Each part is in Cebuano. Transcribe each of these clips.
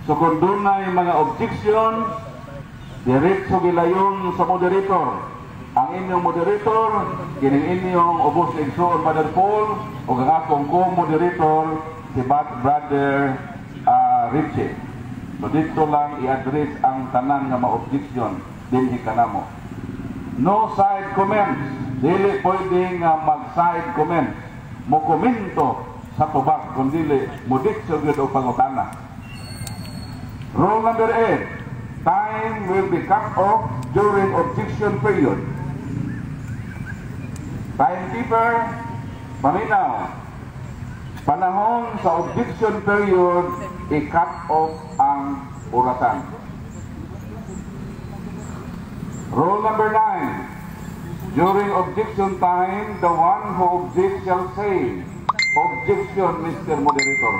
So kung dunay mga objection, diretso gilayon sa moderator. Ang inyong moderator, kining inyong ubos na igsoon, Brother Paul, o ang akong co-moderator, si Brother Richie. So dito lang i-address ang tanan nga ma-objection dinhi kanamo. No side comments. Dili pwede nga mag-side comments. Mo komento sa tubag kung dili mo ditso gyud og pangutana. Rule number 8. Time will be cut off during objection period. Timekeeper, paminaw. Panahon sa objection period, i-cut off ang orasan. Rule number 9. During objection time, the one who objects shall say, "Objection, Mr. Moderator."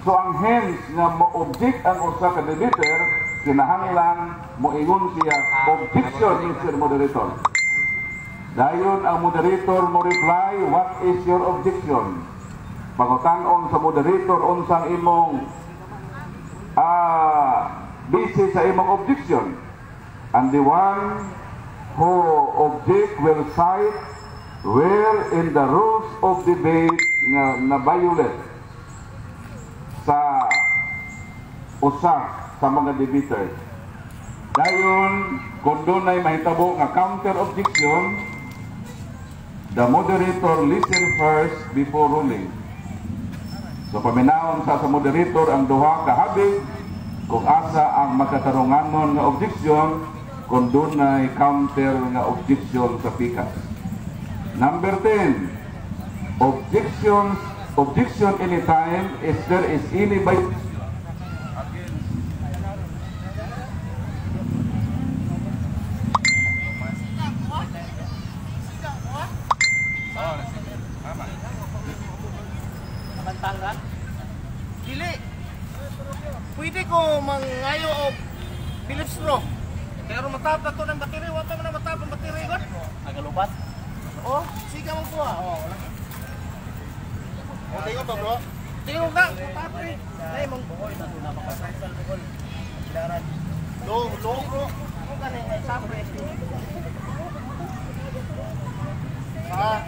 So ang hence nga mo-object ang usa ka debater, kinahanglan moingon siya, "Objection, Mr. Moderator." Dayon ang moderator mo reply, "What is your objection?" Pangutan-on sa moderator unsang imong basis sa imong objection. And the one who object will cite where in the rules of debate nga na-violate sa usa sa mga debaters. Dayon, kung dunay mahitabo nga counter objection, the moderator listen first before ruling. So paminawon sa moderator ang duha ka habig kung asa ang makatarunganon nga objection kung dunay counter nga objection sa pikas. Number 10, objection anytime if there is any by Dili. Pwede ko mangayo og Philips Straw. Pero matapa to ng battery, wa pa man na matapa ang battery god. Agalubat. Oh, siga man ko ah. Oh, wala. O, tingnan pa, bro. Tingog na, matapa eh. Nay mong Buhol na na makasal buhol. Daran. Long, long, bro. mo gani ngay sapre. Ah,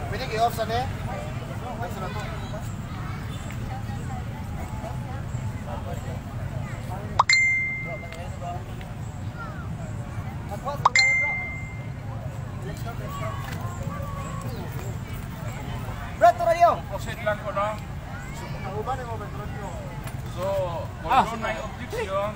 pwede i-off sa ne? Ay, sa na to. Bro, turayo. Proceed lang ko, no? Nauban mo, bro. So, kung dunay objection,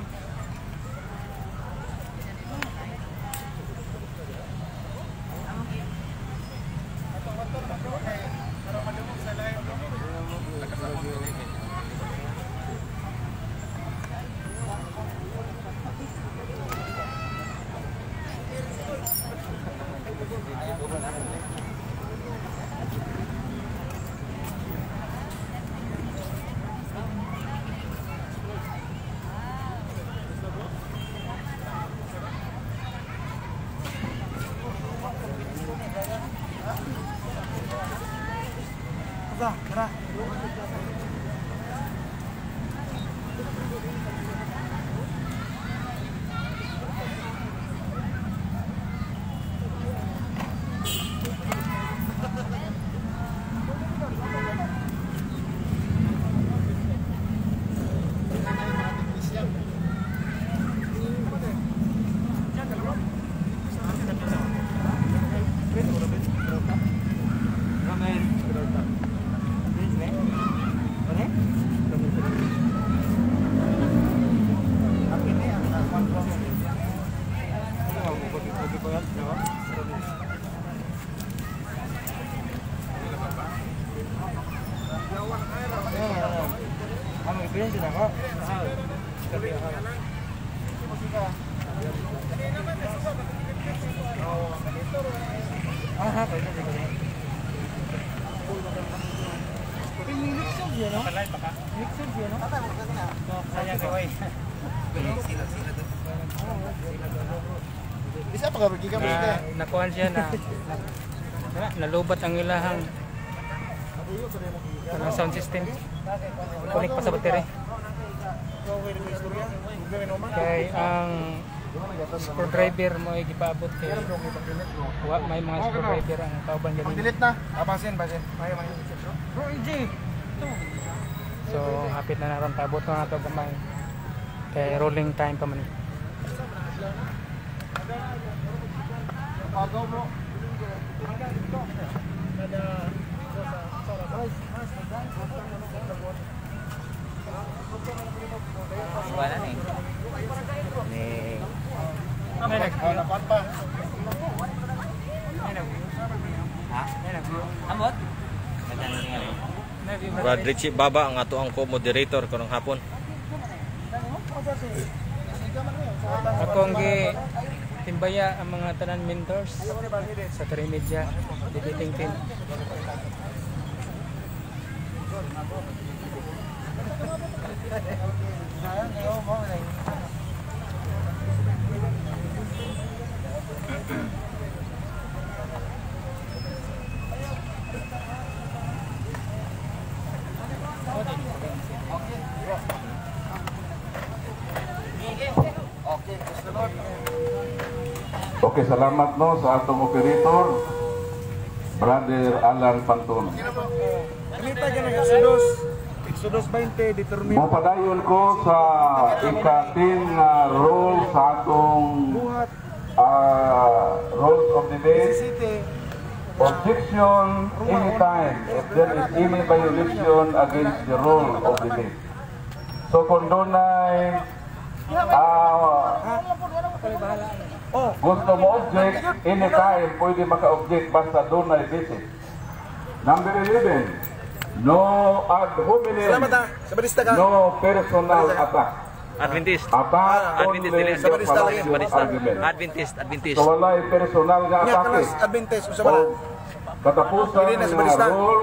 Bisa pa ka, giga mo siya. Nakuhan siya na nalubat ang ilahang ang sound system. Connect pa sa battery. Kay ang screwdriver mo ay gipaabot kay wa may mga screwdriver ang kauban ganin. Delete na. Ah, basin, basin. Mayo, mayo. Bro, EJ. So hapit na naron, paabot na nato gamay. Kay rolling time pa man. Pagaw, bro. Wala na eh. Ni Oh, nakuan pa. Ha? Amot? Brad Richie Baba ang ato ang co-moderator karong hapon. Akong gi timbaya ang mga tanan mentors sa Trimedia debating team. Okay, praise the Lord. Okay, salamat no sa atong operator, Brother Alan Pantun. Kalita ka ng Exodus. Exodus 20, determine. Mopadayon ko sa ikatin nga role sa atong Buhat, rules of debate. City. Objection anytime if there is any violation against the rule of debate. So kung dunay Oh, gusto mo object, anytime pwede maka-object basta dunay basis. Number 11, no ad hominem, Salamat ah. Sabadista ka. no personal attack. Adventist. Attack Adventist only dili the Sabadista lagi. fallacious Adventista. argument. Adventist, Adventist. So walay personal nga Nya atake. kanas Adventist unsa ba na? O katapusan Dili na nga Sabadista. rule,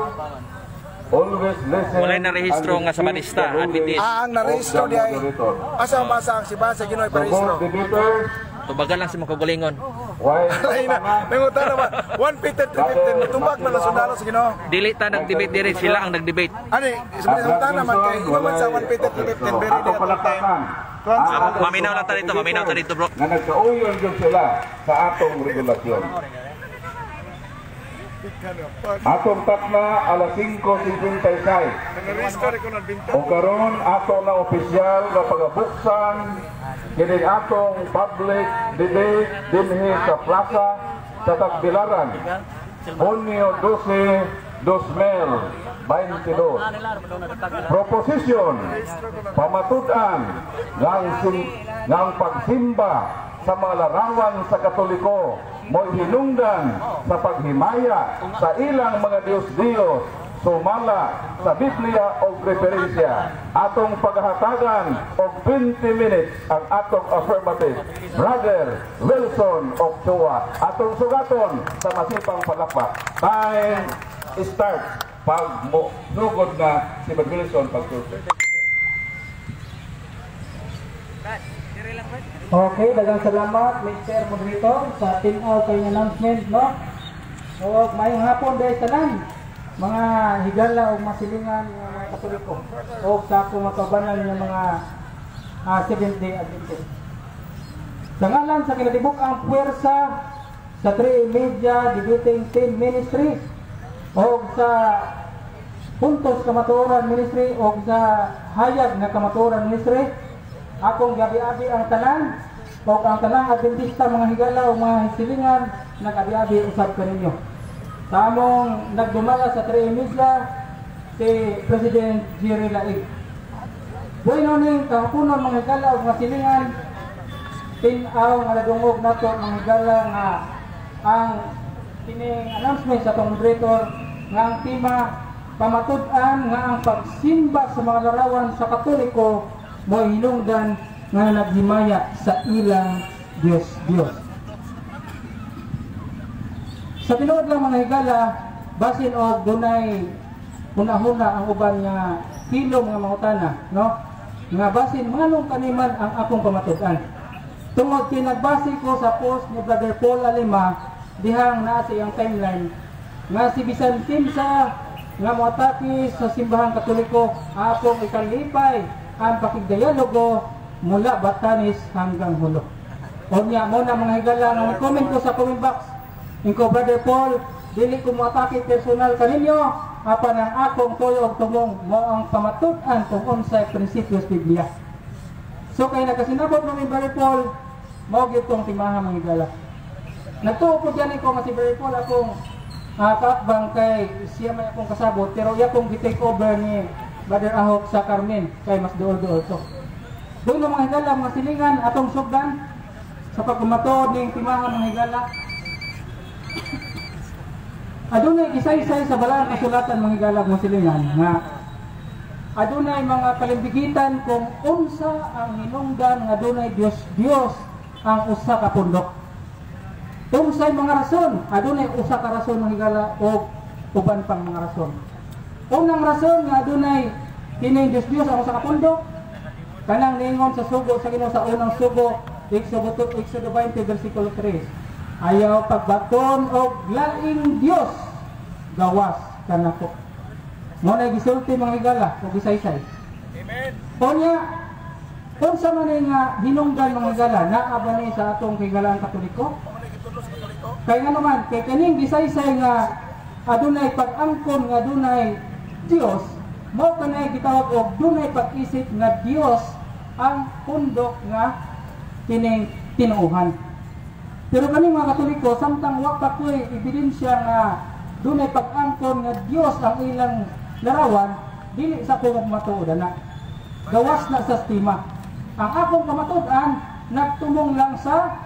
always listen Walay narehistro and nga respect Sabadista, the ruling Adventist. Ah, ang narehistro of the di ay moderator. asa ang basa ang simbahan sa Ginoo ay So both parehistro. debaters, Tubagan lang si makagulingon. while Ay na, may ngutana ba? 1 Peter 3:15 mutumbak man ang sundalo sa Ginoo. Dili ta nag-debate diri, sila ang nag-debate. Ani, sa ngutana man kay ingon sa 1 Peter 3:15 very Ato di atong time. palakpakan. Tuwan Ang sa- atong Maminaw lang ta dito, maminaw ta dito, bro. nga nagkauyon gyud sila sa atong regulasyon. Atong takna alas 5:56. Narehistro rin ko ng Adventist. O karon ato na opisyal nga pagabuksan kining atong public debate dinhi sa plaza sa Tagbilaran. Hunyo 12, 2022. Proposition, pamatud-an ng pagsimba sa mga larawan sa Katoliko mo'y hinungdan sa paghimaya sa ilang mga Diyos-Diyos sumala sa Biblia o referensya. Atong paghatagan og 20 minutes ang atong affirmative, Brother Wilson Ochoa. Atong sugaton sa masipang palakpak. Time start pag mo sugod na si Brother Wilson pagsulti. Okay, daghang salamat, Mr. Moderator, sa tin-aw kay announcement, no? O maayong hapon dahil tanan mga higala o masilingan nga mga Katoliko o sa akong mga nga mga Seventh Day Adventist. Sa ngalan sa kinatibuk ang puwersa sa 3 Media Debating Team Ministry o sa Puntos Kamatuoran Ministry o sa Hayag nga Kamatuoran Ministry, akong gabi-abi ang tanan o ang tanang Adventista, mga higala o mga silingan, nag-abi-abi usab kaninyo. Sa among nagdumala sa 3 Media, si President Jerry Laig. Bueno ning kahaponon, mga higala o mga silingan, tin-aw nga nadungog nato, mga higala, nga ang kining announcement sa atong moderator nga ang tema pamatud-an nga ang pagsimba sa mga larawan sa Katoliko mo hinungdan nga naghimaya sa ilang Diyos Diyos. Sa tinuod lang, mga higala, basin og dunay hunahuna ang uban nga kilom nga mangutana, no? Nga basin nganong kaniman ang akong pamatud-an. Tungod kay nagbase ko sa post ni Brother Paul Alima dihang naa sa iyang timeline nga si bisan kinsa nga moatake sa simbahang Katoliko, akong ikalipay. ang pakigdialogo mula Batanes hanggang Jolo. Unya mo na, mga higala, nga comment ko sa comment box. Inko, "Brother Paul, dili ko moatake personal kaninyo, apan ang akong tuyo og tumong mo ang pamatud-an kung unsay prinsipyo sa Biblia." So kay nagkasinabot mo ni Brother Paul, mao gyud tong timaha, mga higala. Nagtuo ko diyan ko nga si Brother Paul akong kaatbang kay siya may akong kasabot, pero iya kong gi-take over ni Brother Ahok sa Carmen kay mas duol-duol to. Doon ng mga higala, mga silingan, atong sugdan sa pagkumatuod ning timaha, mga higala. Adunay isaysay sa balaan kasulatan, mga higala, mga silingan, nga adunay mga kalimbigitan kung unsa ang hinungdan nga adunay Dios Dios ang usa ka pundok. Unsay mga rason? Adunay usa ka rason, mga higala, o uban pang mga rason. Unang rason nga adunay kining Dios Dios ang usa ka pundok, kanang ningon sa sugo sa Ginoo sa unang sugo, Exodo 20 versikulo 3. "Ayaw pagbaton og laing Dios gawas kanako." Mo na gisulti, mga higala, ug gisaysay. Amen. Unya, unsa man ni nga hinungdan, mga higala, naa ba ni sa atong kahigalaan Katoliko? Kay nga naman, kay kaning gisaysay nga adunay pag-angkon nga adunay Dios, mao kanay gitawag og dunay pag-isip nga Dios ang pundok nga kining tinuohan. Pero kaning mga Katoliko, samtang wa pa ko'y ebidensya nga dunay pag-angkon nga Dios ang ilang larawan, dili sa ko matuod ana. Gawas na sa tema. Ang akong pamatud-an nagtumong lang sa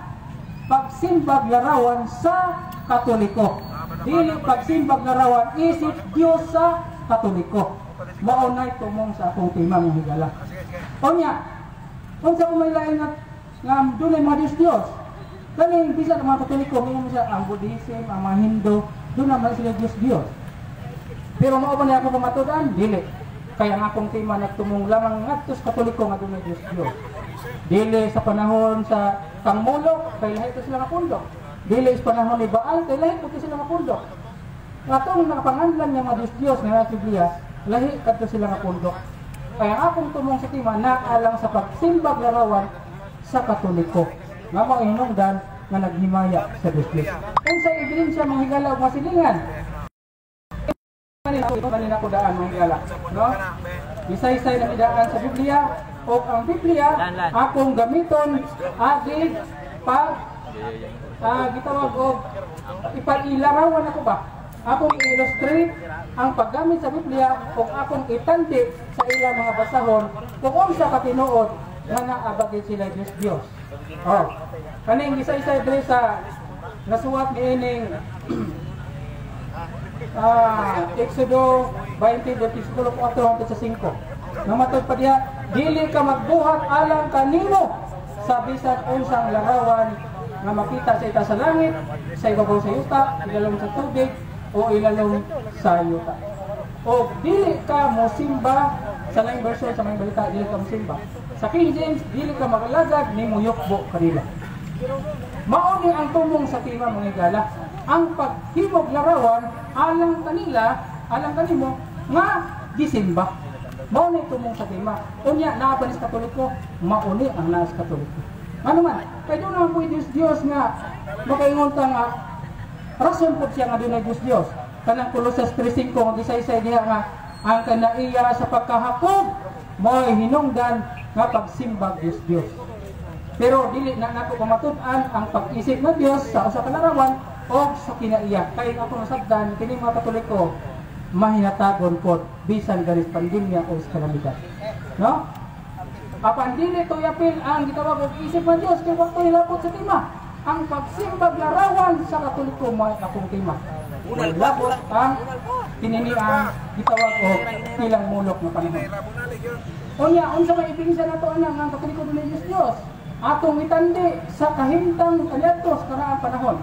pagsimbag larawan sa Katoliko. Dili pagsimbag larawan isip Dios sa Katoliko. Mao nay tumong sa akong tema, mga higala. Unya, unsa ko may lain nga dunay mga Dios Dios? Kaning bisa ng mga Katoliko, may siya ang Buddhism, ang mga Hindu, doon naman sila Dios Dios. Pero mao ba niya ako pamatud-an? Dili. Kaya ang akong tema nagtumong lamang ngadto sa Katoliko nga dunay Dios Dios. Dili sa panahon sa kang Molok, kay lahi to sila nga pundok. Dili sa panahon ni Baal, kay lahi to sila nga pundok. Atong nakapanganlan nga mga Dios Dios nga nasa Biblia, lahi kadto sila nga pundok. Kaya ang akong tumong sa tema naalang sa pagsimbag larawan sa Katoliko. Nga mao hinungdan nga naghimaya sa Dios Dios. Unsa ebidensya, mga higala ug mga silingan? Kanina ko daan, mga higala, no? Isaysay na midaan sa Biblia o ang Biblia akong gamiton agi pag gitawag og ipalilarawan ako ba? Akong i-illustrate ang paggamit sa Biblia o akong itandi sa ilang mga basahon kung unsa ka tinuod nga naabagin sila Dios Dios. Oh. Kaning isa-isa diri sa nasuwat niining Exodo 20 versikulo 4 hangtod sa 5. Namatod pa diha, "Dili ka magbuhat alang kanimo sa bisan unsang larawan nga makita sa itaas sa langit, sa ibabaw sa yuta, ilalom sa tubig o ilalom sa yuta." O dili ka mosimba sa laing version sa mga balita, dili ka mosimba. Sa King James, dili ka magalagad ni muyukbo kanila. Mao ni ang tumong sa tema, mga higala. Ang paghimog larawan alang kanila, alang kanimo nga gisimba. Mao ni tumong sa tema. Unya naa ba ni sa Katoliko? Mao ni ang naa sa Katoliko. Ano man, kay doon naman po Diyos Diyos nga makaingon ta nga rason po siya nga dunay Diyos Diyos. Kanang Colossus 3:5 nga gisaysay diha nga ang kanaiya sa pagkahakog mo'y hinungdan nga pagsimbag Diyos Diyos. Pero dili na nako pamatud-an ang pag-isip ng Dios sa usa ka larawan o sa kinaiya. Kay ako nasabdan kini mga Katoliko mahinatagon pod bisan ganis pandemya o sa kalamidad. No? Apan dili to yapil ang gitawag og isip ng Dios kay wa to hilapot sa tema. Ang pagsimbag larawan sa Katoliko mo'y akong tema. Hilapot ang tinini ang gitawag og ilang mulok nga panahon. Unya, unsa may ebidensya nato ana nga ang Katoliko dunay Diyos Diyos? Atong itandi sa kahimtang kaniadto sa karaang panahon.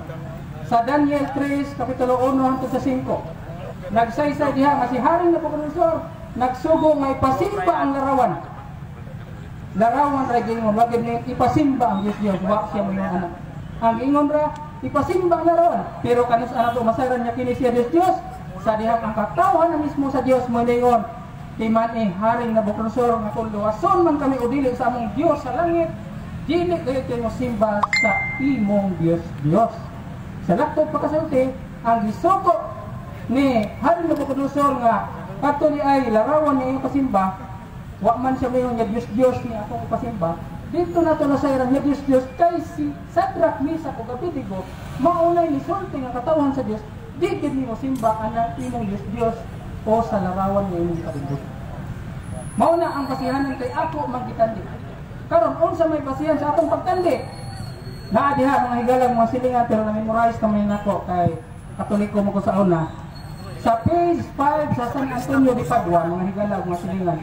Sa Daniel 3, Kapitulo 1 hangtod sa 5. Nagsaysay diha nga si Haring Nabucodonosor nagsugo nga ipasimba ang larawan. Larawan ra giingon, wa gid ni ipasimba ang Diyos Diyos, wa siya mo anak. Ang giingon ra ipasimba ang larawan, pero kanus ana to masayran niya kini siya Diyos Diyos sa dihang ang katawhan na mismo sa Dios mo ningon Timan ni Haring Nabucodonosor nga kung luwason man kami o dili sa among Dios sa langit, dili kayo kayo mosimba sa imong Dios Dios. Sa laktod pagkasulti, ang gisuko ni Haring Nabucodonosor nga kadto ni ay larawan niya iyong pasimba, wa man siya mayon nga Dios Dios ni akong pasimba. Dito na to nasayran nga Dios Dios kay si Sadrach, Mesach ug Abednego maunay nisulti nga katawhan sa Dios, di gid nimo simba anang imong Dios Dios o sa larawan nga imong palindot. Mao na ang basihanan kay ako magitandi. Karon unsa may basihan sa atong pagtandi? Naa diha mga higalang mga silingan, pero na-memorize na may nako kay Katoliko mo ko sa una. Sa page 5 sa San Antonio de Padua, mga higalang mga silingan.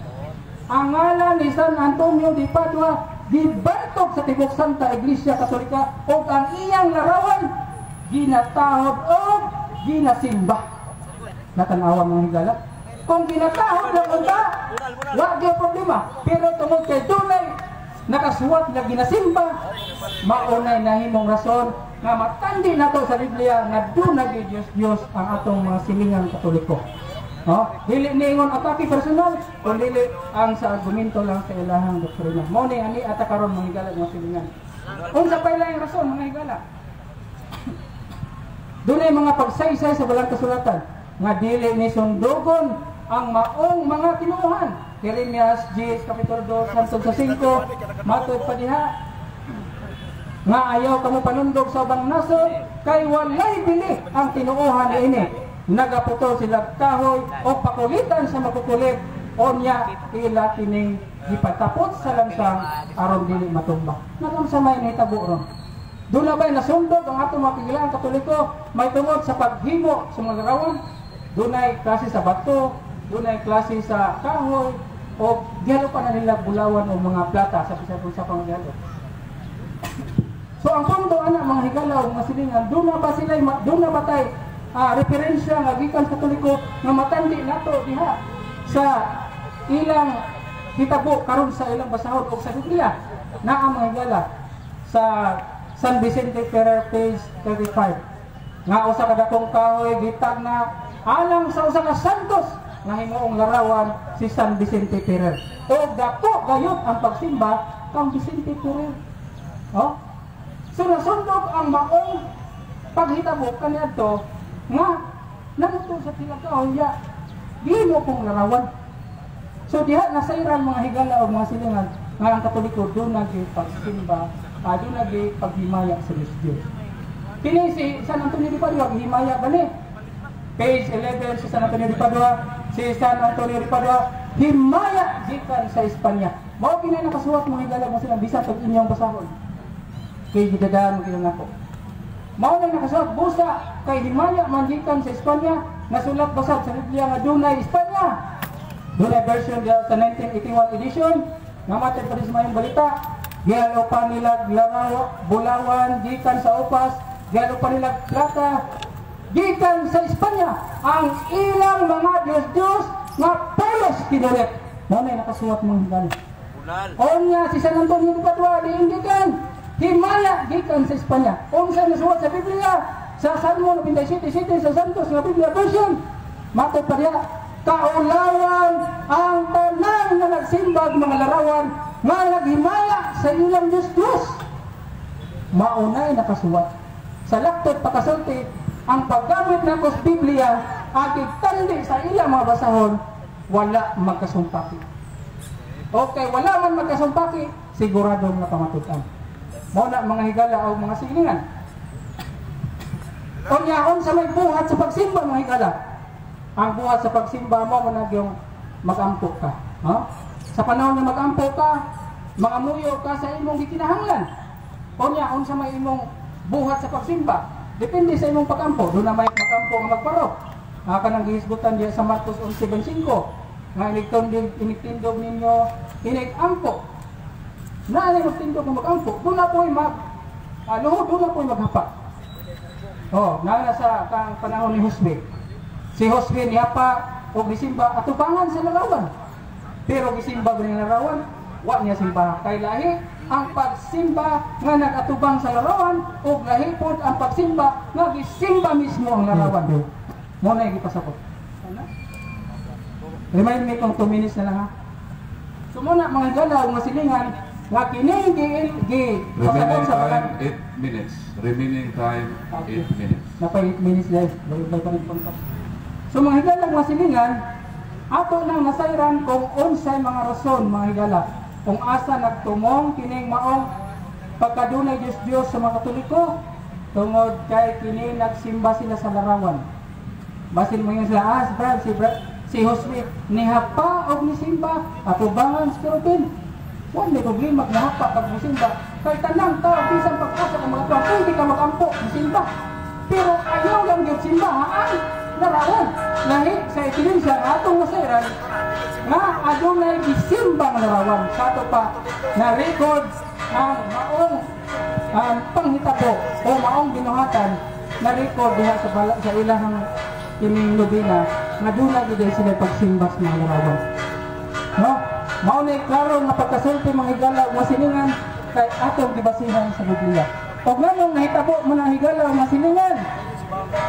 Ang ngalan ni San Antonio de Padua gibantog sa tibok Santa Iglesia Katolika ug ang iyang larawan ginatahod og ginasimba. Natanawa mga higala. Kung ginatahod lang unta, wa gyud problema. Pero tungod kay dunay nakasuwat nga ginasimba, maunay nahimong rason nga matandi nato sa Biblia nga dunay Dios Dios ang atong mga silingang Katoliko. No? Dili niingon atake personal, kun dili ang sa argumento lang sa ilahang doktrina. Mao ni ani ata karon mga higala mga silingan. Unsa pa ilang rason mga higala? Dunay mga pagsaysay sa balang kasulatan nga dili ni sundugon ang maong mga tinuohan. Jeremias 10 kapitulo 2 hangtod sa 5 matod pa diha nga ayaw kamo panundog sa ubang nasod kay walay bili ang tinuohan niini. Nagaputol sila kahoy o pakulitan sa makukulit o niya ila kining gipatapot sa lansang aron dili matumba. Nagunsa may nahitabo ron? Doon na ba'y nasundog ang atong mga kagilaan Katoliko may tungod sa paghimo sa mga larawan? Dunay klase sa bato, dunay klase sa kahoy, o gihalo pa na nila bulawan o mga plata sa bisan kung sa pangyalo. So ang punto ana mga higala o mga silingan, doon na ba sila, doon na ba tay referensya nga gikan sa Katoliko nga matandi nato diha sa ilang hitabo karon sa ilang basahon o sa Biblia naa mga higala sa San Vicente Ferrer page 35 nga usa ka dakong kahoy gitag na alang sa usa ka santos nga himuong larawan si San Vicente Ferrer o dako gayud ang pagsimba kang Vicente Ferrer. Oh? So nasundog ang maong paghitabo kaniadto nga namuto sa tilakaw ya gihimo kong larawan. So diha nasayran mga higala o mga silingan nga ang Katoliko doon nagipagsimba, doon nagipaghimaya sa Diyos Diyos. Kini si San Antonio de Padua gihimaya bani. Page 11 si San Antonio de Padua, si San Antonio de Padua himaya gikan sa Espanya. Mao kini nakasuwat mga higala mo sila bisan pag inyong basahon. Kay gidadaan mo nako. Mao nang nakasuwat busa kay himaya man gikan sa Espanya, nasulat basad sa Biblia nga dunay Espanya. Dunay version diha sa 1981 edition nga matay pa sa mayong balita. Gihalo pa nila laraw, bulawan gikan sa upas, gihalo pa nila plata gikan sa Espanya. Ang ilang mga Diyos-Diyos nga pulos kinulit. Mao na nakasuwat mga higala. Onya si San Antonio de Padua diingikan himaya gikan sa Espanya. Unsa nasuwat sa Biblia sa Salmo 97:7 sa Santos nga Biblia version matod pa diha kaulawan ang tanan nga nagsimbag mga larawan nga naghimaya sa ilang Diyos-Diyos. Maunay nakasuwat. Sa laktod pakasulti, ang paggamit na sa Biblia agi tandi sa ilang mga basahon wala magkasumpaki. Okay, wala man magkasumpaki, sigurado nga pamatud-an. Mao na mga higala o mga silingan. Unya unsa may buhat sa pagsimba mga higala? Ang buhat sa pagsimba mo man yung magampo ka. Ha? Sa panahon nga magampo ka, mangamuyo ka sa imong gikinahanglan. Unya unsa may imong buhat sa pagsimba? Depende sa imong pagampo. Doon na may magampo nga magparo. Kanang gihisgutan diya sa Marcos 11:25 nga inigtindog ninyo inigampo. Naa na magtindog nga magampo, doon na po'y mag luhod, doon na po'y maghapa. Oh, naa na sa kang panahon ni Josue. Si Josue nihapa og gisimba atubangan sa larawan. Pero gisimba ba niya larawan? Wa niya simba. Kay lahi ang pagsimba nga nagatubang sa larawan og lahi pod ang pagsimba nga gisimba mismo ang larawan. Mo na gipasabot. Ano? Remind me kung 2 minutes na lang ha. So mao na, mga higala ug mga silingan, nga kini gi gi Remaining sa time, 8 minutes. Remaining time, 8 minutes. Napa 8 minutes guys. Bayad pa rin punto. So mga higala, mga silingan, ato nang nasayran kung unsay mga rason, mga higala, kung asa nagtumong kining maong pagkadunay Diyos Diyos sa mga Katoliko, tungod kay kini nagsimba sila sa larawan. Basin mo yun sila, ah, si Brad, si Brad, si Josue, nihapa og nisimba, atubangan sa kerubin. Wala may problema, nihapa kag nisimba. Kay tanang tao, bisan pag-asa ng mga tao, pwede ka magampo, nisimba. Pero ayaw lang yung simba, ang larawan. Lahi sa ebidensya, atong nasayran, nga adunay gisimbang larawan. Sa ato pa, na record ang maong panghitabo o maong binuhatan na record diha sa bala, sa ilahang kining nobena nga duna gid sila pagsimba sa mga larawan. No? Mao ni klaro nga pagkasulti, mga higala ug mga silingan, kay atong gibasihan sa Biblia. Og nganong nahitabo man ang higala ug mga silingan?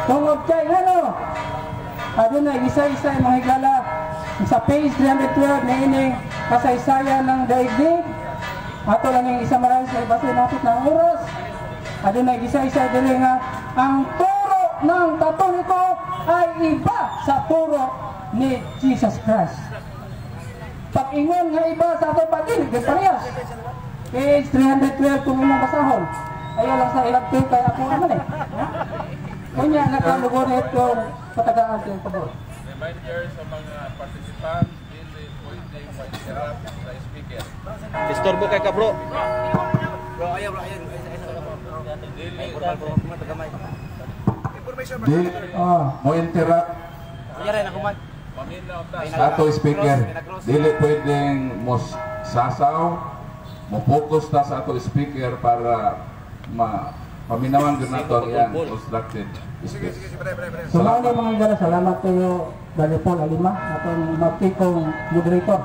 Tungod kay ngano? Aduna isa-isa, mga higala, sa page 312 na ining kasaysayan ng daigdig. Ato lang yung isa maraming sa ibase natin ng oras. Aduna isa-isa dili nga ang turo ng Katoliko ay iba sa turo ni Jesus Christ. Pag-ingon nga iba, sa ato pa dili kay parehas. Page 312 kung imong basahon. Ayaw lang sa ilang kay ako naman eh. Ha? Kunya nakalugonit kung patagaan kayong pabor. Reminder sa mga participants, dili pwede ma-interrupt sa speaker. Disturbo kay ka, bro. Bro, ayaw bro, ayaw. Dili Di Oh. mo interrupt Kunyari na kuman. Paminaw ta. sa ato speaker. Dili pwedeng mo sasaw, mo focus ta sa ato speaker para ma paminawan gyud nato ang iyang constructed speech. So mao ni, mga higala, salamat kayo, Brother Paul Alima, atong magtikong moderator.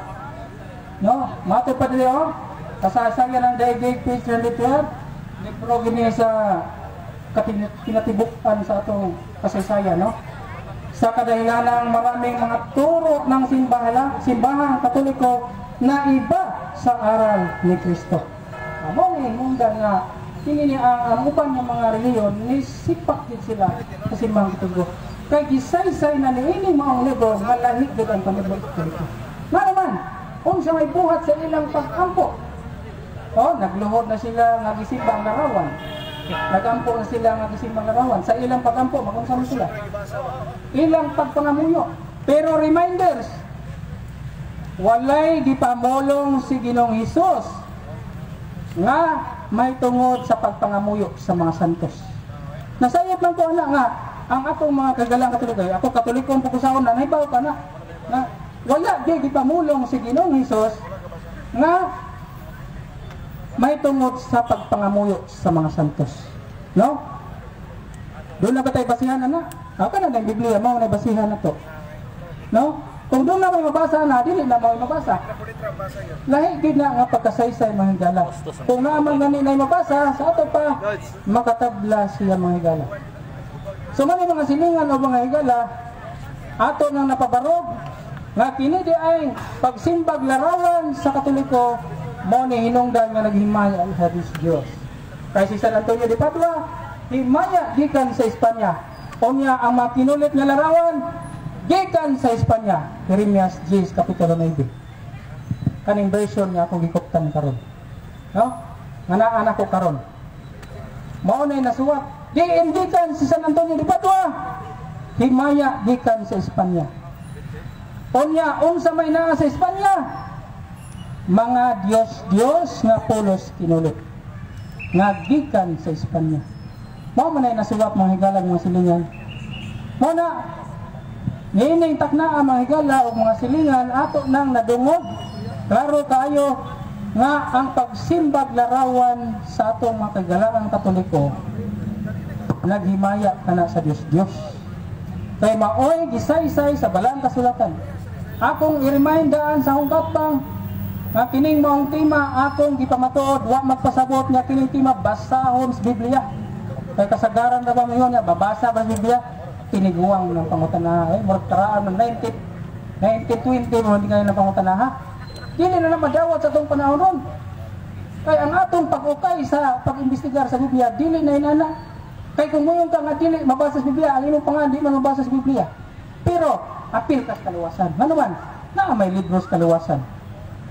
No, mato pa dili oh. Kasaysayan ng daigdig, page 312. Libro gini sa kinatibukan sa atong kasaysayan, no? Sa kadahilanang maraming mga turo ng simbahang Katoliko na iba sa aral ni Kristo. Amo ni munda nga kini ni ang uban ng mga relihiyon ni sipak din sila sa simbahang Katoliko. Kay gisaysay na niini maong libro nga lahi gid ang pamilya Katoliko. Nga naman, unsa may buhat sa ilang pag-ampo? Oh, nagluhod na sila nga gisimba ang larawan. Nagampo na sila nga gisimba ang larawan. Sa ilang pag-ampo, magunsa man sila? Ilang pagpangamuyo. Pero reminders, walay gipamolong si Ginoong Hesus nga may tungod sa pagpangamuyo sa mga santos. Nasayop lang ko ana nga ang atong mga kagalang Katoliko, ako Katoliko ang pukusahon na nahibaw ka na, na wala gyud gipamulong si Ginoong Hesus nga may tungod sa pagpangamuyo sa mga santos. No? Doon na ba tayo basihan ana? Ako na ng Biblia mo na basihan na to. No? Kung doon na may mabasa na, dili na may mabasa. Lahi gid na nga pagkasaysay, mga higala. Kung naman gani na mabasa, sa ato pa makatabla siya, mga higala. So man mga silingan o mga higala, ato nang napabarog nga kini di ay pagsimbag larawan sa Katoliko mo ni hinungdan nga naghimaya sa Diyos Diyos. Kay si San Antonio de Padua, himaya gikan sa Espanya. Unya ang mga kinulit nga larawan gikan sa Espanya. Jeremias 10 kapitulo 9. Kaning version nga akong gikuptan karon. No? Nga naa na ko karon. Mao na nasuwat. Diin gikan si San Antonio de Padua, himaya gikan sa Espanya. Unya unsa may naa sa Espanya? Mga Diyos-Diyos nga pulos kinulit nga gikan sa Espanya. Mao man ay nasuwat, mga higalag mga silingan. Mao na niining takna ang mga higala o mga silingan, ato nang nadungog klaro kayo nga ang pagsimbag larawan sa atong mga kagalaang Katoliko naghimaya kana sa Diyos Diyos. Kay maoy gisaysay sa balang kasulatan. Akong i-remindaan sa akong kapang nga kining maong tema akong gipamatuod, wa magpasabot nga kining tema basahon sa Biblia. Kay kasagaran na ba mayon nga babasa ba sa Biblia? Tiniguang ng pangutana eh murag karaan ng 90 1920 mo, hindi kayo napangutana, ha? Dili na lang madawat sa atong panahon ron. Kay ang atong pag-ukay sa pag-imbestigar sa Biblia, dili na inana. Kay kung moingon ka nga dili mabasa sa Biblia, ang imong pangan di man mabasa sa Biblia. Pero apil ka sa kaluwasan. Ano man? Naa may libro sa kaluwasan.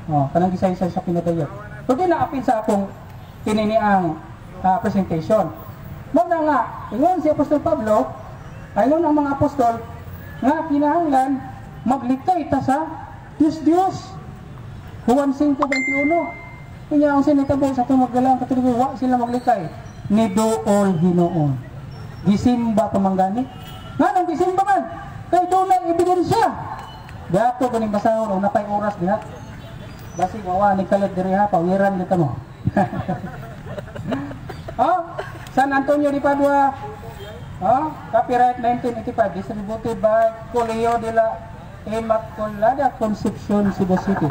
Oh, kanang gisaysay sa pinadayag. So di na apil sa akong tininiang presentation. Mao na nga, ingon si Apostol Pablo, ayon ang mga apostol, nga kinahanglan maglikay ta sa Diyos Diyos. Juan 5:21. Kunya ang sinitabo sa itong maggalang Katoliko, wa sila maglikay. Niduol hinuon. Gisimba pa man gani. Nga nang gisimba man, kay dunay ebidensya. Dato kaning basahon o napay oras diha. Basig mawa ni kalit diri ha, pawiran kita mo. Oh, San Antonio de Padua. Oh, copyright 1985, distributed by Colegio de la Immaculada Concepcion, Cebu City.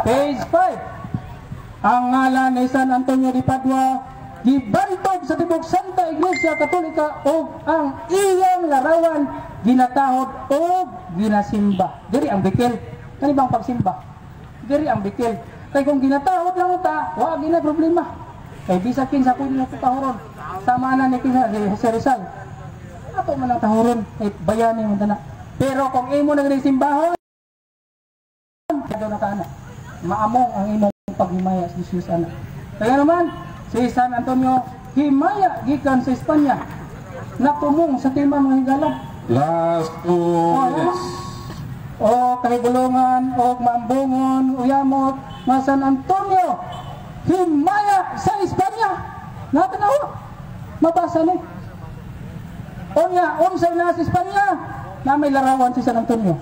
Page 5. Ang ngalan ni San Antonio de Padua gibantog sa tibok Santa Iglesia Katolika ug ang iyang larawan ginatahod og ginasimba. Diri ang bikil. Kani bang pagsimba? Diri ang bikil. Kay kung ginatahod lang ta, wa gina problema. Kay bisag kinsa pwede na tahuron. Sama na ni kinsa si Jose Rizal. Ato man ang tahuron kay bayani man tana. Pero kung imo na simbahon, na ka ana. Maamong ang imong paghimaya sa Jesus ana. Kaya naman, si San Antonio himaya gikan sa Espanya. Natumong sa tema, mga higala. Last 2 minutes. O kahigulungan o maambungon uyamot nga San Antonio himaya sa Espanya. Natanaw, mabasa ni. Unya, unsay na sa Espanya na may larawan si San Antonio?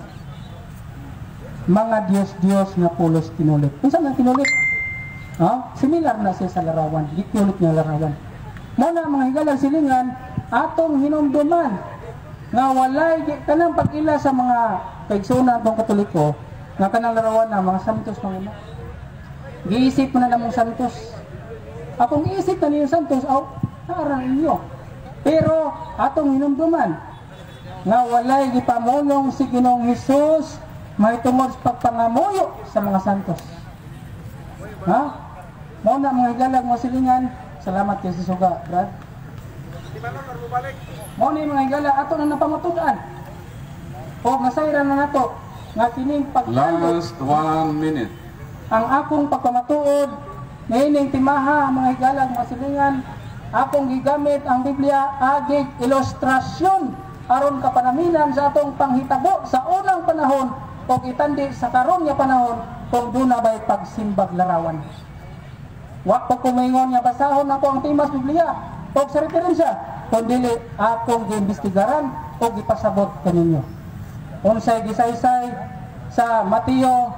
Mga Diyos-Diyos nga pulos kinulit. Unsa nga kinulit? Ha? Similar na siya sa larawan. Gikinulit nga larawan. Mo na, mga higalang silingan, atong hinumduman nga walay kanang pag-ila sa mga kaigsunan atong Katoliko nga kanang larawan na mga santos mga ina. Giisip mo na namong santos. Akong giisip na niyo santos, aw, naarang inyo. Pero atong hinumduman nga walay gipamulong si Ginoong Hesus mahitungod sa pagpangamuyo sa mga santos. Ha? Mao na, mga higalag mga silingan, salamat kay sa suga, Brad. Mao ni, mga higala, ato na napamatud-an. O nasayran na nato nga kining pagtandog Last 1 minute. Ang akong pagpamatuod niining timaha, mga higalag mga silingan, akong gigamit ang Biblia agig ilustrasyon aron kapanaminan sa atong panghitabo sa unang panahon ug itandi sa karon nga panahon kung duna bay pagsimbag larawan. Wa pa ko maingon nga basahon ako ang timas Biblia ug sa referensya, kun dili akong giimbestigaran ug gipasabot kaninyo. Unsay gisaysay sa Mateo,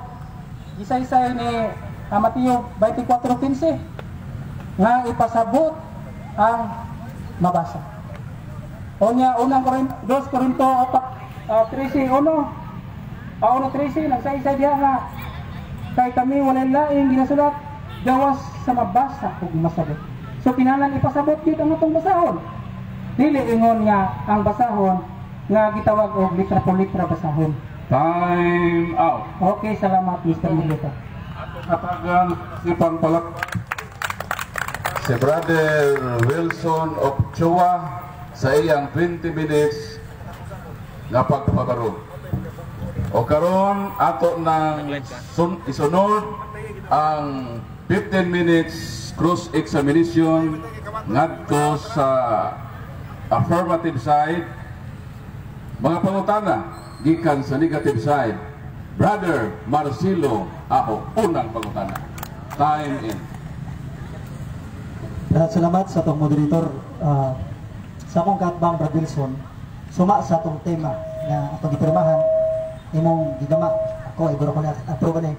gisaysay ni Mateo 24:15 nga ipasabot ang mabasa. Unya, unang Korinto, 2 Korinto 4, 13:1, 1:13, nagsaysay diha nga kay kami walay laing ginasulat gawas sa mabasa ug masabot. So kinahanglan ipasabot gyud ang atong basahon. Dili ingon nga ang basahon nga gitawag og litra por litra basahon. Time out. Okay, salamat, Mr. Milita. Atong hatagan si pangpalak si Brother Wilson Ochoa sa iyang 20 minutes nga pagpabarog. O karon ato nang isunod ang 15 minutes cross examination ngadto sa affirmative side, mga pangutana gikan sa negative side. Brother Marcelo Aho, unang pangutana. Time in. Daghang salamat sa atong moderator. Sa akong kaatbang, Brad Wilson, suma sa atong tema nga atong gipirmahan, imong gigama ako iguro ko na approve ni.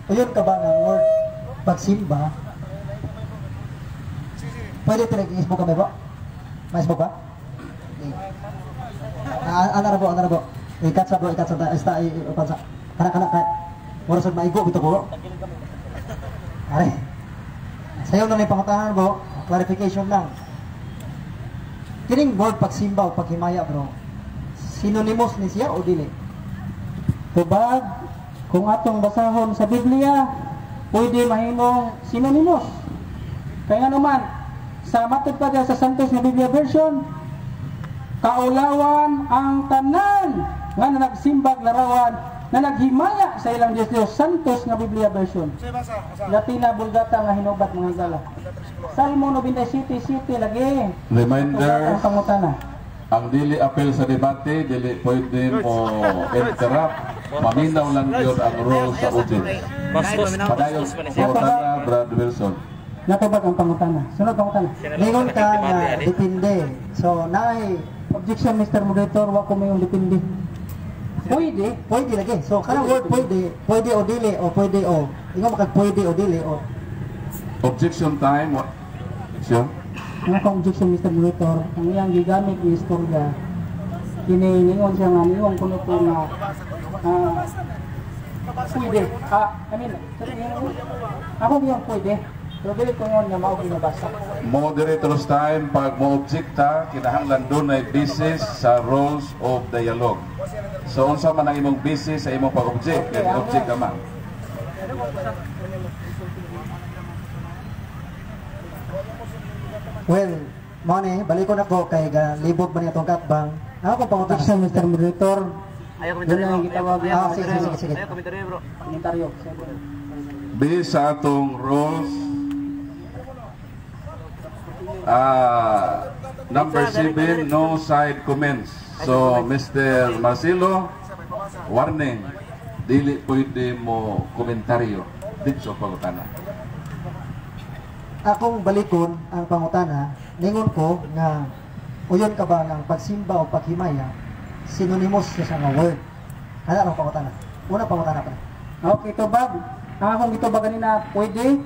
Uyon ka ba nga word pagsimba pwede tinag isbo kami ba? Maisbo ba? Okay. Ah, ana ra bo, ana ra bo. Ikat sa bro, ikat sa ista i upan sa kana kana kay mura sad maigo bitaw ko. Are. Sayo na ni pangutanan bro, clarification lang. Kining word pagsimba o paghimaya, bro, synonymous ni siya o dili? Tubag, kung atong basahon sa Biblia, pwede mahimong synonymous. Kaya nga naman, sa matod pa sa Santos nga Biblia version, kaulawan ang tanan nga nagsimbag larawan na naghimaya sa ilang Diyos Diyos. Santos nga Biblia version. Latina Vulgata nga hinubat, mga higala. Salmo 97 7 lagi. Reminder, Ang pangutana. Ang dili apil sa debate, dili pwede mo interrupt. Maminaw lang yun ang role sa audience. Bastos. Padayon, pangutana, Brad Wilson. Natubag ang pangutana. Sunod pangutana. Ningon ka nga depende. So naay Objection, Mr. Moderator, wa ko mayong depende. Pwede. Pwede lagi. So kanang word pwede, pwede o dili o pwede o. Ingon makag pwede o dili o. Objection time. Objection. Ang akong objection, Mr. Moderator, ang iyang gigamit ni istorya, kini ningon siya nga ningon kuno ko nga pwede. I mean, sorry, ako yung pwede. Pero dili ko ngon nga mao ginabasa. Moderator's time, pag mo-object ta, kinahanglan doon ay basis sa rules of dialogue. So, unsa man ang imong basis sa imong pag-object, okay, object ka man. Well, mao ni balikon ako kay ga libog man atong katbang. Ang akong pangutana. Objection, Mr. Moderator. Ayaw Yun komentaryo, ang bro. gitawag Ah, sige, sige, sige. Ayaw komentaryo, bro. Komentaryo. Based sa atong rules, number 7, no side comments. So, Mr. Marcelo, warning, dili pwede mo komentaryo dito pangutana. Akong balikon ang pangutana, ningon ko nga uyon ka ba nga ang pagsimba o paghimaya synonymous siya sa nga word. Ana ang pangutana. Una pangutana pa. Okay, tubag. Ang akong gitubag kanina, pwede.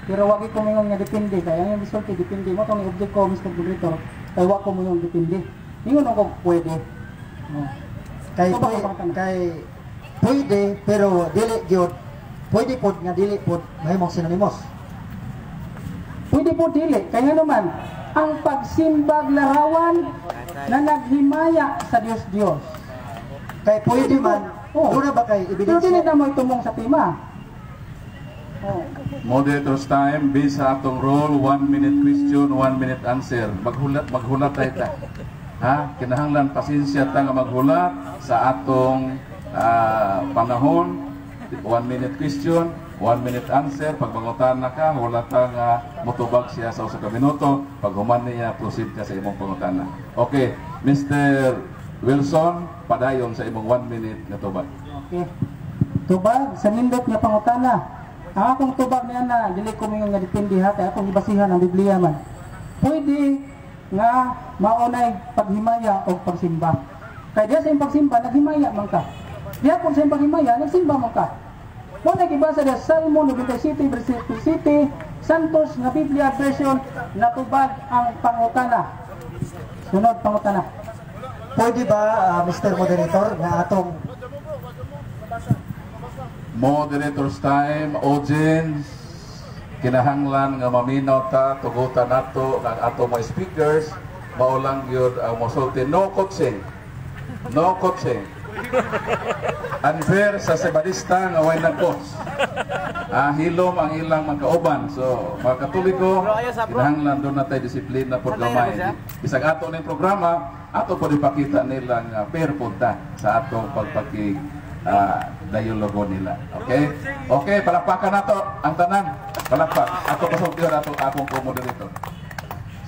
Pero wag ko moingon nga depende. Kaya ang gisulti depende mo tong i-object ko, Mr. Moderator. Kay wa ko moingon depende. Ningon ako pwede. Oh. Kay Tubag ang pangutana. Kay pwede pero dili gyud, pwede pod nga dili pod mahimong synonymous. Pwede po dili. Kaya naman, ang pagsimbag larawan na naghimaya sa Diyos Diyos. Kay pwede man, Oh. doon na ba kay Pero dili ebidensya? na mo itumong sa tema. Oh. Moderator's time, based sa atong rule, 1 minute question, 1 minute answer. Maghulat, maghulat tayo ta. Ha? Kinahanglan pasensya ta nga maghulat sa atong panahon. 1 minute question, 1 minute answer. Pag mangutan na ka, hulat ta nga motubag siya sa 1 ka minuto. Pag human niya, proceed ka sa imong pangutana. Okay, Mr. Wilson, padayon sa imong 1 minute nga tubag. Okay. Tubag sa nindot nga pangutana. Ang akong tubag niya na dili ko moingon nga depende ha, kay akong gibasihan ang Biblia man. Pwede nga maunay paghimaya o pagsimba. Kay diya sa imong pagsimba naghimaya man ka. Diya kung sa imong paghimaya nagsimba man ka. Mo na gibasa sa Salmo 97 verse 7, Santos nga Biblia version, natubag ang pangutana. Sunod pangutana. Pwede ba, Mr. Moderator, nga atong Moderator's time, audience, kinahanglan nga maminaw ta, tugutan nato ng ato mga speakers, mao lang gyud ang mosulti. No coaching. No coaching. Unfair sa Sebadista nga way nag-coach. Hilom ang ilang mga kauban. So, mga Katoliko, Bro, ayaw sa bro. kinahanglan doon natay disiplina pod Saan tayo gamay. na Bisag ato ning programa, ato po ipakita nila nga fair pod ta sa atong pagpakig dialogo nila. Okay? Okay, palakpakan nato ang tanan. Palakpak. Ato pasultihan ato akong co-moderator.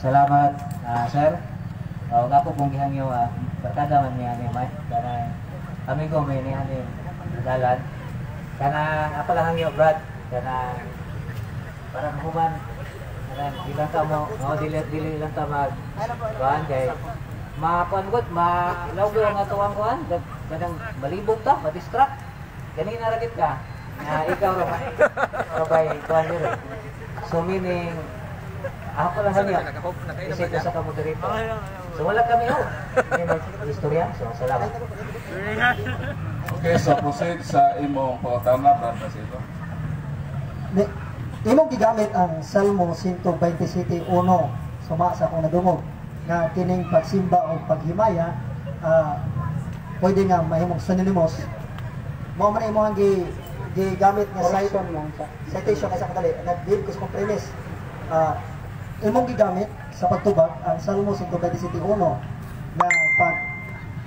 Salamat, sir. Nga po kung gihangyo, barkada man niya ni Mike. Kanang amigo may niya ni dalan. Kanang ako lang hangyo, Brad. Kanang parang human. Kanang di lang ta mo, no, dili dili lang ta mag kuan kay ma kuan gud, ma lawg ang atuang kuan, kanang malibog ta, ma-distract. Ganina ra gid ka. Na ikaw ra ba? Ra bay kuan diri. So meaning ako lang hangyo. Isip ko sa ka-moderator. So wala kami oh. Hindi may istorya. So salamat. Okay, so proceed sa imong pangutana, Brad Marcelo. Imong gigamit ang Salmo 127:1 suma sa akong nadungog nga kining pagsimba o paghimaya pwede nga mahimong synonymous. Mao man imong gi gigamit nga cite Correction lang sa. Citation ay sa kadali, nag-give ko sa kong premise. Imong gigamit sa pagtubag ang Salmo 127:1 na pag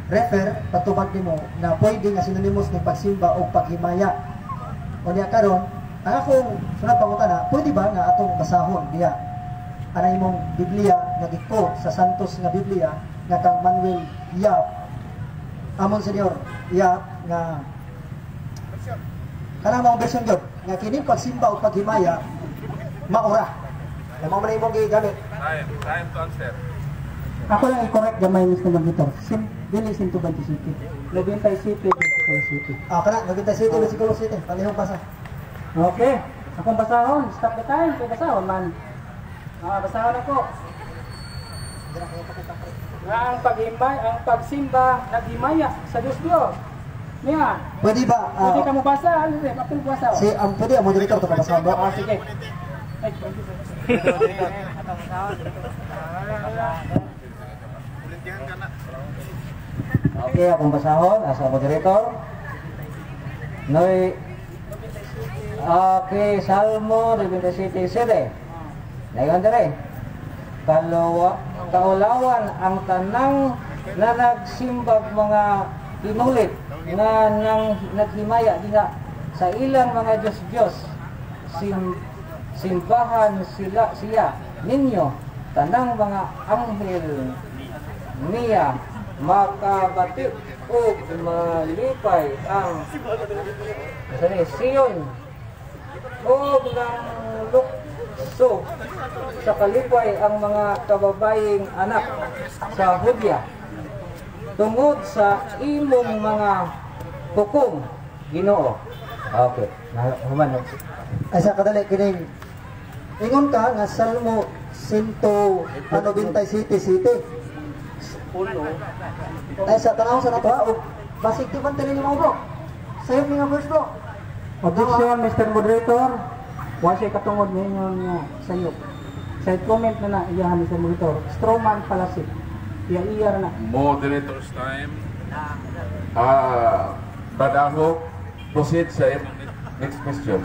refer pagtubag nimo na pwede nga synonymous ning pagsimba o paghimaya. Unya karon, ang akong sunod pangutana, pwede ba nga atong basahon diha ana imong Biblia nga gi-quote sa Santos nga Biblia nga kang Manuel Yap, amon Senyor Yap, nga kanang mga version gyud nga kining pagsimba o paghimaya maura na mao man imong gigamit? Time, time to answer. Ako lang i-correct gamay, Mr. Moderator. Sim, dili 127. 97 versikulo 7. Ah, kana 97 versikulo 7, palihog basa. Okay. Akong basahon. Stop the time. Kay basahon man. Basahon ako. Nga ang paghimay, ang pagsimba, naghimaya sa Diyos Diyos. Niya, Pwede ba pwede ka mo basa. Ano rin? Apil basa. Si ang pwede ang moderator to kabasa, bro? Ah, sige. Ay, thank you, sir. Ulintihan ka na. Okay, akong basahon as a moderator. Noy. Okay, Salmo 97:7. Dayon dire. Kalawa, kaulawan ang tanang na nagsimbag mga pinulit nga nang naghimaya diha sa ilang mga Diyos-Diyos. Simbahan sila siya ninyo, tanang mga anghel niya makabati ug malipay ang sorry, Sion ug nang lukso sa kalipay ang mga kababaying anak sa Hudya tungod sa imong mga hukom, Ginoo. Okay, na human. Ay sa kadali kining ingon ka nga Salmo 197 7. Ay sa tanaw sa nato ha, og basig di man tinili mo, bro. Sayop ni nga verse, bro. Objection, Mr. Moderator. Wa siya katungod ninyo nga sayop. Side comment na na iya, Mr. Moderator. Strawman fallacy. Iya iya na. Moderator's time. Brad Ahok, proceed sa imong next question.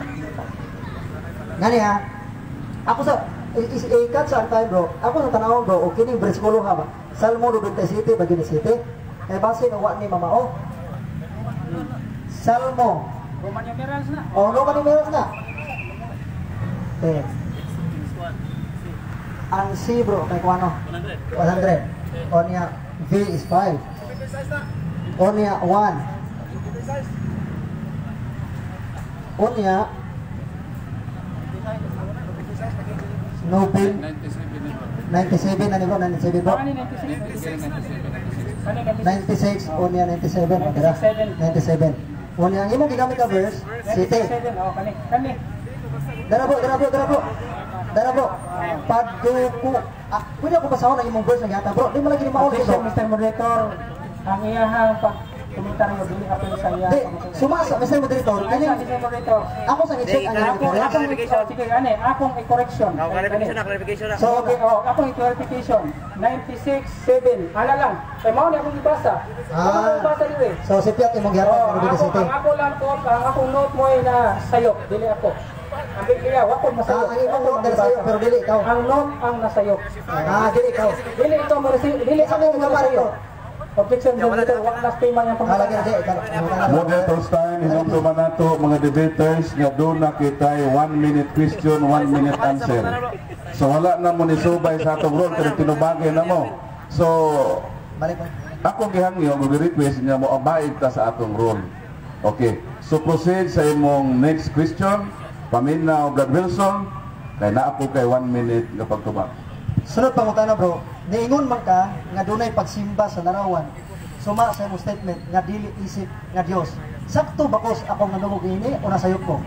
Ngani ha. Ako sa i-cut sa time, bro. Ako sa tanawon, bro, og kining bersikulo ha ba. Salmo 97 ba gyud ni 7? Kay base nga wa ni mamao. Salmo. Roman numerals na. Oh, Roman numerals na. Eh. Ang C, bro, kay kuano? 100. Onya V is 5. Onya 1. Onya Nobel 97 nito. 97 na ni bro, 97, bro. Ano 96? Ano 96 onya 97, o tira. 97. Onya ang imong gigamit ka verse, 7. 97, oh, kani. Kani. Dara, bro, dara, bro, dara, bro. Dara, bro. Pagduko. Ah, pwede ako basahon ang imong verse nga yata, bro. Di mo lagi ni mao, Objection, bro. Mr. Moderator. Ang iyahang pag komentaryo dili apil sa iya. Di, sumasa, Mr. Moderator, Ay, kining sa Mr. Moderator. ako sa i-check ang imong Ako, reference. akong, oh, sige, ane, akong i-correction. Oh, clarification na, clarification na. So, Okay, oh, akong i-clarification. 96.7. Ala lang. Kay mao ni akong gibasa. Ah. Ako akong gibasa diri. So si Piat imong gihatag Oh, ng ako, 97. ang ako lang po, ang akong note mo ay na sayop, dili ako. Ang Biblia, wa ko masayop. Ah, ang imong note na sayop, pero dili ikaw. Ang note ang nasayop. Ah, dili ikaw. Dili ito mo dili Sa ako may mo nagkamari nasayop. Objection, Mr. Moderator, wa blasphema yang Ah, lagi pangutana. di ikaw. Moderator's time, hinumduman nato mga debaters nga doon na kita'y 1 minute question, 1 minute answer. So wala na mo ni subay sa atong role pero tinubagay na mo. So Balik mo. ako gihangyo mo request nga mo abide ta sa atong role. Okay. So proceed sa imong next question. Paminaw, Brad Wilson, kay naa ako kay 1 minute nga pagtubag. Sunod pangutana, bro, niingon man ka nga dunay pagsimba sa larawan. Suma sa imong statement nga dili isip nga Dios. Sakto ba ko sa akong nadungog ini o nasayop ko?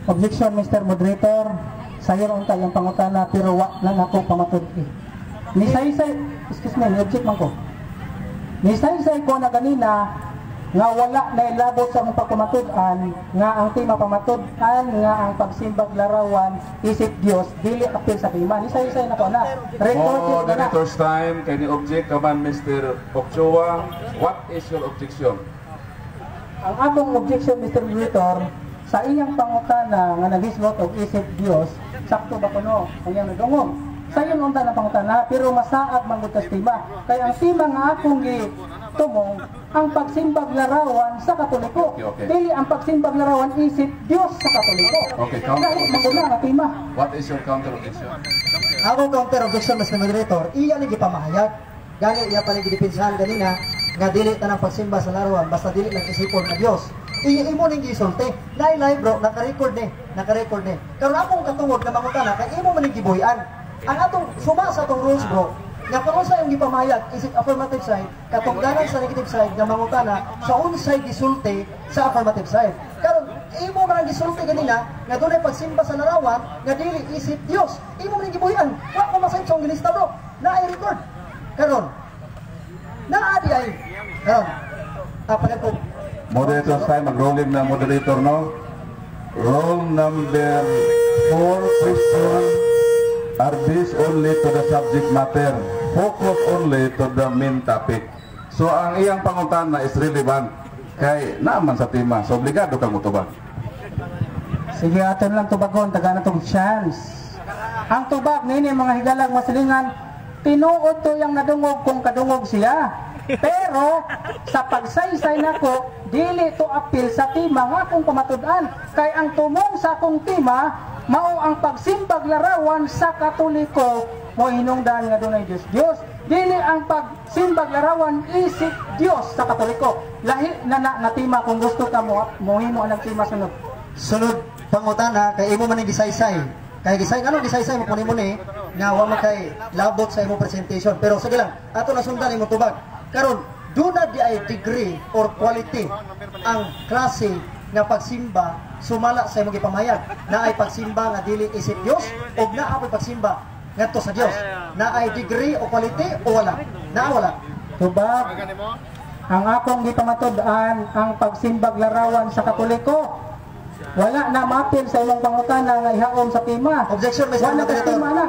Objection, Mr. Moderator. Sayo unta yung pangutana pero wa lang ako pamatud-i. Nisaysay, excuse me, ni-object man ko. Nisaysay ko na ganina nga wala na ilabot sa akong pagpamatud-an nga ang tema pamatud-an nga ang pagsimbag larawan isip Dios dili apil sa tema. Nisaysay na ko na. Recorded na na. Moderator's time, kay ni object ka man Mr. Ochoa. What is your objection? Ang akong objection, Mr. Moderator, sa iyang pangutana nga naghisgot og isip Dios, sakto ba kuno ang iyang nadungog? Sayon unta na pangutana, pero masaag man gud tas tema. Kay ang tema nga akong gitumong ang pagsimbag larawan sa Katoliko. Okay. Dili ang pagsimbag larawan isip Dios sa Katoliko. Okay, counter Dahil objection. man gud nga tema. What is your counter objection? Ako counter objection, Mr. Moderator, iya ni gipamahayag. Gani iya pa ni gidepinsahan ganina nga dili tanang pagsimba sa larawan basta dili lang isipon nga Dios. Iya imo ning gisulti. Naay live bro, naka-record ni, naka-record ni. Karon akong katungod nga mangutana kay imo man ning gibuhian. Ang atong suma sa atong rules bro, nga kung unsa yung gipamahayag isip affirmative side, katungdanan sa negative side nga mangutana sa unsay gisulti sa affirmative side. Karon imo man ang gisulti ganina nga dunay pagsimba sa larawan nga dili isip Dios. Imo man ning gibuhian. Wa ko masayop sa gilista bro. Naay record. Karon naa di ay karon ah ko. Moderator's time, mag-rolling na moderator, no? Roll number 4, question are based only to the subject matter. Focus only to the main topic. So, ang iyang pangutana is relevant kay naaman sa tema. So, obligado kang mutubag. Sige, aton lang tubagon, taga na tong chance. Ang tubag nini mga higalang masilingan, tinuod to yang nadungog kung kadungog siya. Pero sa pagsaysay nako, dili to apil sa tema nga akong pamatud-an. Kay ang tumong sa akong tema, mao ang pagsimbag larawan sa Katoliko mo hinungdan nga dunay Dios Dios. Dili ang pagsimbag larawan isip Dios sa Katoliko. Lahi na na nga tema kung gusto ka mo mohimo ang tema sunod. Sunod pangutana kay imo man ning gisaysay. Kay gisay ngano gisaysay mo kuno ni nga wa man kay labot sa imong presentation. Pero sige lang, ato na sundan imong tubag. Karon duna di ay degree or quality ang klase nga pagsimba sumala sa imong gipamahayag. Na ay pagsimba nga dili isip Dios og naa po'y pagsimba ngadto sa Dios. Na ay degree o quality o wala? Naa wala? Tubag. Ang akong gipamatud-an ang pagsimbag larawan sa Katoliko. Wala na maapil sa imong pangutana nga ihaom sa tema. Objection, Mr. Wala ka Moderator. tema na.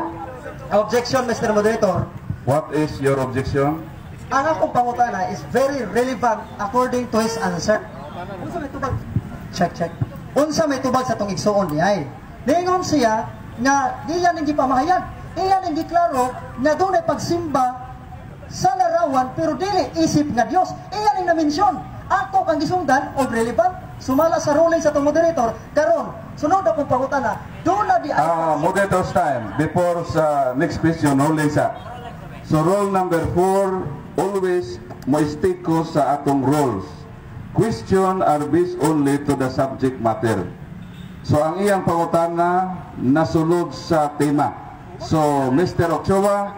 Objection, Mr. Moderator. What is your objection? Ang akong pangutana is very relevant according to his answer. Unsa may tubag? Check, check. Unsa may tubag sa tong igsuon ni ay? Ningon siya nga iya ning gipamahayag. Iya ning giklaro nga dunay pagsimba sa larawan pero dili isip nga Dios. Iya ning na-mention. Ako kang gisundan og relevant sumala sa ruling sa tong moderator karon sunod akong pangutana duna di ay Ah, moderator's time. Before sa next question, rolling sa. So roll number 4, always mo stick ko sa atong rules. Question are based only to the subject matter. So ang iyang pangutana nasulod sa tema. So Mr. Ochoa,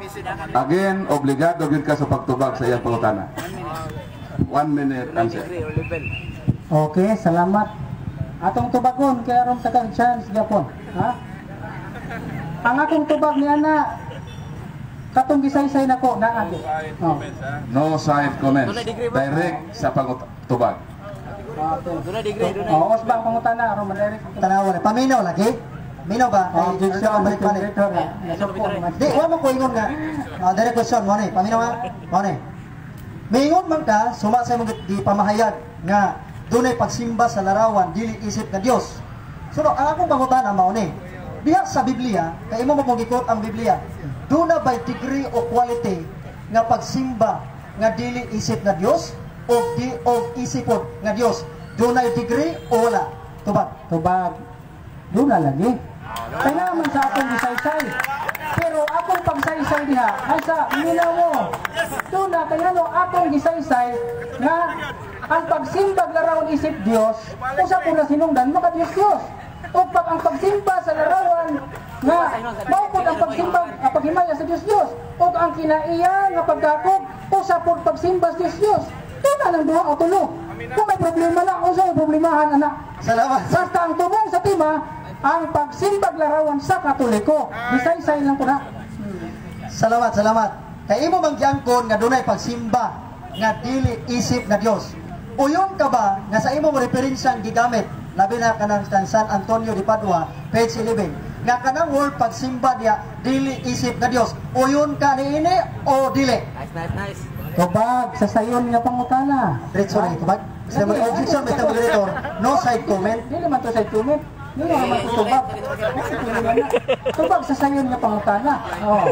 again, obligado gyud ka sa pagtubag sa iyang pangutana. 1 minute answer. Okay, salamat. Atong tubagon kay aron takang chance gyapon, ha? Ang akong tubag ni ana katong gisaysay nako naa gyud. Oh. No side comments. Direct sa pagtubag. Oh, os ba ang pangutana aron madirect? Tanawa na paminaw lagi. Minaw ba? Oh, objection, Kay- balik balik. moderator. Nasuko naman. Di, wa mo ko ingon nga. Ah, direct question mo ni. Paminaw ha. Mo ni. Mingon man ka suma sa imong gipamahayag nga dunay pagsimba sa larawan dili isip nga Dios. So no, ang akong pangutana mao ni. Diha sa Biblia, kay imo mo gikot ang Biblia. Duna by degree o quality nga pagsimba nga dili isip nga Dios o di o isipon nga Dios. Dunay degree o wala? Tubag. Tubag. Duna lagi. Kaya man sa akong gisaysay. Pero akong pagsaysay diha, ay sa minaw mo. Duna kay ano akong gisaysay nga ang pagsimbag larawan isip Dios, usa ko na sinungdan maka Dios Dios. O pag ang pagsimba sa larawan nga mao pud ang pagsimba ang paghimaya sa Dios Dios ug ang kinaiya nga pagdakop usa pud pagsimba sa Dios Dios. Duna lang duha o tulo. Kung may problema na, usa may problemahan ana. Salamat. Basta ang tumong sa tema, ang pagsimbag larawan sa Katoliko. Bisaysay lang ko na. Salamat, salamat. Kay imo bang giangkon nga dunay pagsimba nga dili isip nga Dios. Uyon ka ba nga sa imong referensya ang gigamit labi na kanang kan San Antonio de Padua, page 11, nga kanang word pagsimba niya dili isip nga Dios. Uyon ka niini o dili? Nice, nice, nice. Tubag sa sayon nga pangutana. Diretso na tubag. Mr. Objection, Mr. Moderator. No side comment. Dili man to side comment. Dili naman to tubag. Tubag sa sayon nga pangutana. Oh.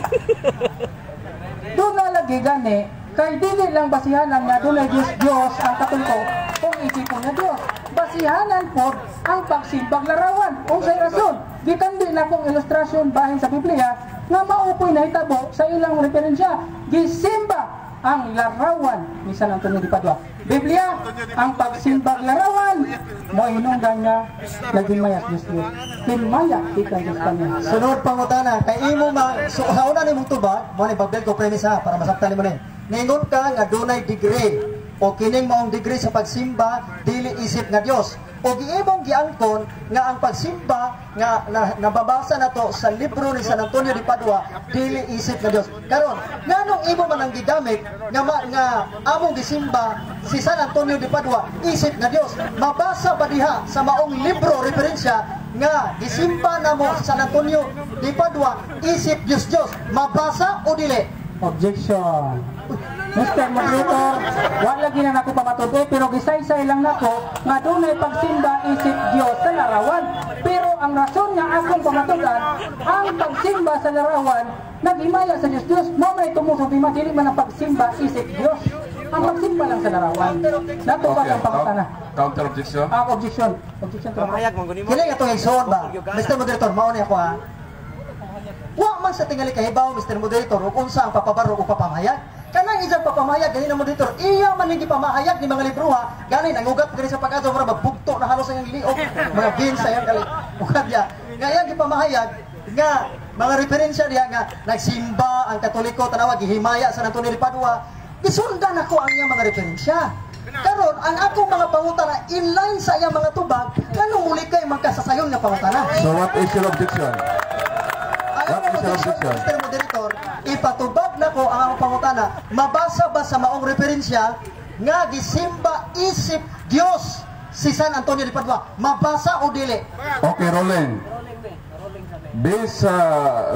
Doon na lagi gani, kay dili lang basihanan nga dunay Diyos Diyos ang Katoliko kung isipon nga Diyos. Basihanan po ang pagsimbag larawan. Unsay rason? Gikan din akong ilustrasyon bahin sa Biblia nga mao po'y nahitabo sa ilang referensya. Gisimba ang larawan ni San Antonio de Padua. Biblia, ang pagsimbag larawan mo hinungdan nga naghimayas Diyos Diyos. Himaya ikan Diyos kanya. Sunod pangutana, kay imo ma so, sa una nimong tubag, mo ni bagdel ko premise ha, para masabtan nimo ni. Ningon ka nga dunay degree o kining maong degree sa pagsimba dili isip nga Dios. O giimong giangkon nga ang pagsimba nga nababasa nato sa libro ni San Antonio de Padua dili isip nga Dios. Karon, nganong imo man ang gigamit nga nga among gisimba si San Antonio de Padua isip nga Dios? Mabasa ba diha sa maong libro referensya nga gisimba namo si San Antonio de Padua isip Dios Dios? Mabasa o dili? Objection. Mr. Moderator, wala lagi na nako pamatud pero gisaysay lang nako nga dunay pagsimba isip Dios sa larawan. Pero ang rason nga akong pamatudan, ang pagsimba sa larawan naghimaya sa Dios Dios, mo may tumusok di dili man ang pagsimba isip Dios. Ang pagsimba lang sa larawan. Natubag ang pangutana. Counter objection. Ah, objection. Objection to. Kini nga itong igsoon ba? Mr. Moderator, mao ni ako ha. Wa man sa tingali kahibaw, Mr. Moderator, ug unsa ang papabaro o papamahayag. Kanang isang papamahayag gani na moderator, iya man ning gipamahayag ni mga libroha, gani nangugat gani sa pag-adto mura magbugto na halos ang iyang liog, mga beans sa iyang kali. Ugat niya. Nga iyang gipamahayag nga mga referensya diha nga nagsimba ang Katoliko, tanawa gihimaya sa Antonio de Padua. Gisundan ako ang iyang mga referensya. Karon ang akong mga pangutana inline sa iyang mga tubag, nganong muli kay magkasasayon nga pangutana. So what is your objection? Ang What is your objection, objection? Mr. Moderator, ipatubag na ko ang akong pangutana, mabasa ba sa maong referensya nga gisimba isip Dios si San Antonio de Padua? Mabasa o dili? Okay, rolling. Based sa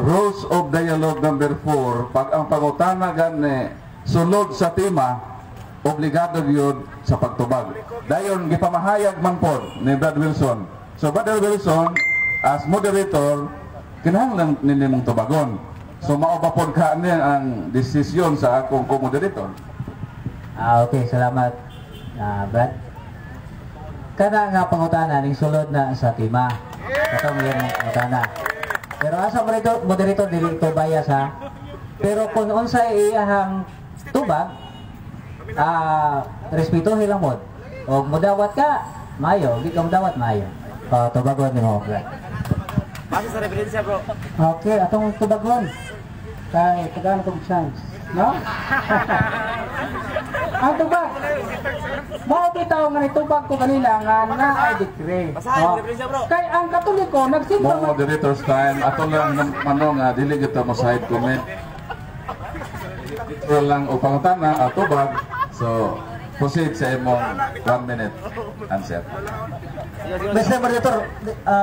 rules of dialogue number 4, pag ang pangutana gani sulod sa tema, obligado gyud sa pagtubag. Dayon gipamahayag man pod ni Brad Wilson. So Brother Wilson, as moderator, kinahanglan ninyo mong tubagon. So mao ba pod ka ni ang desisyon sa akong co-moderator? Ah, okay, salamat, Brad. Kana nga pangutana ning sulod na sa tema. Ito mo yung pangutana. Pero asa moderator, moderator dili ko bias ha. Pero kung unsay iyahang tubag, respetuhin lang mo. O mudawat ka, maayo, di ka mudawat, maayo. Tubagon nimo, Brad. Base sa referensya, bro. Okay, atong tubagon. Kay tagaan kong chance, no? Ang tubag. Mao bitaw nga nitubag ko kanina nga naay decree. Basahin, Oh. referensya, bro. Kay ang Katoliko nagsimba Mo moderator's time, ato lang mano nga dili gyud mo side comment. Literal lang o pangutana atubag. So proceed sa imong 1 minute answer. Mr. Moderator,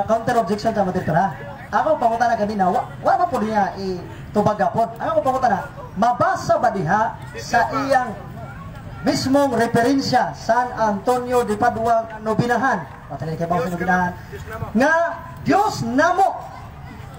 counter objection sa moderator ha. Ako pangutana kanina, wa ba po niya itubag gapon? Ang ako pangutana, mabasa ba diha sa iyang mismong referensya San Antonio de Padua Nobinahan? Patay kay sa Nobinahan nga Dios namo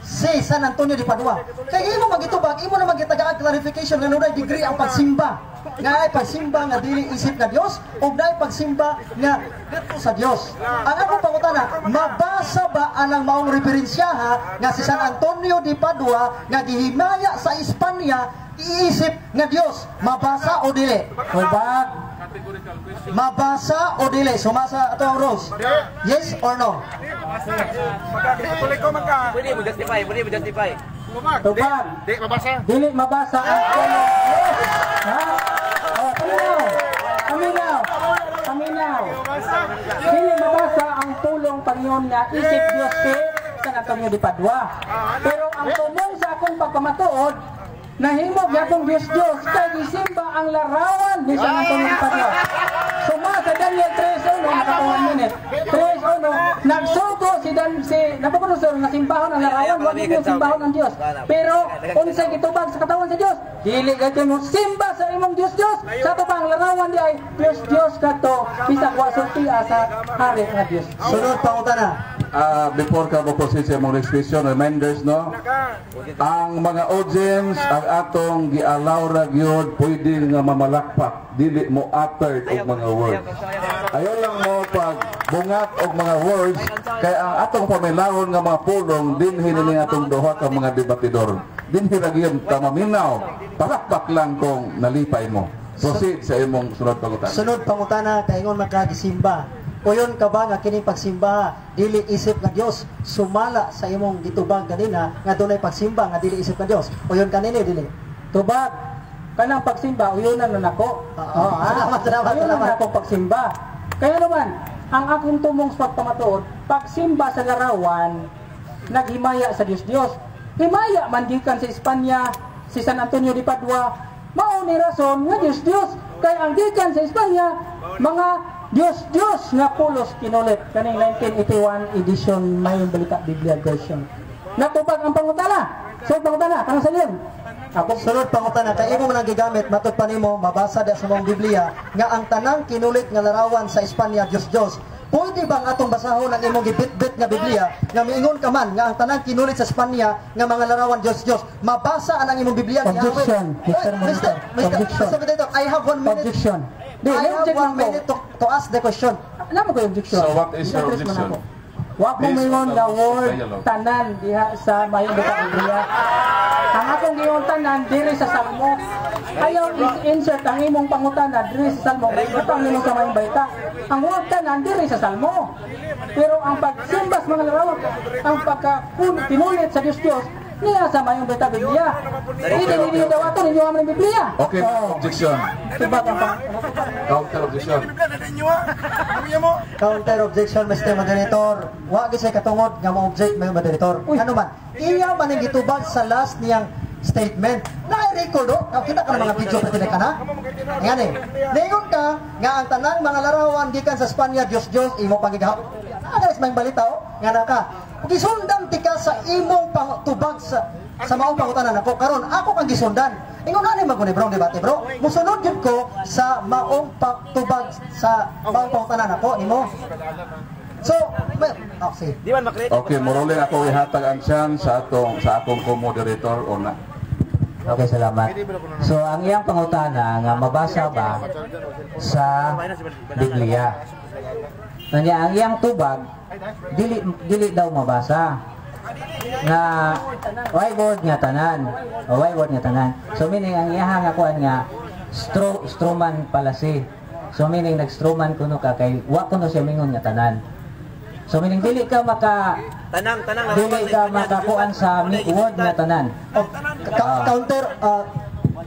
si San Antonio de Padua. Kay imo magitubag, imo na magitagaan clarification nga dunay degree ang pagsimba. Nga ay pagsimba nga dili isip nga Dios ug naay pagsimba nga dito sa Dios. Ang akong pangutana, mabasa ba anang maong referensya ha nga si San Antonio de Padua nga gihimaya sa Espanya iisip nga Dios? Mabasa o dili? Tubag. Mabasa o dili? Sumasa ato ang rules. Yes or no? Katoliko man ka. Pwede mo justify, pwede mo justify. Tubag. Di mabasa. Dili mabasa ang tulong. Ha? Oh, paminaw. Paminaw. Paminaw. Dili mabasa ang pulong Panginoon nga isip Diyos kay San Antonio de Padua. Pero ang tumong sa akong pagpamatuod, Nahimo gyapon Dios Dios kay gisimba ang larawan ni San Antonio de Padua. Suma sa Daniel 3:1, naka 1 minute. 3:1, nagsugo si Dan si Nabucodonosor nga simbahon ang larawan, wa ninyo simbahon ang Dios. Pero unsay gitubag sa katawan sa Dios? Dili gayud mo simba sa imong Dios Dios. Sa ato pa ang larawan di ay Dios Dios kadto bisag wa sultia sa hari nga Dios. Sunod pangutana. Before ka mo proceed sa imong next question, reminders, no? Ang mga audience, ang atong gi-allow ra gyud pwede nga mamalakpak, dili mo uttered og mga words. Ayaw lang mo pag bungat og mga words kay ang atong pamilahon nga mga pulong dinhi nini atong duha ka mga debatidor. Dinhi ra gyud ta maminaw. Palakpak lang kung nalipay mo. Proceed sa imong sunod pangutana. Sunod pangutana, kaingon makagisimba. Uyon ka ba nga kining pagsimba dili isip nga Dios, sumala sa imong gitubag ganina nga dunay pagsimba nga dili isip nga Dios? Uyon kanini dili? Tubag kanang pagsimba uyunan na nako. Oo. Salamat, salamat, Uyunan salamat. na akong pagsimba. Kaya naman, ang akong tumong sa pagpamatuod, pagsimba sa larawan, naghimaya sa Dios Dios. Himaya man gikan sa Espanya si San Antonio de Padua, mao ni rason nga Dios Dios kay ang gikan sa Espanya mga Dios Dios nga pulos kinulit kaning 1981 edition Mayong Balita Biblia version. Natubag ang pangutana. So pangutana kanang sa leon. Ako. Sunod pangutana, kay imo man ang gigamit, matud pa nimo mabasa da sa mong Biblia nga ang tanang kinulit nga larawan sa Espanya Dios Dios. Pwede bang atong basahon ang imong gibitbit nga Biblia nga miingon ka man nga ang tanang kinulit sa Espanya nga mga larawan Dios Dios, mabasa ang imong Biblia ni Objection, Mr. Mr. Monitor. Mr. Objection. Mr. Moderator, I have 1 minute. Objection. Di, I have object one lang ko. minute to ask the question. Alam mo ko yung objection. So what is your I-address mo na objection? ako. Wa ko Based mingon on the the word dialogue. tanan diha sa Mayong Balita Biblia. Ang akong giingon tanan diri sa Salmo. Ayaw insert ang imong pangutana diri sa Salmo. Butang nimo sa Mayong Balita. Ang word tanan diri sa Salmo. Pero ang pagsimbas mga larawan, ang pagka kinulit sa Dios Dios niya sa Mayong Balita Biblia. Hindi ninyo daw ato ninyo ang Biblia. Okay, Oh. objection. Tubag ang pang Counter objection. Counter objection, Mr. Moderator. Wa gyud say katungod nga mo-object may moderator. Ano man, iya man ang gitubag sa last niyang statement. Na-record oh. Kita ka ng mga video pwede ka na. Nga ni. Ningon ka nga ang tanang mga larawan gikan sa Espanya Dios Dios imo pangigahap. Ah, guys, may balita oh. Nga na ka. Gisundan tika sa imong pangtubag sa maong pangutana nako karon ako kang gisundan. Ingon ani man ko ni bro debate bro. Musunod gyud ko sa maong pagtubag sa maong pangutana nako nimo. So, well, oh, sige. Di man makreate. Okay, moruling ako ihatag ang chance sa akong co-moderator una. Okay, salamat. So, ang iyang pangutana nga mabasa ba sa Biblia? Kanya ang iyang tubag dili dili daw mabasa. Nga why word nga tanan? O why word nga tanan? So meaning ang iyaha nga kuan nga strawman palasi. So meaning nag-strawman kuno ka kay wa kuno siya mingon nga tanan. So meaning dili ka maka Tanang tanang dili ka makakuan sa word nga tanan. Oh, counter,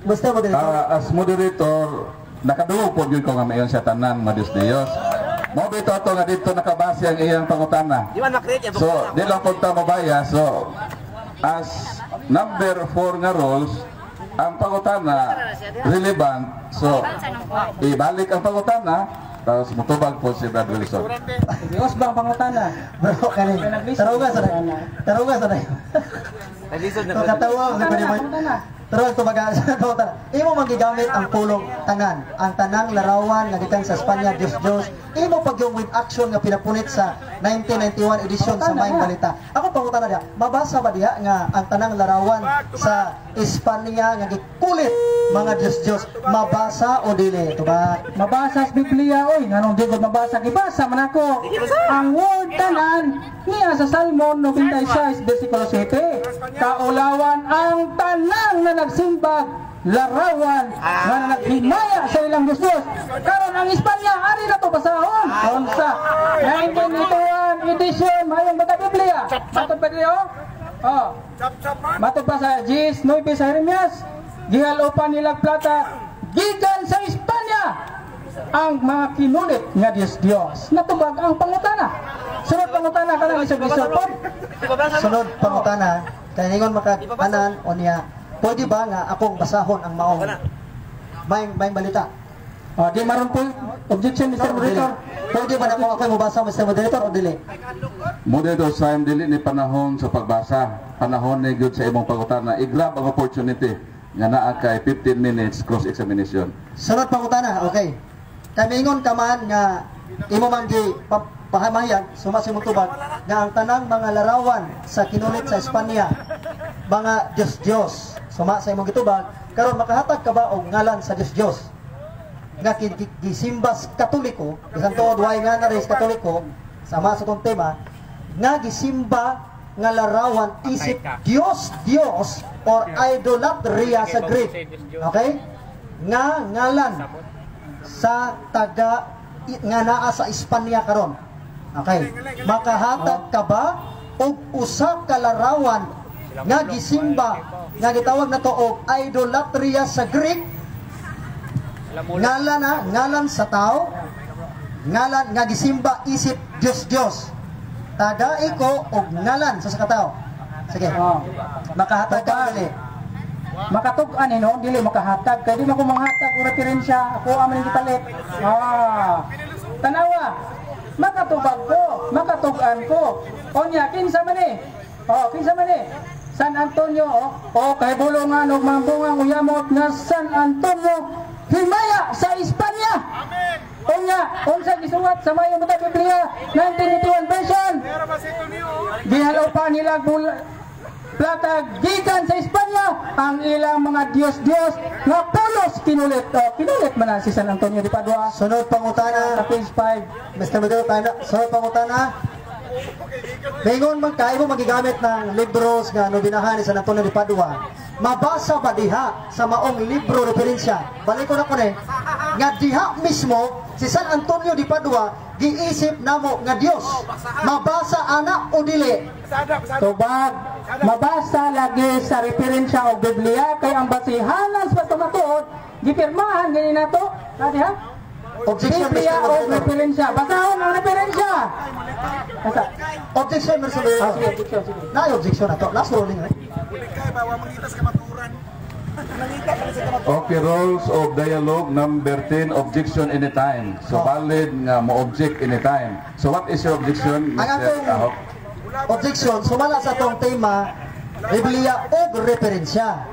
Mr. Moderator. As moderator, nakadungog po yun ko nga mayon siya tanan nga Dios Dios. Mo bitaw to nga dito nakabase ang iyang pangutana. Di man makreate. So, di lang punta mabaya. So, as number 4 nga rules, ang pangutana relevant. So, ibalik ang pangutana, tapos mutubag po si Brad Wilson. Dios ba ang pangutana? Bro, kani. Tarunga sa Tarunga sa Naglisod na. So, katawa sa Pangutana, mo. pangutana. Tarunga tumaga sa pangutana. Imo man gigamit ang pulong tanan, ang tanang larawan nga gikan sa Espanya Dios Dios. Imo pag yung with action nga pinapunit sa 1991 edition sa Maayong Balita. Ako pangutana diha, mabasa ba diha nga ang tanang larawan sa Espanya nga gikulit mga Dios Dios, mabasa o dili? Tubag. Mabasa sa Biblia oy, nganong di ko mabasa, gibasa man ako. Ang word tanan niya sa Salmo 96 versikulo 7. Kaulawan ang tanang na nagsimbag larawan nga naghimaya sa ilang Diyos Diyos. Karon ang Espanya ari na to basahon. Unsa 1981 edition Mayong Balita Biblia. Matod ba dili oh? Oh. Matod pa sa 19 sa Jeremias, gihalopan nila plata gikan sa Espanya ang mga kinulit nga Diyos Diyos. Natubag ang pangutana. Sunod pangutana kanang isog-isog pod. Sunod pangutana, kay ningon makatanan o niya Pwede ba nga akong basahon ang maong maing maing balita? Oh, di maron po objection, Mr. Moderator. Pwede ba na kung ako mobasa, Mr. Moderator, o dili? Moderator time, dili ni panahon sa pagbasa. Panahon ni gyud sa imong pangutana. I-grab ang opportunity nga naa kay 15 minutes cross examination. Sunod pangutana, okay. Kamingon ka man nga imo man gi pahamayan suma sa imong tubag nga ang tanang mga larawan sa kinulit sa Espanya mga Diyos-Diyos, suma sa imong gitubag karon, makahatag ka ba og ngalan sa Diyos-Diyos nga gisimba sa Katoliko, bisan tuod way nga na rin sa Katoliko, sama sa itong tema, nga gisimba nga larawan isip Diyos Diyos or idolatria sa Greek? Okay? Nga ngalan sa taga nga naa sa Espanya karon. Okay. Makahatag ka ba og usa ka larawan nga gisimba nga gitawag nato og idolatria sa Greek? Ngalan na, ngalan sa tao, ngalan nga gisimba isip Diyos Diyos. Tagai ko og ngalan sa katao. Sige. Oh. Makahatag ka dili? Makatug-an eh, no? Dili makahatag. Kaya di man ko manghatag og referensya. Ako ang man gipalit. Ah. Tanawa. Makatubag ko, makatug-an ko. Onya, kinsa man eh? Oh, kinsa man eh? San Antonio, oh, oh kay bulungan og mambungang uyamot nga San Antonio himaya sa Espanya. Unya, unsa gisuwat sa Mayo Mata Biblia 1981 version? Gihalaw pa nila plata gikan sa Espanya ang ilang mga Diyos-Diyos nga pulos kinulit. Oh, kinulit man na si San Antonio de Padua. Sunod pangutana. Sa page 5. Mr. Moderator, tayo na. Sunod pangutana. Mingon man kayo mo magigamit ng libros nga nobinahan ni San Antonio de Padua. Mabasa ba diha sa maong libro referensya? Balik ko na ko ni nga diha mismo si San Antonio de Padua giisip namo nga Dios. Mabasa ana o dili? Tubag, mabasa lagi sa referensya o Biblia kay ang basihanan sa pagpamatuod gipirmahan gani nato. Adi ha? Objection, Biblia Mr. o Moderator. referensya. Basahon ang referensya. Basta. Objection, Mr. Ah, Moderator. sige, objection, sige. Na objection na to. Last ruling. Eh. Okay, rules of dialogue number 10, objection anytime. So valid nga mo object anytime. So what is your objection, Ang Mr. akong Ahok? objection, sumala sa atong tema, Biblia og referensya.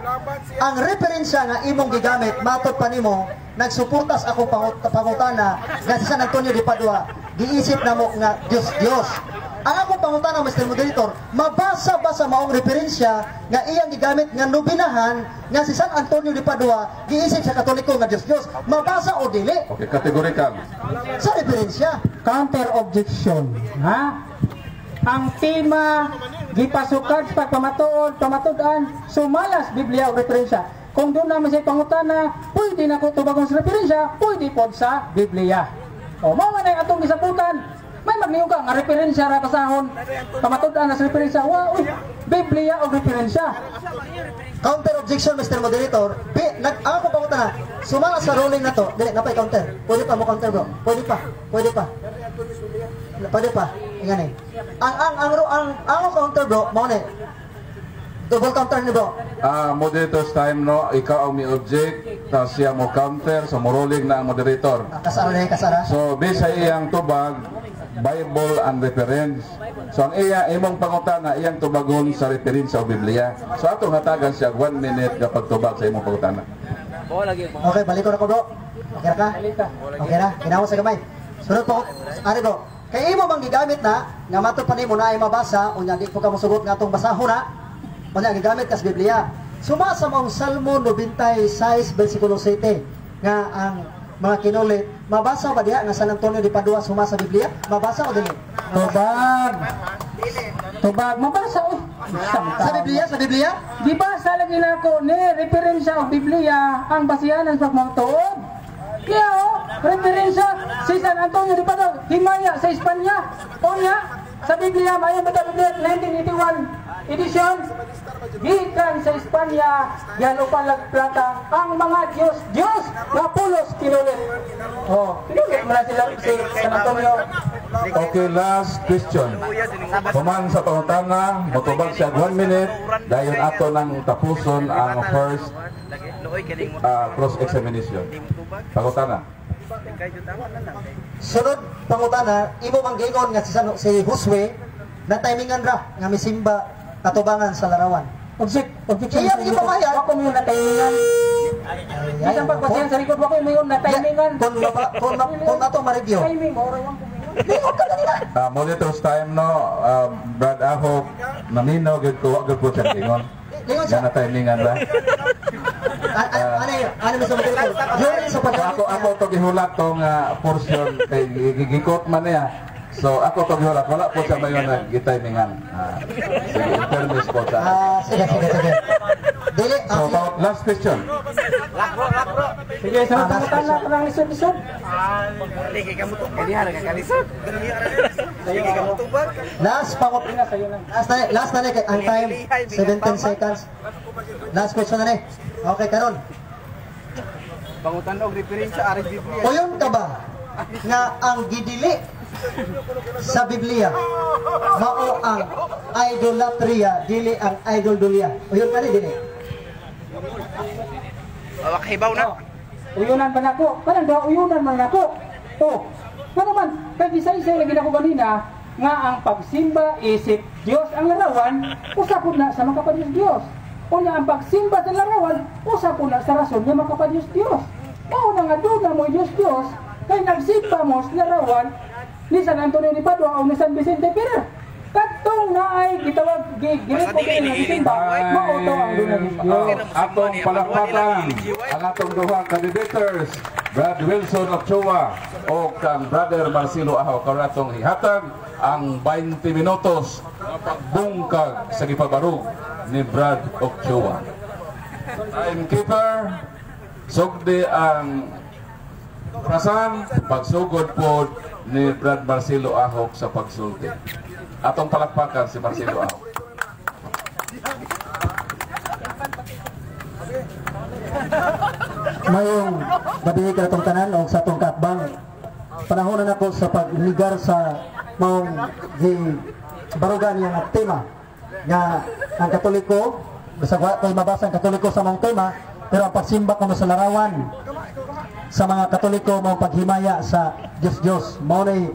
Ang referensya nga imong gigamit, matod pa nimo, nagsuportas ako pangutana nga si San Antonio de Padua, giisip namo nga Dios Dios. Ang akong pangutana, Mr. Moderator, mabasa ba sa maong referensya nga iyang gigamit nga nobinahan nga si San Antonio de Padua giisip sa Katoliko nga Dios Dios? Mabasa o dili Okay, categorical. sa referensya? Counter objection, ha? Ang tema gipasukad sa pagpamatuod, pamatud-an sumalas Biblia o referensya. Kung doon naman sa pangutana, pwede na ko tubagon sa referensya, pwede pod sa Biblia. O mao man ang atong gisabutan. May magniyog ka nga referensya ra basahon. Pamatud-an na sa referensya, wa uy, Biblia o referensya. Counter objection, Mr. Moderator. B, nag ang ako pangutana, sumala sa ruling na to. Dili, napay counter. Pwede pa mo counter, bro. Pwede pa. Pwede pa. Pwede pa. Ingan eh. Ang counter, bro, mao ni. Double counter ni bro. Ah, moderator's time no, ikaw ang mi-object, tapos siya mo counter, so mo ruling na ang moderator. Ah, kasara na kasara. So, based sa iyang tubag, Bible and reference. So, ang iya, imong pangutana, iyang tubagon sa reference sa Biblia. So, atong hatagan siya 1 minute kapag tubag sa imong pangutana. Okay, balik ko na ko, bro. Okay ra ka? Okay ra? Ginawa sa gamay. Sunod po, ari bro. Kay imo bang gigamit na nga matod pa nimo na ay mabasa unya di po ka mosugot nga atong basahon na, unya gigamit kas Biblia. Suma sa maong Salmo 96 versikulo 7 nga ang mga kinulit, mabasa ba diha nga San Antonio de Padua suma sa Biblia? Mabasa o dili? Tubag. Tubag mabasa oy. Isang Sa tao. Biblia, sa Biblia? Gibasa lagi nako ni referensya og Biblia ang basihanan sa pagmatuod. Kaya oh, referensya si San Antonio de Padua, himaya sa Espanya. Unya, sa Biblia, mayo ba Biblia 1981 edition? Gikan sa Espanya, gihalupan lag plata ang mga Diyos-Diyos nga pulos kinulit. Oh, kinulit man na sila si San Antonio. Okay, last question. Human sa pangutana, motubag siya 1 minute, dayon ato nang tapuson ang first cross-examination. Pangutana. Sunod pangutana, imo mang giingon nga si Josue na timingan ra nga misimba katubangan sa larawan. Objection. Iya, ipamahayag. Ako mo na timingan. Bisan pagpasiyan sa likod, ako mo na timingan. Kung ato ma-review. Timing, mao ra yung kumingon. Lingon ka kanina. Monitor's time, no, Brad Ahok, naminaw, gyud ko, wa gyud po siya ingon. Lingon siya. Nga na timingan ra. Ano yun? Ano mo sa moderator? During sa So paggamit ako to gihulat tong portion kay gigikot man niya. So ako to gihulat, wala po siya mayon na gitimingan. Sige, in fairness po sa. Ah, sige, sige, sige. Dili, So about last question. Sige, sunod pangutana, kanang lisod-lisod. Last pangut Ina, sa'yo lang. Last na ni kay ang time 17 seconds. Last question na ni. Okay, karon. Pangutan og referensya ari Biblia. Uyon ka ba nga ang gidili sa Biblia mao ang idolatria dili ang idoldulia? Uyon ka ni dili? Wa kahibaw na. Uyunan pa nako. Kanang duha uyunan man nako. Oh, nga naman, kay gisaysay lagi nako ganina nga ang pagsimba isip Dios ang larawan, usa pud na sa makapadiyos Dios. Unya ang pagsimba sa larawan, usa pud na sa rason nga makapadiyos Dios. Mao na nga duna mo Dios Dios kay nagsimba mo sa larawan ni San Antonio de Padua o ni San Vicente Ferrer. Kadtong naay gitawag gi gili ko kay nga gisimba, mao to ang duna ni Dios. Atong palakpakan ang atong duha ka debaters, Brad Wilson Ochoa o kang Brother Marcelo Ahaw, karon atong hihatag ang 20 minutos nga pagbungkag sa gipabarug ni Brad Ochoa. Timekeeper, sugdi ang orasan, pagsugod po ni Brad Marcelo Ahok sa pagsulti. Atong palakpakan si Marcelo Ahok. Mayong gabi ka tanan og sa atong kaatbang. Panahon na nako sa pagligar sa maong gi barugan niya nga tema nga ang Katoliko, bisag wa ko'y mabasa ang Katoliko sa maong tema, pero ang pagsimba kuno sa larawan sa mga Katoliko mao paghimaya sa Dios Dios. Mao nay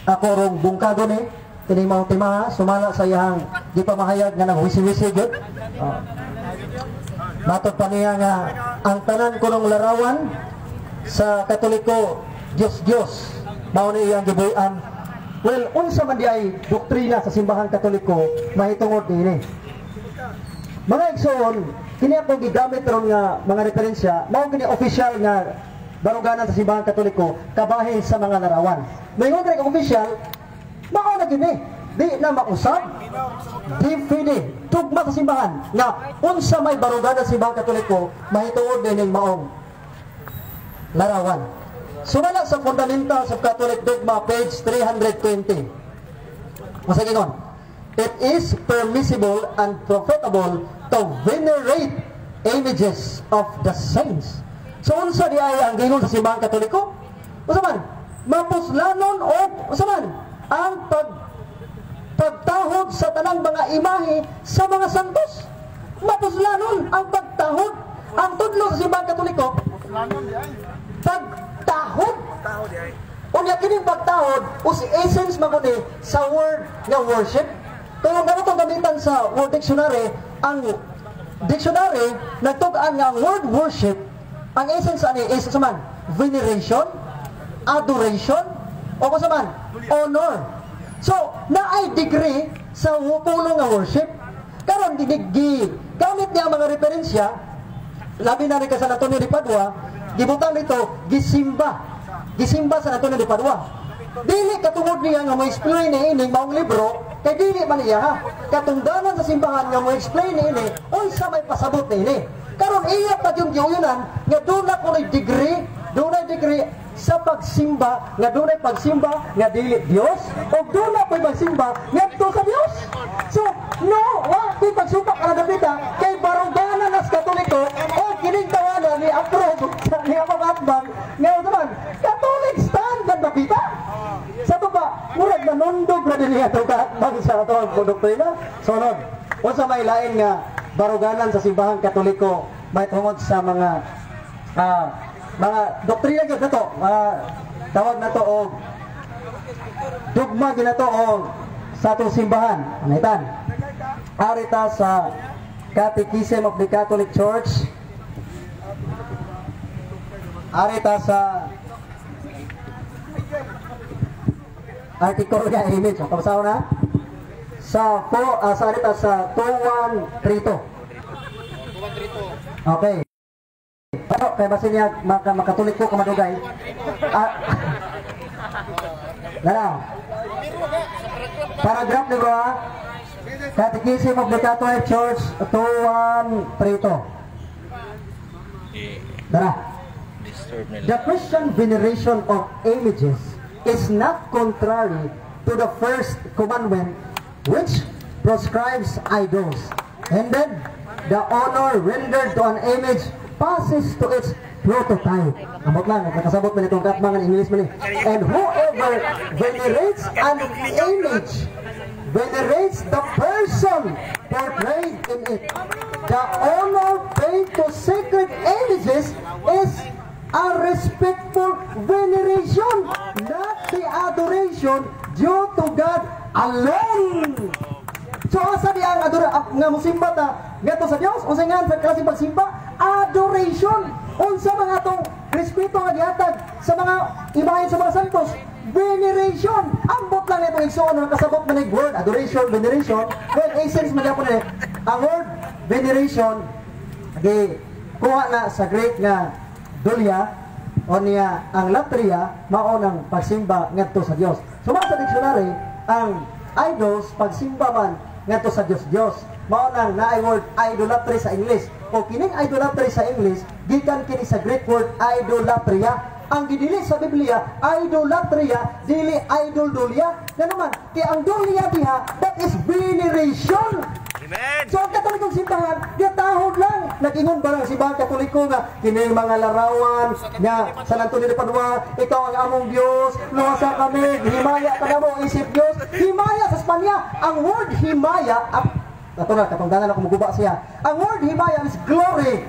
ako rong bungkago ni kining maong tema sumala sa iyang gipamahayag nga nagwisi-wisi gyud. Oh. Matod pa niya nga ang tanan kunong larawan sa Katoliko Dios Dios mao ni iyang gibuy-an. Well, unsa man di ay doktrina sa simbahang Katoliko mahitungod niini. Mga igsoon, kini ako gigamit ron nga mga referensya, mao kini official nga baruganan sa simbahang Katoliko kabahin sa mga larawan. Maingon kini official, mao na gini, di na mausab. Defini dugma sa simbahan nga unsa may baruganan sa simbahang Katoliko mahitungod nining maong larawan. Sumala sa Fundamentals of Catholic Dogma, page 320. Masagingon, it is permissible and profitable to venerate images of the saints. So unsa di ay ang gingon sa simbahang Katoliko? Unsa man? Mapuslanon o unsa man ang pagtahod sa tanang mga imahe sa mga santos. Mapuslanon ang pagtahod. Ang tudlo sa simbahang Katoliko, pagtahod. Unya kining pagtahod us essence man gud sa word nga worship. Kung ano itong gamitan sa word dictionary, ang dictionary nagtug-an nga ang word worship, ang essence ani is man veneration, adoration, o kung sa man honor. So naay degree sa pulong nga worship. Karon gamit niya ang mga referensya, labi na rin ka San Antonio de Padua, gibutang dito gisimba. Gisimba San Antonio de Padua. Dili katungod niya nga mo-explain ni ining maong libro, kay dili man niya ha. Katungdanan sa simbahan nga mo-explain ni ini, unsa may pasabot ni ini. Karon iya pa yung giuyunan nga doon na kunoy degree, doon na degree sa pagsimba nga dunay pagsimba nga dili Dios o duna po'y pagsimba ngadto sa Dios. So, no, wa ko'y pagsupak ana dapita kay barugana nas Katoliko o kining tawana ni approve ni among atbang nga man Catholic stand man dapita. Sa to ba, murag nanundog na din niya ito kaatbang sa ato ang doktrina. Sunod, unsa may lain nga baruganan sa simbahang Katoliko may tungod sa mga mga doktrina gyud nato, mga tawag nato og dogma gyud nato og sa atong simbahan. Pangitan. Arita sa Catechism of the Catholic Church. Arita sa article nga image. Kabasaw na? Sa po, sa arita sa 2132. Okay. Pero kay basin niya makatulik ko kamadugay. Lala. Paragraph ni bro. Catechism of the Catholic Church 2132. Dara. The Christian veneration of images is not contrary to the first commandment, which proscribes idols. And then, the honor rendered to an image passes to its prototype. Amot lang, nakasabot man itong katmangan English man eh. And whoever venerates an image venerates the person portrayed in it. The honor paid to sacred images is a respectful veneration, not the adoration due to God alone. So asa di ang adora nga mosimba ta ngadto sa Dios? Unsa nga sa klase pagsimba? Adoration. Unsa mga atong respeto nga gihatag sa mga imahen sa mga santos? Veneration. Ambot lang nitong igsuon nga kasabot man ning word adoration, veneration. Well, essence man gyapon ni ang word veneration gi kuha na sa Greek nga dulia o niya ang latria mao nang pagsimba ngadto sa Dios. So sa dictionary ang idols pagsimba man ngadto sa Dios Dios. Mao nang naay word idolatry sa English. O kining idolatry sa English gikan kini sa Greek word idolatria. Ang gidili sa Biblia idolatria, dili idol dulia. Ngano man kay ang dulia diha, that is veneration. Amen. So ang Katolikong simbahan, gitahod lang. Nag-ingon ba lang simbahan Katoliko nga kini mga larawan nga San Antonio de Padua, ikaw ang among Dios, luwasa kami, himaya ka namo isip Dios. Himaya sa Espanya, ang word himaya, ato na katungdanan ako muguba siya. Ang word himaya is glory.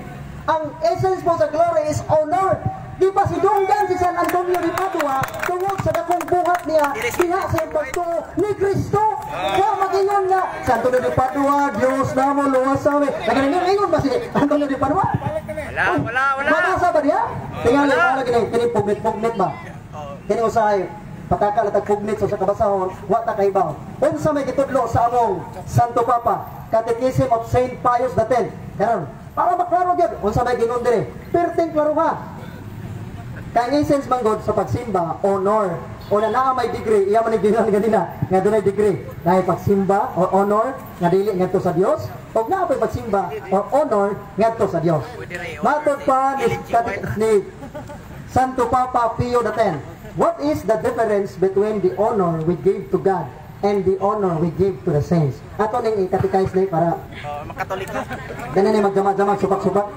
Ang essence po sa glory is honor. Di pa sidunggan si San Antonio de Padua tungod sa dakong buhat niya diha sa pagtuo ni Kristo. Wa mag-ingon nga San Antonio de Padua, Dios namo luwas kami. Naganingon ba si Antonio de Padua? Wala, wala, wala. Mabasa ba diha? Tingali wala gini kini pugnit-pugnit ba? Kini usahay pataka latag pugnit sa kabasahon, wa ta kahibaw. Unsa may gitudlo sa among Santo Papa, Catechism of Saint Pius X. Karon, para maklaro gyud unsa may gingon diri. Perting klaro ha. Kay essence man God sa pagsimba, honor. O na naa may degree, iya man gingon ganina nga dunay degree. Naay pagsimba or honor nga dili ngadto sa Dios, og naa pay pagsimba or honor ngadto sa Dios. Matod pa ni Santo Papa Pio X, what is the difference between the honor we give to God and the honor we give to the saints? Ato ning i-catechize ni para Makatoliko. Ganin ni magdamag-damag supak-supak.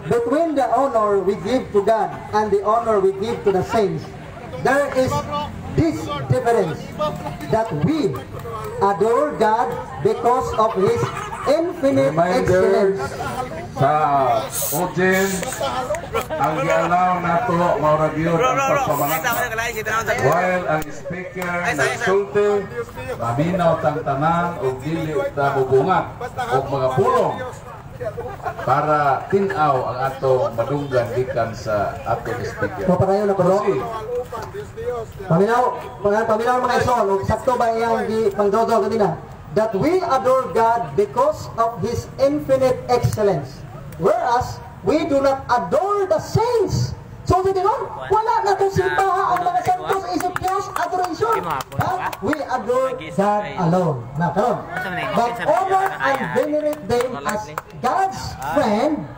Between the honor we give to God and the honor we give to the saints, there is this difference, that we adore God because of His infinite Reminders excellence. Sa audience, ang gialaw nato mao ra gyud ang pagpamanakpak. While ang speaker nagsulti, paminaw tang tanan og dili ta mubungat og mga pulong para tin-aw ang atong madunggan gikan sa atong speaker. So padayon na bro. Paminaw, paminaw mga isol, og sakto ba iyang gi pangdodo kanina? That we adore God because of His infinite excellence, whereas we do not adore the saints. So sa tinon, wala na itong simbaha ang mga santos isip Diyos adoration. But we adore God alone. Na karon, but honor and venerate them as God's friend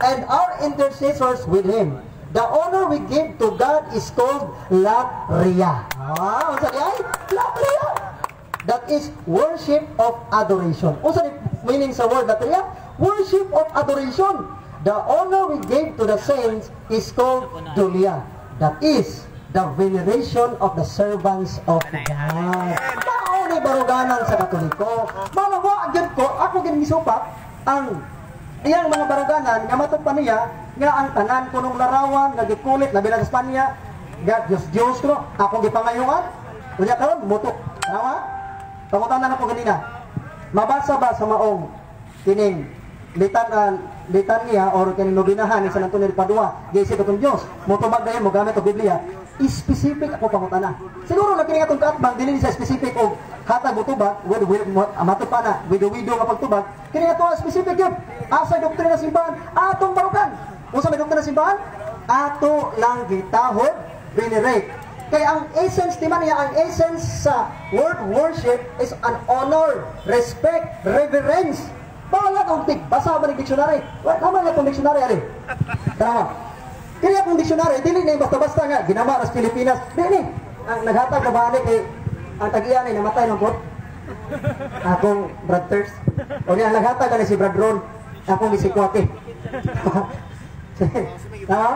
and our intercessors with Him. The honor we give to God is called latria. Ah, unsa di ay? Latria. That is worship of adoration. Unsa ni meaning sa word latria? Worship of adoration. The honor we give to the saints is called dulia. That is the veneration of the servants of God. Mao ni baruganan sa Katoliko. Mao wa gyud ko, ako gyud gisupak ang iyang mga baruganan nga matod pa niya nga ang tanan kunong larawan nga gikulit labi na sa Espanya nga Diyos Diyos kuno akong gipangayuan. Unya karon muto. Tama? Pangutana nako ganina. Mabasa ba sa maong kining litanya or kining nobinahan ni San Antonio de Padua giisip atong Dios motubag dayon mo gamit og Biblia? Specific ako pangutana. Siguro na kini atong kaatbang dili sa specific og hatag motubag with matod pa na wido-wido nga pagtubag. Kini ato specific gyud. Asa doktrina simbahan? Atong barugan. Unsa may doktrina simbahan? Ato lang gitahod, venerate. Kay ang essence di man niya, ang essence sa word worship is an honor, respect, reverence. Bahala kung basa ba ng dictionary. Wala tama nga itong dictionary, ari. Tama. Kaya kung dictionary, dili na yung basta-basta nga, ginama sa Pilipinas. Dili, ang naghatag na ba kay ang tag-iya ni namatay ng bot. Akong Brad Thurs. O niya, ang naghatag ni si Brad Ron. Akong gisikwate. Tama?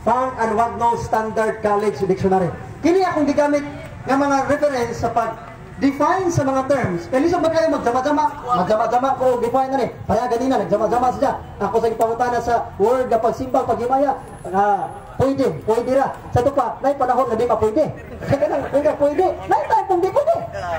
Funk and Wagnalls Standard College Dictionary. Kini akong gigamit nga mga reference sa pag define sa mga terms. Kaya lisod ba kayo magjama-jama? Magjama-jama ko define na ni. Kaya ganina, nagjama-jama siya. Ako sa ipangutana sa word na pagsimbang, paghimaya. Pwede, pwede ra. Sa ito pa, naay panahon na di pa pwede. Kaya nang, pwede, pwede. Naay time kung di pwede.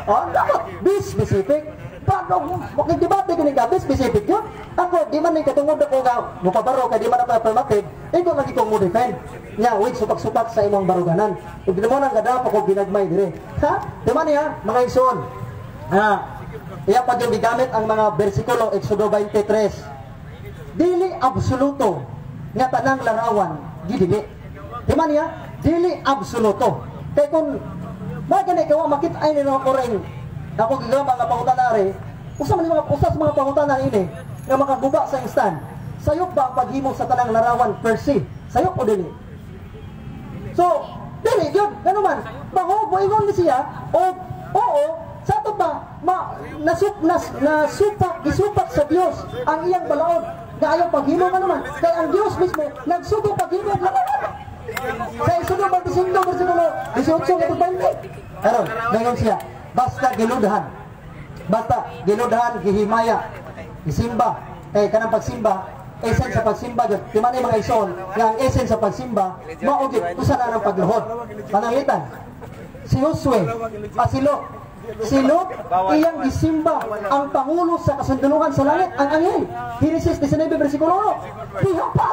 Oh, dapat, be specific. Paano, makigdebate ko ni be specific yun. Ako, di man ni katungod ako nga, mupabaro, kay di man ako affirmative, ikaw lagi kong mo defend. Nya, wait, supak-supak sa imong baruganan. Ug di mo nang gadap ako ginagmay dire. Ha? Di man niya, mga igsoon. Ha? Iya pa yung gigamit ang mga bersikulo, Exodo 23. Dili absoluto nga tanang larawan, gidili. Di man niya, dili absoluto. Kay kung mga gani kawa makita ay nila ko rin ako gigama nga pangutana rin, usa man mga usa sa mga pangutana ini nga makaguba sa instant. Sayop ba ang paghimo sa tanang larawan per se? Sayop o dili? So, dili gyud, ngano man, bago moingon ni siya o oo, sa ato ba ma nasup nas nasupak gisupak sa Dios ang iyang balaod nga ayaw paghimo, ngano man kay ang Dios mismo nagsugo paghimo og larawan. Sa Exodo 25 versikulo 18 ngadtong 20. Karon, dayon siya, basta giludhan. Basta giludhan, gihimaya, gisimba. Eh kanang pagsimba, essence sa pagsimba gyud. Di man mga igsoon, nga ang essence sa pagsimba mao gyud usa na ng pagluhod. Pananglitan. Si Josue, si Lot. Si Lot, iyang gisimba ang pangulo sa kasundalohan sa langit, ang anghel. Genesis 19 versikulo 1. Gihapa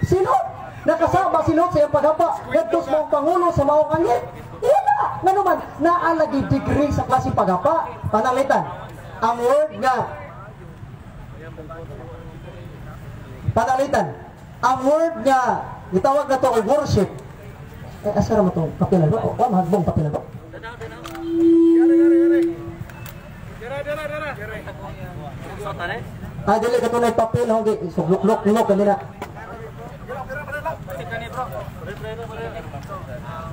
si Lot. Nakasaba si Lot sa iyang paghapa ngadto sa maong pangulo sa maong anghel. Wala! Ngano man, naalagi degree sa klaseng paghapa. Pananglitan. Ang word nga pananglitan. Ang word nga gitawag na to og worship. Eh, asa ra mo to? Papel ba? O, mahagbong papel ba? Ah, dili katunay papel ho gi suglok-lok kanina.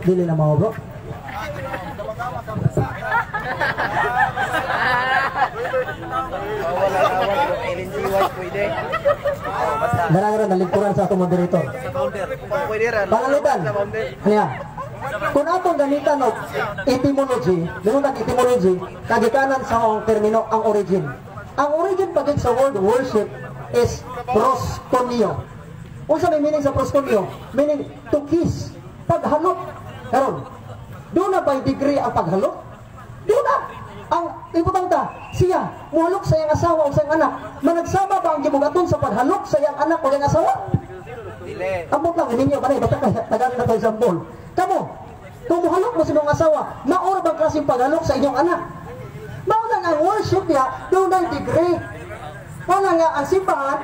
Dili na mao bro. Darang nalingkuran sa atong moderator. Pananglitan. Niya. Kung atong gamitan og etymology, lunod ang etymology, kagikanan sa ang termino ang origin. Ang origin pagid sa word worship is proskuneo. Unsa may meaning sa proskuneo? Meaning to kiss, paghalok. Karon, doon na by degree ang paghalok? Doon na. Ang ibutang ta, siya muhalok sa iyang asawa o sa iyang anak. Managsama ba ang gibugaton sa paghalok sa iyang anak o iyang asawa? Dili. Ambot lang ninyo kanay basta kay tagaan na to example. Kamo, kung muhalok mo sa inyong asawa, maura bang klaseng paghalok sa inyong anak? Mao na ang worship niya, doon na degree. Mao na nga ang simbahan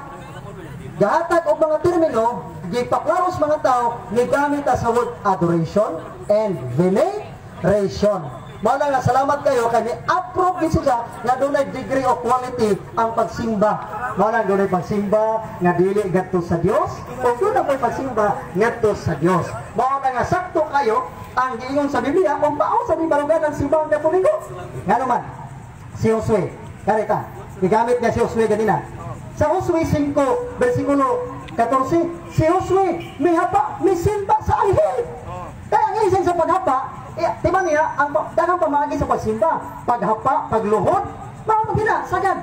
gahatag og mga termino, gipaklaro sa mga tao, gigamit sa word adoration and veneration. Mao na nga salamat kayo kay ni approve gid sila nga dunay degree of quality ang pagsimba. Mao na dunay pagsimba nga dili ngadto sa Dios o dunay may pagsimba ngadto sa Dios. Mao na nga sakto kayo ang giingon sa Biblia kung mao sa baruganan simbahang Katoliko. Ngano man si Josue, kareta, gigamit niya si Josue ganina. Sa Josue 5 versikulo 14, si Josue mihapa, misimba sa anghel. Kaya ang isang sa paghapa, eh, tiba niya, ang daghang pamaagi sa pagsimba, paghapa, pagluhod, mao man gina, sagad.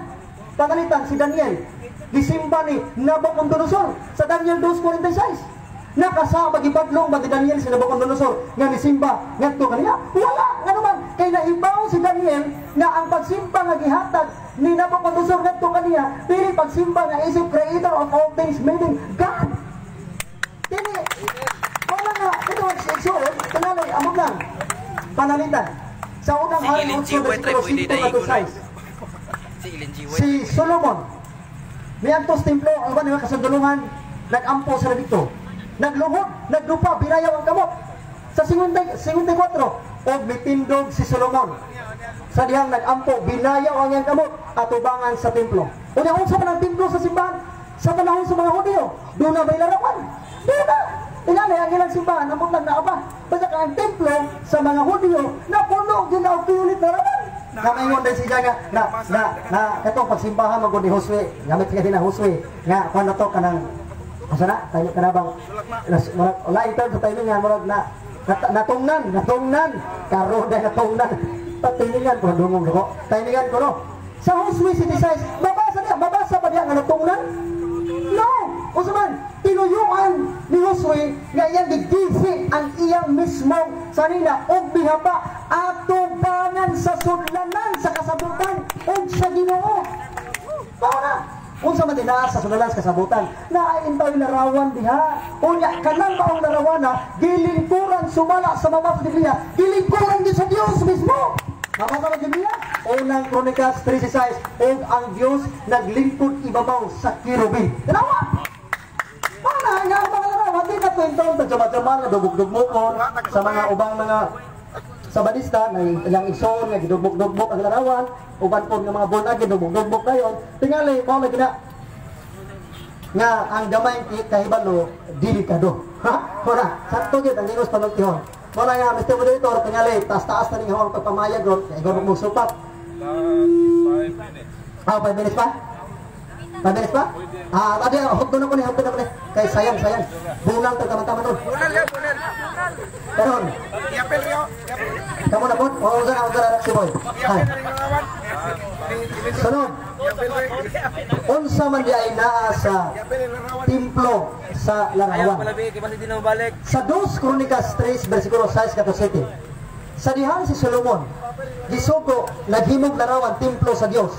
Pangalitan si Daniel, gisimba ni Nabucodonosor sa Daniel 2:46. Nakasama gibadlong ba ni Daniel si Nabucodonosor nga nisimba ngadto kaniya? Wala, ngano man kay naibaw si Daniel nga ang pagsimba nga gihatag ni Nabucodonosor ngadto kaniya dili pagsimba nga isip creator of all things, meaning God. Dili wala nga ito ang igsuon, tinalay amog lang panalitan sa Unang Si Hari Ellen 8 G. White, versikulo pwede 5 na ngadto igo na. 6. Si Ellen G. White. Si Solomon miadto sa templo, ang uban nga kasundulungan, nagampo sila dito, nagluhod, nagdupa, binayaw ang kamot sa 50, 54, og mitindog si Solomon sa dihang nagampo, binayaw ang iyang kamot atubangan sa templo. Unya, unsa man ang templo sa simbahan sa panahon sa mga Hudyo? Doon na may larawan? Doon na. Tingali ang ilang simbahan amot lang naa ba, basta ka ang templo sa mga Hudyo napuno gyud na og pinulit larawan. Nakaingon din siya nga na na na katong pagsimbahan man gud ni Josue, gamit siya din na Josue nga kuan na to kanang asa na tayo kana bang murag laing term sa timing nga murag na natungnan natungnan karon dahil natungnan patiningan ko dungog ko timingan ko no sa Josue 76. Mabasa niya, mabasa pa niya nga natungnan? No, unsa man tinuyuan ni Josue nga iyang gigisi ang iyang mismong sarili og bihapa atubangan sa sudlanan sa kasabutan ug sa Ginoo. Mao na. Unsa man dinaa sa sudlanan sa kasabutan? Naay intaw larawan diha. Unya kanang maong larawana gilingkuran sumala sa mabasa sa Biblia, gilingkuran gyud sa Dios mismo. Mabasa sa Biblia? Unang Kronikas 3:6, ug ang Dios naglingkod ibabaw sa kerubin. Tanawa. Mao na nga ang mga larawan di na tuwing sa jama-jama nga dugog-dugmokon sa mga ubang mga Sabadista na ilang igsoon nga gidugmok-dugmok ang larawan, uban pod nga mga bulag gidugmok-dugmok dayon. Tingali mao lagi na nga ang gamay kahibalo delikado. Ha? Ora, sakto gyud ang ingos panultihon. Mao na nga Mr. Moderator, tingali taas-taas na ning ang pagpamayag ron, kay igor mo supat. 5 minutes. Ah, 5 minutes pa? 5 minutes pa? Ah, adi, hugto na ko ni, hugto na ko ni. Kay sayang, sayang. Bunal ta tama-tama nun. Bunal ya, bunal. Karon, Iapel yo. kamo na po. Oo, unsa na, unsa na si Boy. Hay. Iapel rin larawan. Sunod, Iapel rin. unsa man di ay naa sa Iapel rin larawan. templo sa Ayaw larawan. pala bi, kay basta di na mabalik. Sa 2 Kronikas 3, versikulo 6 kato 7. Sa dihang si Solomon, gisugo, naghimog larawan, templo sa Dios.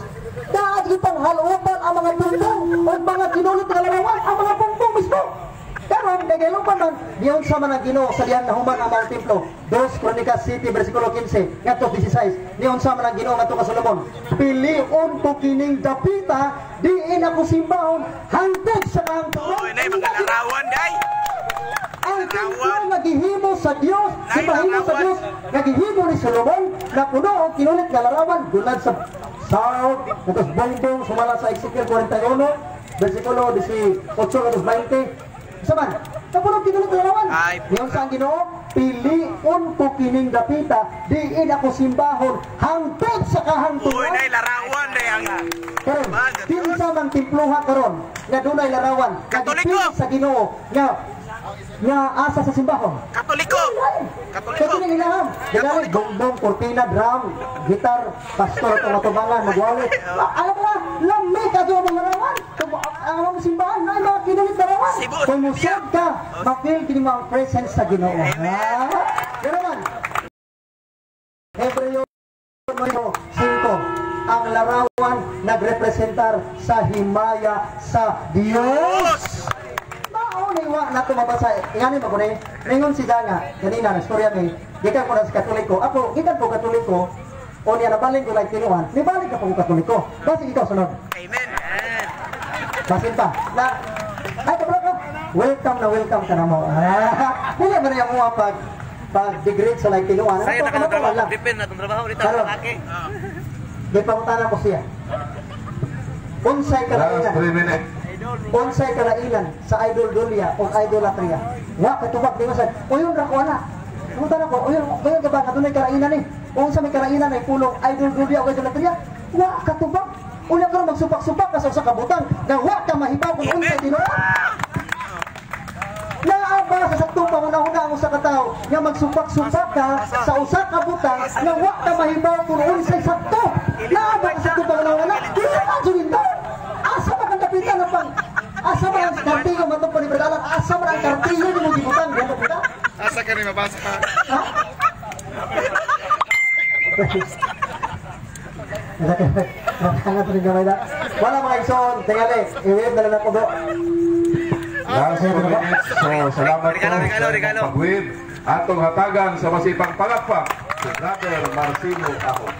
Daad gitang halupan ang mga punggong o mga kinulit nga larawan, ang mga punggong mismo. Karon kay gilupan man, diyon sa man ang Ginoo sa dihang nahuman ang mga templo. 2 Kronikas 7 versikulo 15 ngadto 16. Niyon sa man ang Ginoo ngadto ka Solomon. Pilion ko kining dapita, diin ako simbahon hangtod sa kahangturan. Uy, nay, mga larawan, day. Ang templo nga gihimo sa Dios, Nay, gipahimo sa larawan. Dios, nga gihimo ni Solomon, na puno og kinulit nga larawan gulad sa South, katos bongbong sumala sa Ezekiel 41, versikulo 18 katos 20. Isa man, kapuno kinulit nga larawan. Ay, Niyon sa ang Ginoo, pilion ko kining dapita, diin ako simbahon hangtod sa Uy, kahangturan. nay, larawan, day. Ang Karon, kinsa mang templuha karon nga dunay larawan nga Katoliko! gipili sa Ginoo nga nga asa sa simbahon. Katoliko. Katoliko. Katoliko. Kini ilaham. Dinali gonggong, kortina, drum, gitar, pastor atong matubangan, magwali. Alam mo na, lami ka doon ang larawan. Kung ang among simbahan, na mga kinulit larawan. Cebu, Kung musod ka, ma-feel kini mo ang presence sa Ginoo. Ha? Ganoon man. Hebreo 5, ang larawan nagrepresentar sa himaya sa Dios. Mao ni wa na mabasa. Ingani ba ko ni? Ningon si Danga, kanina na istorya ni, gikan ko na sa Katoliko. Ako, gikan ko Katoliko, o niya nabalin ko like tinuan, nibalik ako Katoliko. Basi ikaw sunod. Amen. Basin pa. Na, ay, kabra ka. Welcome na welcome ka na mo. Ah, dili man yung mga pag Pag-degrade sa like tinuan. Saya Ano na to, trabaho, lang. depend na itong trabaho dito Karon. sa laki. Di pangutana ko siya. Unsay Last karainan? 3 minutes. Unsay karainan sa idoldulia o idolatria? Wa katubag di masad. Uyon ra ko ana. Pangutana ko, uyon uyon ka ba kadunay karainan ni? Unsa may karainan ay pulong idoldulia o idolatria? Wa katubag. Unya karon magsupak-supak ka sa usa ka butang nga wa ka mahibaw kung unsay tinuod. Naa ba sa saktong pangunahuna ang usa ka tawo nga magsupak-supak ka sa usa ka butang nga wa ka mahibaw kung unsay sakto? Naa ba sa saktong pangunahuna? Dili man jud ito. Asa ba kang kapitan ang pang Asa ba ang kartiyo matong pa ni Brad Alan? Asa ba ang kartiyo ni mo gibutang? Ganto kita? Asa ka rin mabasa ka? Ha? Matangat rin gamay na. Wala mga igsoon, tingali, i-wave na lang ako do. Last 2 minutes. So, salamat po Regalo, regalo, sa regalo. inyong pag-wave. Atong hatagan sa masipang palakpak si Brother Marcelo Ahon.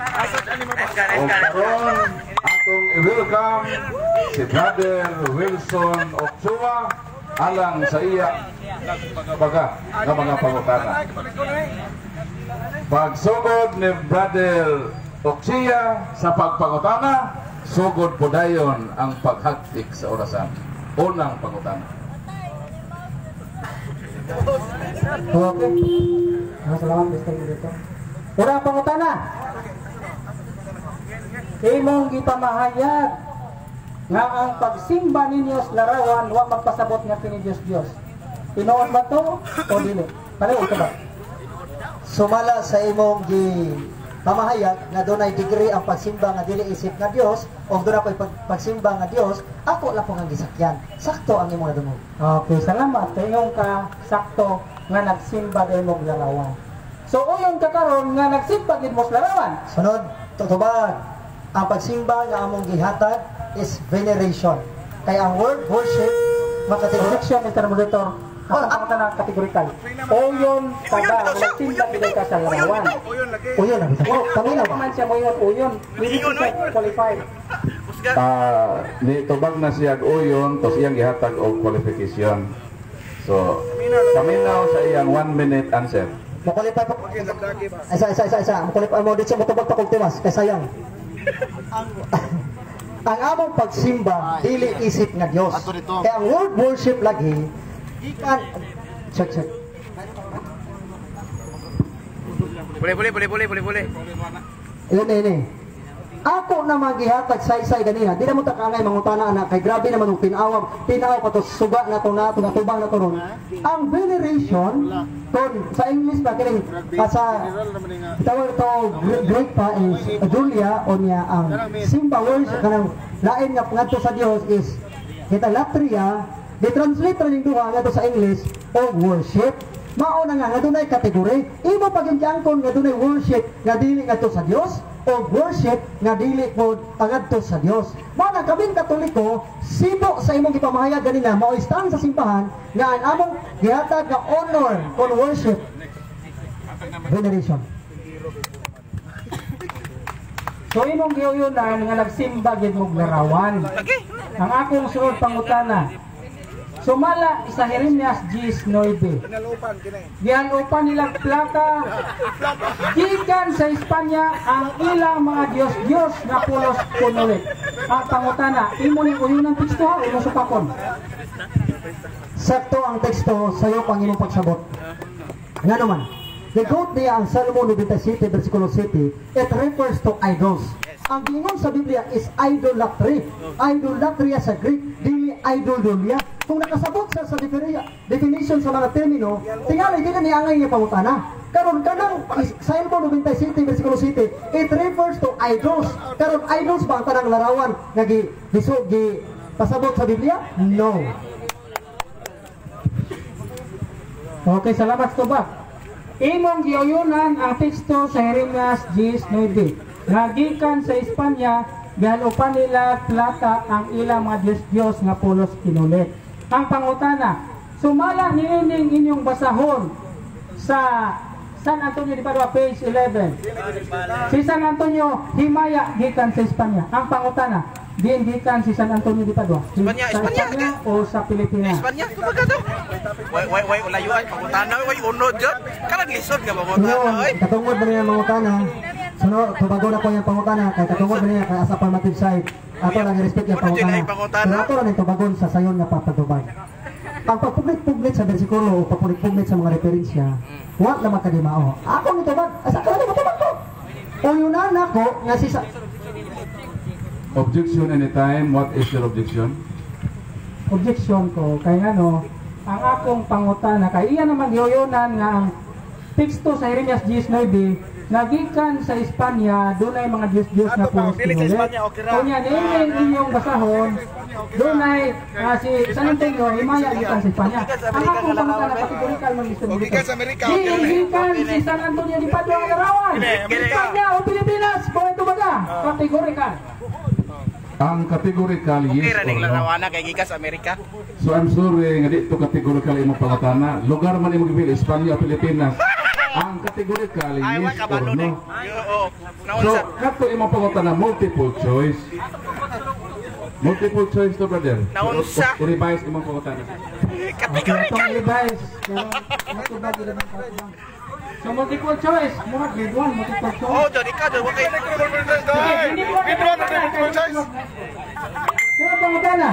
O karon atong i-welcome si Brother Wilson Ochoa alang sa iya nagpagabaga nga mga pangutana. Pagsugod ni Brother Ochoa sa pagpangutana, sugod po dayon ang paghagtik sa orasan. Unang pangutana. Okay. Salamat, Mr. Moderator. Unang pangutana. Imong gipamahayag nga ang pagsimba ninyo sa larawan wa magpasabot nga kini Dios Dios. Tinuod ba to o dili? Pareho ka ba? Sumala sa imong gi pamahayag nga dunay degree ang pagsimba nga dili isip nga Dios o doon ako'y pagsimba nga Dios, ako lang po nga gisakyan. Sakto ang imong nadungog. Okay, salamat. Kay ka sakto nga nagsimba dahil mong larawan. So uyon ka karon nga nagsimba gid mo sa larawan. Sunod, tutubag. Ang pagsimba nga among gihatag is veneration. Kay ang word worship makategori Correction, Mr. Moderator. Oh, Ako pangutana kategorikal. Uyon ka ba nagsimba gid ka sa larawan? Uyon na bitaw. Oh, paminaw ba? Man siya mo yun, uyon. Hindi siya qualified. Ni tubag na siya og uyon tos iyang gihatag og qualification. So, paminaw sa iyang 1 minute answer. Mo-qualify pa. Isa, isa, isa, isa. Mo-qualify mo dito mo tubag pa kog tiwas kay sayang. Ang among pagsimba dili isip nga Dios. Kaya ang word worship lagi gikan check check. Boleh, boleh, boleh, boleh, boleh, boleh. Yun ini. Ako na magihatag saysay ganina. Di na mo takangay mangutana anak kay grabe naman og tinaw tinaw pa to suga na to na to natubang na to ron. Ang veneration ton sa English pa kining pa sa tawag to Greek pa is dulia o niya ang simba worship kanang lain nga ngadto sa Dios is kita latria di-translate ra ning duha ngadto sa English o worship. Mao na nga nga dunay kategory. Imo pag giangkon nga dunay worship nga dili ngadto sa Dios o worship nga dili pod pangadto sa Dios. Mao na kaming Katoliko sibo sa imong gipamahayag ganina mao stand sa simbahan nga ang among gihatag nga honor kon worship veneration. So imong giuyunan nga nagsimba gid mog larawan. Ang akong sunod pangutana. Sumala sa Jeremias 10:9. Gihalupan nilang plaka gikan sa Espanya ang ilang mga Diyos-Diyos nga pulos kunulit. Ang pangutana, imo ning uyunan teksto ha, o supakon? Sakto ang teksto sayo pang imong pagsabot. Nga naman, the-quote niya ang Salmo 97 versikulo 7, it refers to idols. Ang giingon sa Biblia is idolatry. Idolatria sa Greek, dili idoldulia. Kung nakasabot sa definition sa mga termino, tingali dili ni angay nga pangutana. Karon kanang Salmo 97 versikulo 7, it refers to idols. Karon idols ba ang tanang larawan nga gi gi pasabot sa Biblia? No. Okay, salamat tubag. Imong giuyunan ang teksto sa Jeremias 10:9. Nga gikan sa Espanya, gihalupan nila plata ang ilang mga Diyos-Diyos nga pulos kinulit. Ang pangutana, sumala niining inyong basahon sa San Antonio de Padua, page 11. Si San Antonio himaya gikan sa Espanya. Ang pangutana, Diin gikan si San Antonio de Padua? Espanya, Sa Espanya, Espanya o sa Pilipinas? Espanya, tubaga daw. Way way way layuan pangutana, way unod jud. Karang lisod nga pangutana Ngayon, oy. katungod ba niya mangutana? Suno, tubago na ko yung pangutana kay katungod ba niya kay as affirmative side. Ato lang i-respect yung Wala dyan pangutana. ay pangutana. Pero ato lang yung tubagon sa sayon nga papatubag. Ang pagpuglit-puglit sa bersikulo o pagpuglit-puglit sa mga referensya, wa naman kadimao. Ako ni tubag, asa ka na matubag ko. O yun na nako nga si sa Objection anytime. What is your objection? Objection ko kay ngano ang akong pangutana kay iya naman giuyunan nga ang teksto sa Jeremias 10:9 nagikan sa Espanya, dunay mga Diyos-Diyos na Ato pa, pulos dili sa kinulit. Espanya, okay ra. Unya niini inyong basahon, dunay si San Antonio himaya gikan sa Espanya. Ang akong pangutana, categorical man gusto O, gikan sa Amerika, Di okay ra. gikan si San Antonio de Padua ang larawan. Espanya o Pilipinas, buhay tubaga, categorical. Ang categorical Okay yes ra or ning no. larawana kay gikan sa Amerika. So I'm sorry nga di to categorical imong pangutana. Lugar man imong gipili, Espanya o Pilipinas. Ang categorical Ay, wa yes or kabalo no. ni. Oo. So Naunsa? kato imong pangutana, multiple choice. Multiple choice to, brother. Naunsa? I-revise imong pangutana. Okay, Categorical. itong revise. Pero, matubag yun ang patubang. So, multiple choice. Mura, grade 1, multiple choice. Oh, jud ikaw jud wa kay Sige, hindi ko Grade 1 na multiple choice. Sino pangutana?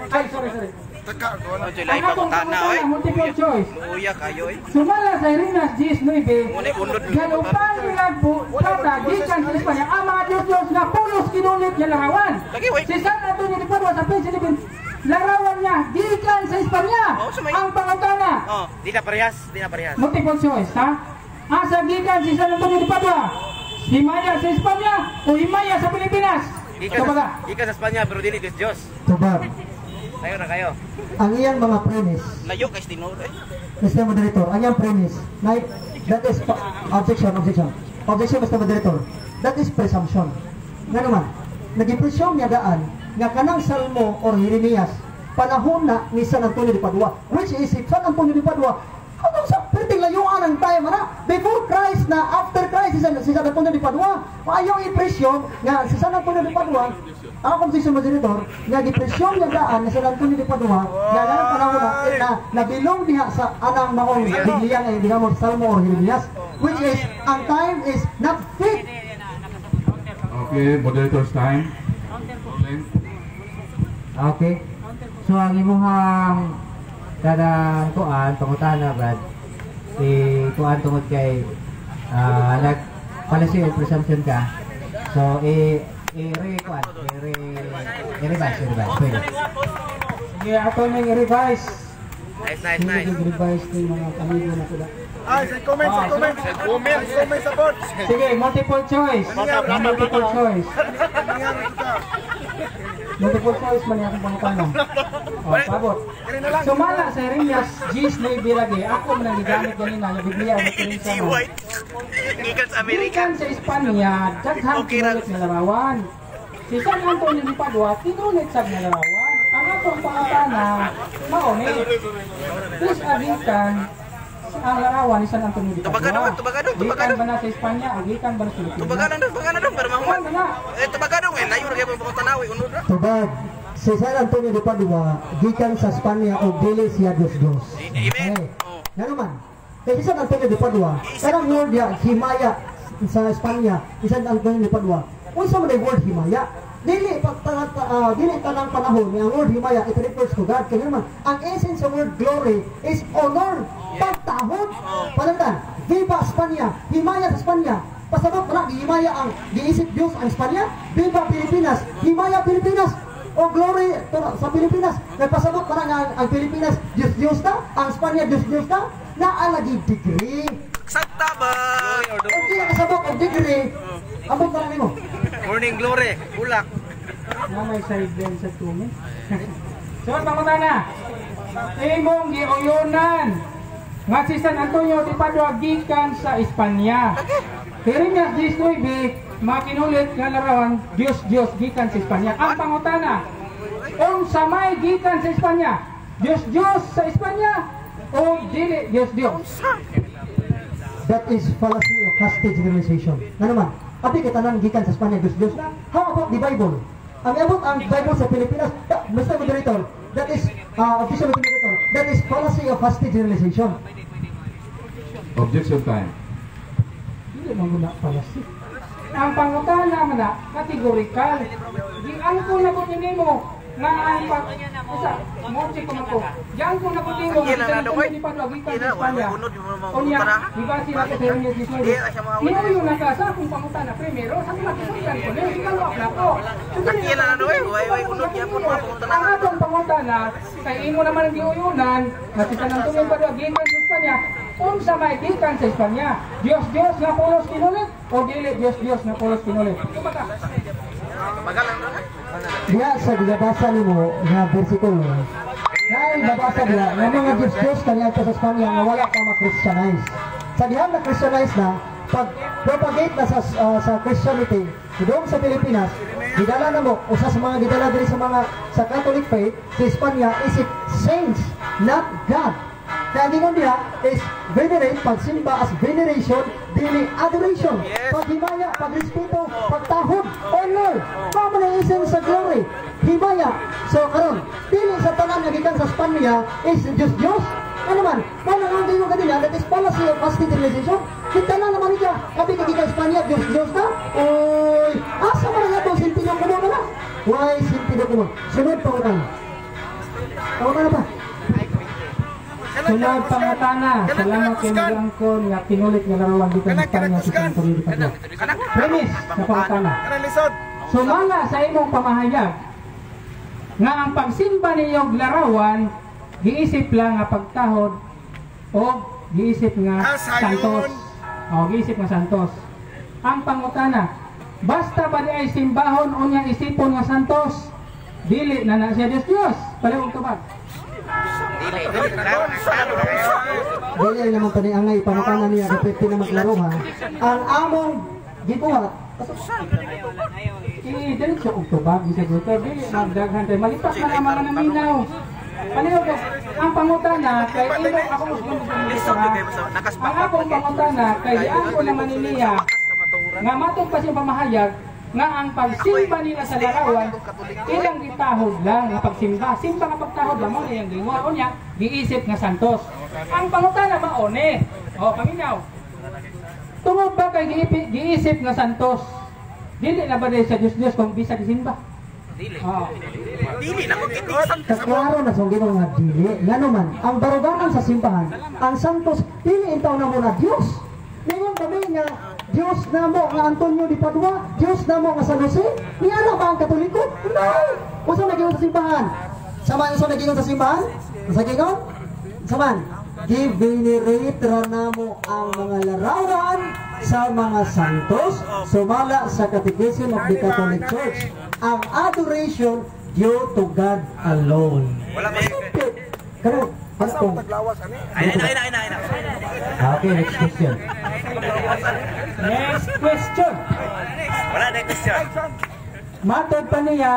Ay, sorry, sorry. Taka, ko na. Oh, jud lahi Ang akong pangutana oy. pangutana, multiple choice. Luya kayo oy. Sumala sa Jeremias 10:9, Ngunit unod. galupan nila plata, gikan sa Espanya, ang mga Diyos-Diyos na pulos kinulit niya larawan. Lagi, wait. Si San Antonio de Padua sa Philippines, larawan niya, gikan sa Espanya. Oh, Ang pangutana, Oh, di na parehas, di na parehas. Multiple choice, ha? Asa gikan si San Antonio de Padua? Himaya sa Espanya o himaya sa Pilipinas? Gikan Ito sa, baga? gikan sa Espanya pero dili Diyos Diyos. Tubag. Sayo na kayo. Ang iyang mga premise, Layo kay tinuod eh. Mr. Moderator, ang iyang premise, like, that is, objection, objection. Objection, Mr. Moderator. That is presumption. Nga naman, nag-presume niya daan nga kanang Salmo or Jeremias, panahon na ni San Antonio de Padua, which is if San Antonio de Padua, ano sa perting layuan ang time ana before Christ na, after Christ si San Antonio de Padua. Ayaw i-presume nga si San Antonio de Padua. Ang objection, Moderator, nga gi-presume niya daan ni San Antonio de Padua nga kanang panahon na, na nabilong diha sa anang maong Biblia nga digamos Salmo or Jeremias, which is ang time is not fit. Okay, moderator's time. Rolling. Okay. So ang imuhang kanang kuan pangutana, Brad, si kuan tungod kay nag fallacy of presumption ka. So i i re kuan i re i-revise, i-revise. Pwede. Sige, ato nang i-revise. Nice, nice, Hindi nice. i-revise ni mga kamigo na sila. Ay, sa comment, sa comment. Comment, comment sa board. Sige, multiple choice. Multiple choice. Multiple choice man yung akong pangutana. O, pabot. Sumala sa Jeremias 10:9 lagi. Ako man ang gigamit ganina, yung Biblia, ang referensya G mo. White. Gikan sa Amerika. Gikan sa Espanya, daghang Okay ra. kinulit na larawan. Si San Antonio de Padua, kinulit sa nga larawan. Ang atong pangutana, mao ni. Please agikan ang larawan ni San Antonio de Padua. Tubaga dong, tubaga dong, tubaga Gikan dong. ba na sa Espanya o gikan ba na sa Pilipinas? Tubaga lang dong, tubaga na dong para mahuman. Kuan ba na? Eh, tubaga dong eh, layo ra gyud pangutana oy, unod ra. Tubag, si San Antonio de Padua gikan sa Espanya o dili siya Diyos Diyos. Amen. Okay. Oh. Nga naman, kay si San Antonio de Padua, kanang word niya, himaya sa Espanya, si San Antonio de Padua. Unsa man ang word himaya? Dili pa dili tanang panahon nga ang word himaya, it refers to God. Kaya naman, ang essence sa word glory is honor, pagtahod. Panantan, Viva Espanya, himaya sa Espanya. Pasabot na gihimaya ang giisip Dios ang Espanya. Viva Pilipinas, himaya Pilipinas o glory to, sa Pilipinas. Nagpasabot pa na nga ang Pilipinas Diyos Diyos na, ang Espanya Diyos Diyos na, naa lagi degree. Sakta ba? Kung di ka kasabot og degree, ambot na nimo. Morning glory, ulak. Na may sideline sa tumi. So, pangutana. Imong giuyunan nga si San Antonio de Padua gikan sa Espanya. Jeremias 19, makinulit nga larawan Diyos Diyos gikan sa Espanya. Ang pangutana, unsa may gikan sa Espanya? Diyos Diyos sa Espanya o dili Diyos Diyos? That is fallacy of hasty generalization. Nga naman, abi kay tanan gikan sa Espanya Diyos Diyos na. How about the Bible? Ang iabot ang Bible sa Pilipinas, Mr. Moderator, that is official moderator, that is fallacy of hasty generalization. Objection time. Hindi man guna fallacy. Ang pangutana man na categorical. Giangko na ko nimo nga ang pag isa mo ko man ko. Giangko na ko nimo Sige lang, nga ano, oy. di pa gikan Sige sa na, Espanya. way unod, yung mga Unya, pangutana. gibase na ko sa inyo 19. Di na siya mga Niuyo na ka sa akong pangutana primero sa mga gisugdan ko. Niyo ikalo na ko. Sige lang, ano, oy. Way unod gyapon mga pangutana. Ang atong pangutana kay imo naman ang giuyunan nga si San Antonio Padua gikan sa Espanya. Unsa may gikan sa Espanya? Dios Dios nga pulos kinulit o dili Dios Dios nga pulos kinulit? Kumbaga, Magalang na. Diya sa gibasa nimo nga versikulo, naay babasa diya nga mga Diyos-Diyos kaniadto sa Espanya nga wala pa ma-Christianize. Sa dihang na-Christianize na, pag propagate na sa Christianity, doon sa Pilipinas, gidala na mo, usa sa mga gidala diri sa mga sa Catholic faith sa Espanya is it saints, not God. Kaya gingon diha is venerate, pagsimba as veneration, dili adoration. Paghimaya, pagrespeto, pagtahod, honor. Mao man ang essence sa glory. Himaya. So karon, dili sa tanan nga gikan sa Espanya is Diyos Diyos. Ano man? Mao nang ang gingon kanina, that is fallacy of hasty generalization. Kita na naman niya, abi ka gikan Espanya, Diyos Diyos na. Oy, asa man ang atong sentido kuno na? Why sentido kuno? Sunod pangutana. Pangutana pa. Sunod pangutana, salamat kay Angkon nga kinulit nga larawan gikan sa Espanya si San Antonio de Padua. Premise sa pangutana. Kanang lisod. Sumala sa imong pamahayag nga ang pagsimba niyog larawan giisip lang nga pagtahod o giisip nga Ah, sayon. santos. O giisip nga santos. Ang pangutana, basta ba di ay simbahon unya isipon nga santos, dili na na siya Diyos Diyos. Palihog tubag. Dili. Klaro, klaro na kayo. Dili ay naman tani angay pangutana niya kay pwede na maklaro ha. Ang among gibuhat. I-diretso og tubag bisa gusto dili magdaghan kay malipas na ang mga naminaw. Palihog ang pangutana kay imo ako Lisod gyud kayo sa Ang akong pangutana kay giangko naman niya nga matod pa siyang pamahayag nga ang pagsimba nila sa larawan ilang gitahod lang nga pagsimba, simba nga pagtahod lang mo iyang gingon unya giisip nga santos. Ang pangutana mao ni, o paminaw, tungod ba kay giisip nga santos, dili na ba dahil sa Diyos Diyos kung bisa gisimba? Dili. Oh. Dili na ko kitiksan. Kaklaro na sa Ginoo nga dili. Ngano man, ang baruganan sa simbahan, ang santos dili intaw na mo na Dios. Ningon kami nga Dios namo nga Antonio di Padua, Dios namo nga San Jose, niana ba ang Katoliko? No. Unsa may gingon sa simbahan? Sama unsa may gingon sa simbahan? Unsa gingon? Saman, gi-venerate ra namo ang mga larawan sa mga santos sumala sa Catechism of the Catholic Church. Ang adoration due to God alone. Wala ko. Karon, ano kung Taglawas ani. Ay, ay, ay, ay, ay. Okay, next question. Next question. Wala na question. Matod pa niya,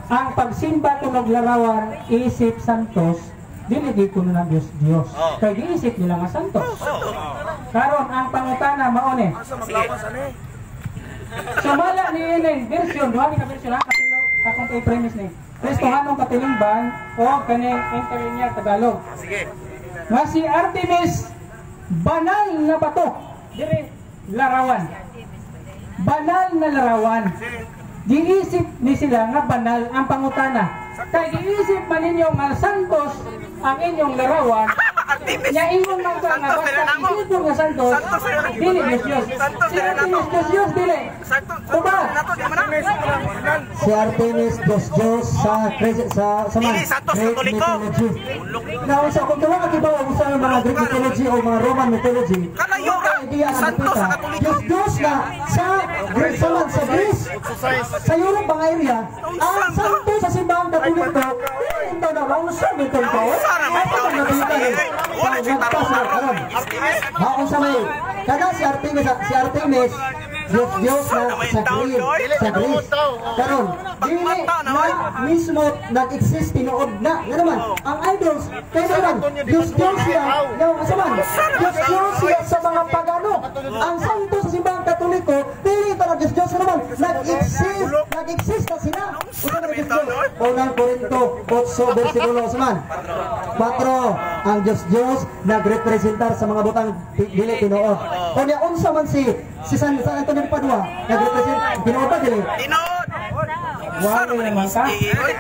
ang pagsimba tunog larawan isip santos, dili di kuno ng Diyos Diyos. Oh. Kay giisip nila nga santos. Oh. Karon ang pangutana mao ni. Asa maglawas ani? Sumala ni ining version, duha ni ka version ha, kapilo akong i-premise ni. Kristohanong katilingban o kaning interlinear Tagalog. Sige. Nga si Artemis banal na bato dire larawan. Banal na larawan. Giisip ni sila nga banal ang pangutana. Kay giisip man ninyo nga santos ang inyong larawan. Artemis. Nya ingon man ka nga Santos basta dili namo. isipon nga santos, Santos dili namo. dili Diyos Diyos. Santos Si dili Artemis nato. Diyos Diyos dili. Santo, Tuba. nato di man na. Si Artemis Diyos Diyos sa sa sa man, Dili, Santos Greek Katoliko. mythology. Na unsa kung tuwa ka kibaw unsa ang mga Greek mythology o mga Roman mythology. Kalayo ra. Idea ang Santos nakita. sa Katoliko. Diyos Diyos na sa Greek sa man, sa Greece, sa Europe mga area, ang santo sa simbahang Katoliko, dili intaw na unsa bitong ko. Unsa ra man Ako taon? ang nabita ni. Wala siya Nagpas na karon. Artemis. Ha, unsa may kada si Artemis Diyos Diyos na sa Greece, sa Greece. Karon, dili na mismo nag-exist tinuod na. Nga naman, ang idols, kaya naman, Diyos Diyos siya, nga asa man, Diyos Diyos siya sa mga pagano. Ang santo sa simbahang Katoliko, dili ta Diyos Diyos naman nag-exist, nag-exist na sila. Unsa man Diyos Diyos? Unang Korinto 8 versikulo man. 4, ang Diyos Diyos nagrepresentar sa mga butang dili tinuod. Unya unsa man si si San, San Antonio de Padua nagrepresent, tinuod ba dili? Tinuod. Wala naman ka. Oy.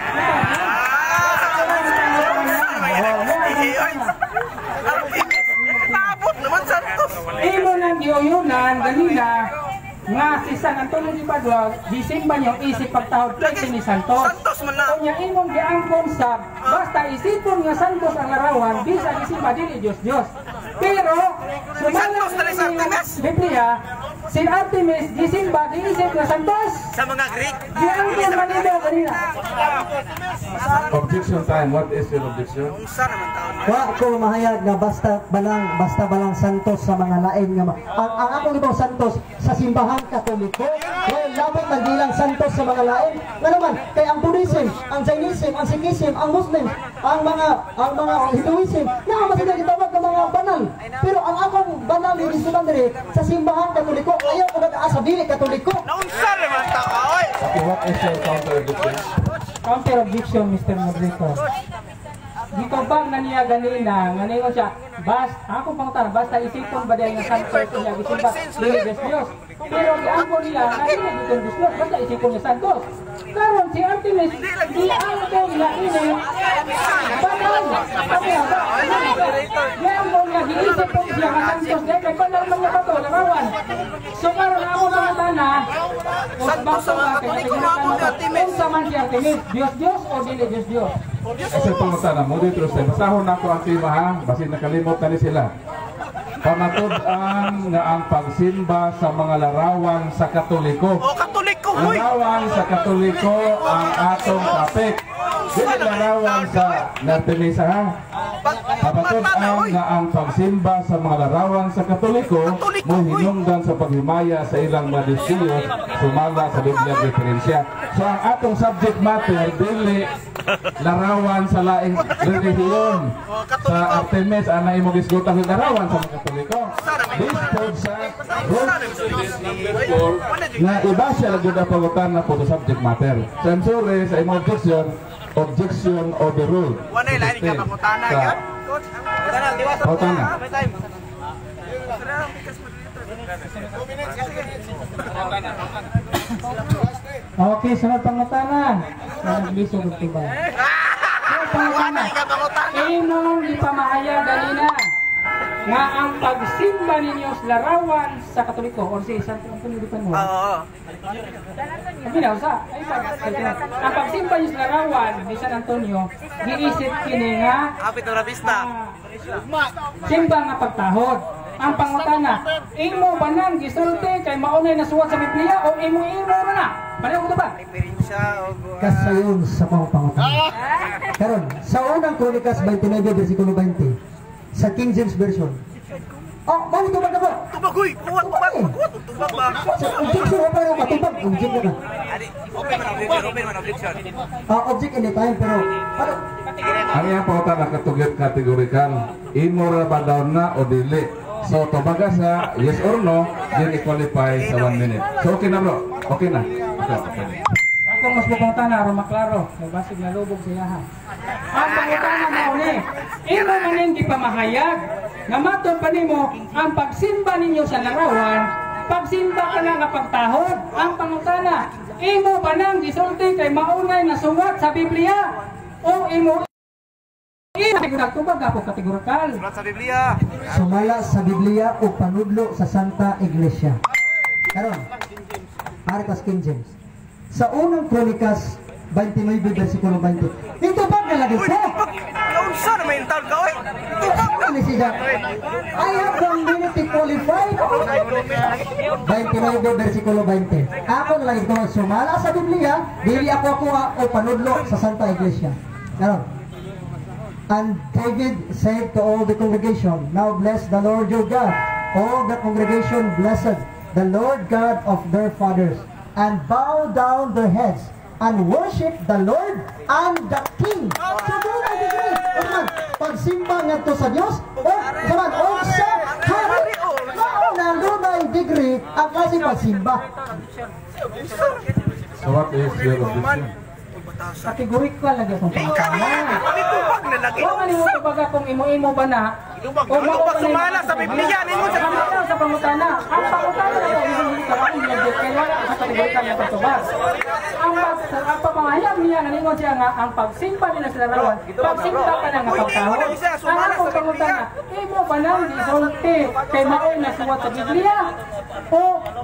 Naabot naman Santos. Imo nang giuyunan ganina nga si San Antonio de Padua gisimba niyo isip pagtahod kay ni Santos. Santos man na. Unya imong giangkon sa basta isipon nga Santos ang larawan bisa gisimba dili Dios Dios. Pero sumala Santos na rin sa Artemis. Biblia, si Artemis gisimba giisip nga Santos. Sa mga Greek. Giangkon man nimo ganina. Objection time. What is your objection? Unsa naman taon? Wa ko mahayag nga basta balang santos sa mga lain nga ang akong ibang santos sa simbahan Katoliko, well, labot man bilang santos sa mga lain nga naman kay ang Buddhism, ang Jainism, ang Sikhism, ang Muslim, ang mga Hinduism naa man sila gitawag nga mga banal, pero ang akong banal ni gisuman diri sa simbahan Katoliko. Ayaw ko nag sa dili Katoliko. Naunsa naman ta ka oy. Okay, what is your counter objection? Counter objection, Mr. Moderator. Gitubang na niya ganina, nga ningon siya, bas, ako pangutana, basta isipon ba dahil nga Santos niya gisimba, dili Diyos Diyos. Pero giangkon niya, nga dili dito Diyos Diyos, basta isipon niya Santos. Karon si Artemis, giangkon na ini, banal, giangkon niya, giisip po siya nga Santos, dahil kay banal man niya ba to, larawan. So karon ako pangutana, Santos sa mga Katoliko, maabot ni Artemis. unsa man si Artemis, Diyos Diyos o dili Diyos Diyos? Ay, sa pangutana, moderator style. Basahon na ko ang tema ha, basin nakalimot na ni sila. Pamatud-an nga ang pagsimba sa mga larawan sa Katoliko. Oh, Katoliko hoy. Larawan sa Katoliko ang atong topic. Dili larawan sa Artemisa ha. Pamatud-an nga ang pagsimba sa mga larawan sa Katoliko Katoliko, mohinungdan sa paghimaya sa ilang mga Diyos sumala sa Biblia referensya. So ang atong subject matter dili larawan sa laing relihiyon. Sa Artemis ana imo gisgutan sa larawan sa mga Katoliko. This pod sa Rules number 4 nga iba siya lang gyud ang pangutana po sa subject matter. So I'm sorry sa imong objection, objection overruled. Wala lain ka pangutana Sa gyud. Coach, pangutana. Pangutana. May time. Okay, sunod pangutana. Naglisod og tubag. Sunod pangutana. Wala ka pangutana. Imong gipamahayag ganina nga ang pagsimba ninyo sa larawan sa Katoliko or si Santo Antonio de Padua. Oo. Sabi na, usa. Ay, ang pagsimba niyo sa larawan ni San Antonio, giisip kini nga Hapit na vista. Simba nga pagtahod. Ang pangutana, imo ba nang gisulti kay maunay nasuwat sa Biblia o imo-imo na na? Pareho ko ba? Referensya og Kasayon sa mga pangutana. Karon, sa Unang Kronikas 29 versikulo 20 sa King James Version. Oh, mao tubag na po. Tubag hoy, kuwat tubag, kuwat tubag ba? Sa objection wa pero matubag, object na. Ali, open man objection, open man objection. Ah, object anytime pero ano Ang iyang pangutana katugyot categorical. Imo ra ba daw na o dili? So tubaga sa yes or no, then i-qualify sa 1 minute. So okay na bro. Okay na. Okay. Ako mas pangutana aron maklaro, kay basig nalubog siya ha. Ang pangutana mao ni, imo man ning gipamahayag nga matod pa nimo ang pagsimba ninyo sa larawan, pagsimba ka na nga pagtahod. Ang pangutana, imo ba nang gisulti kay maunay nasuwat sa Biblia o imo imo tubag ako kategorikal? Sulat sa Biblia. Sumala sa Biblia o panudlo sa Santa Iglesia. Karon, Aritas King James. Sa Unang Kronikas 29 versikulo 20. Ito ba nalagay Uy, ko? tubag. Naunsa na may taon ka oy. Tubag na. Ano siya? I have 1 minute to qualify. 29 versikulo 20. Ako nalagay ko sumala sa Biblia, dili ako akuha o panudlo sa Santa Iglesia. Karon. And David said to all the congregation, "Now bless the Lord your God." All the congregation blessed the Lord God of their fathers, and bow down their heads, and worship the Lord and the King. So doon ay degree. Uman, pagsimba ngadto sa Dios, o saman, o sa hari. Mao na dunay degree ang klase pagsimba. So what is your objection? Categorical lagi akong pangutana. Mitubag na lagi. Wa man nimo tubaga kung imo-imo ba na Ilubag, o mao ilubag, ba na sumala sa Biblia, ningon sa Pangutana sa pangutana. Ang pangutana na ito, sa akong ginagit, kay wala sa categorical nga pagtubag. Ang pamahayag niya, naningon siya nga, ang pagsimba nila sa larawan, pagsimba ka na nga Uy, pagtahod. ningon na siya, Ang sumala akong sa pangutana, imo ba nang gisulti kay maoy na suwat sa Biblia? O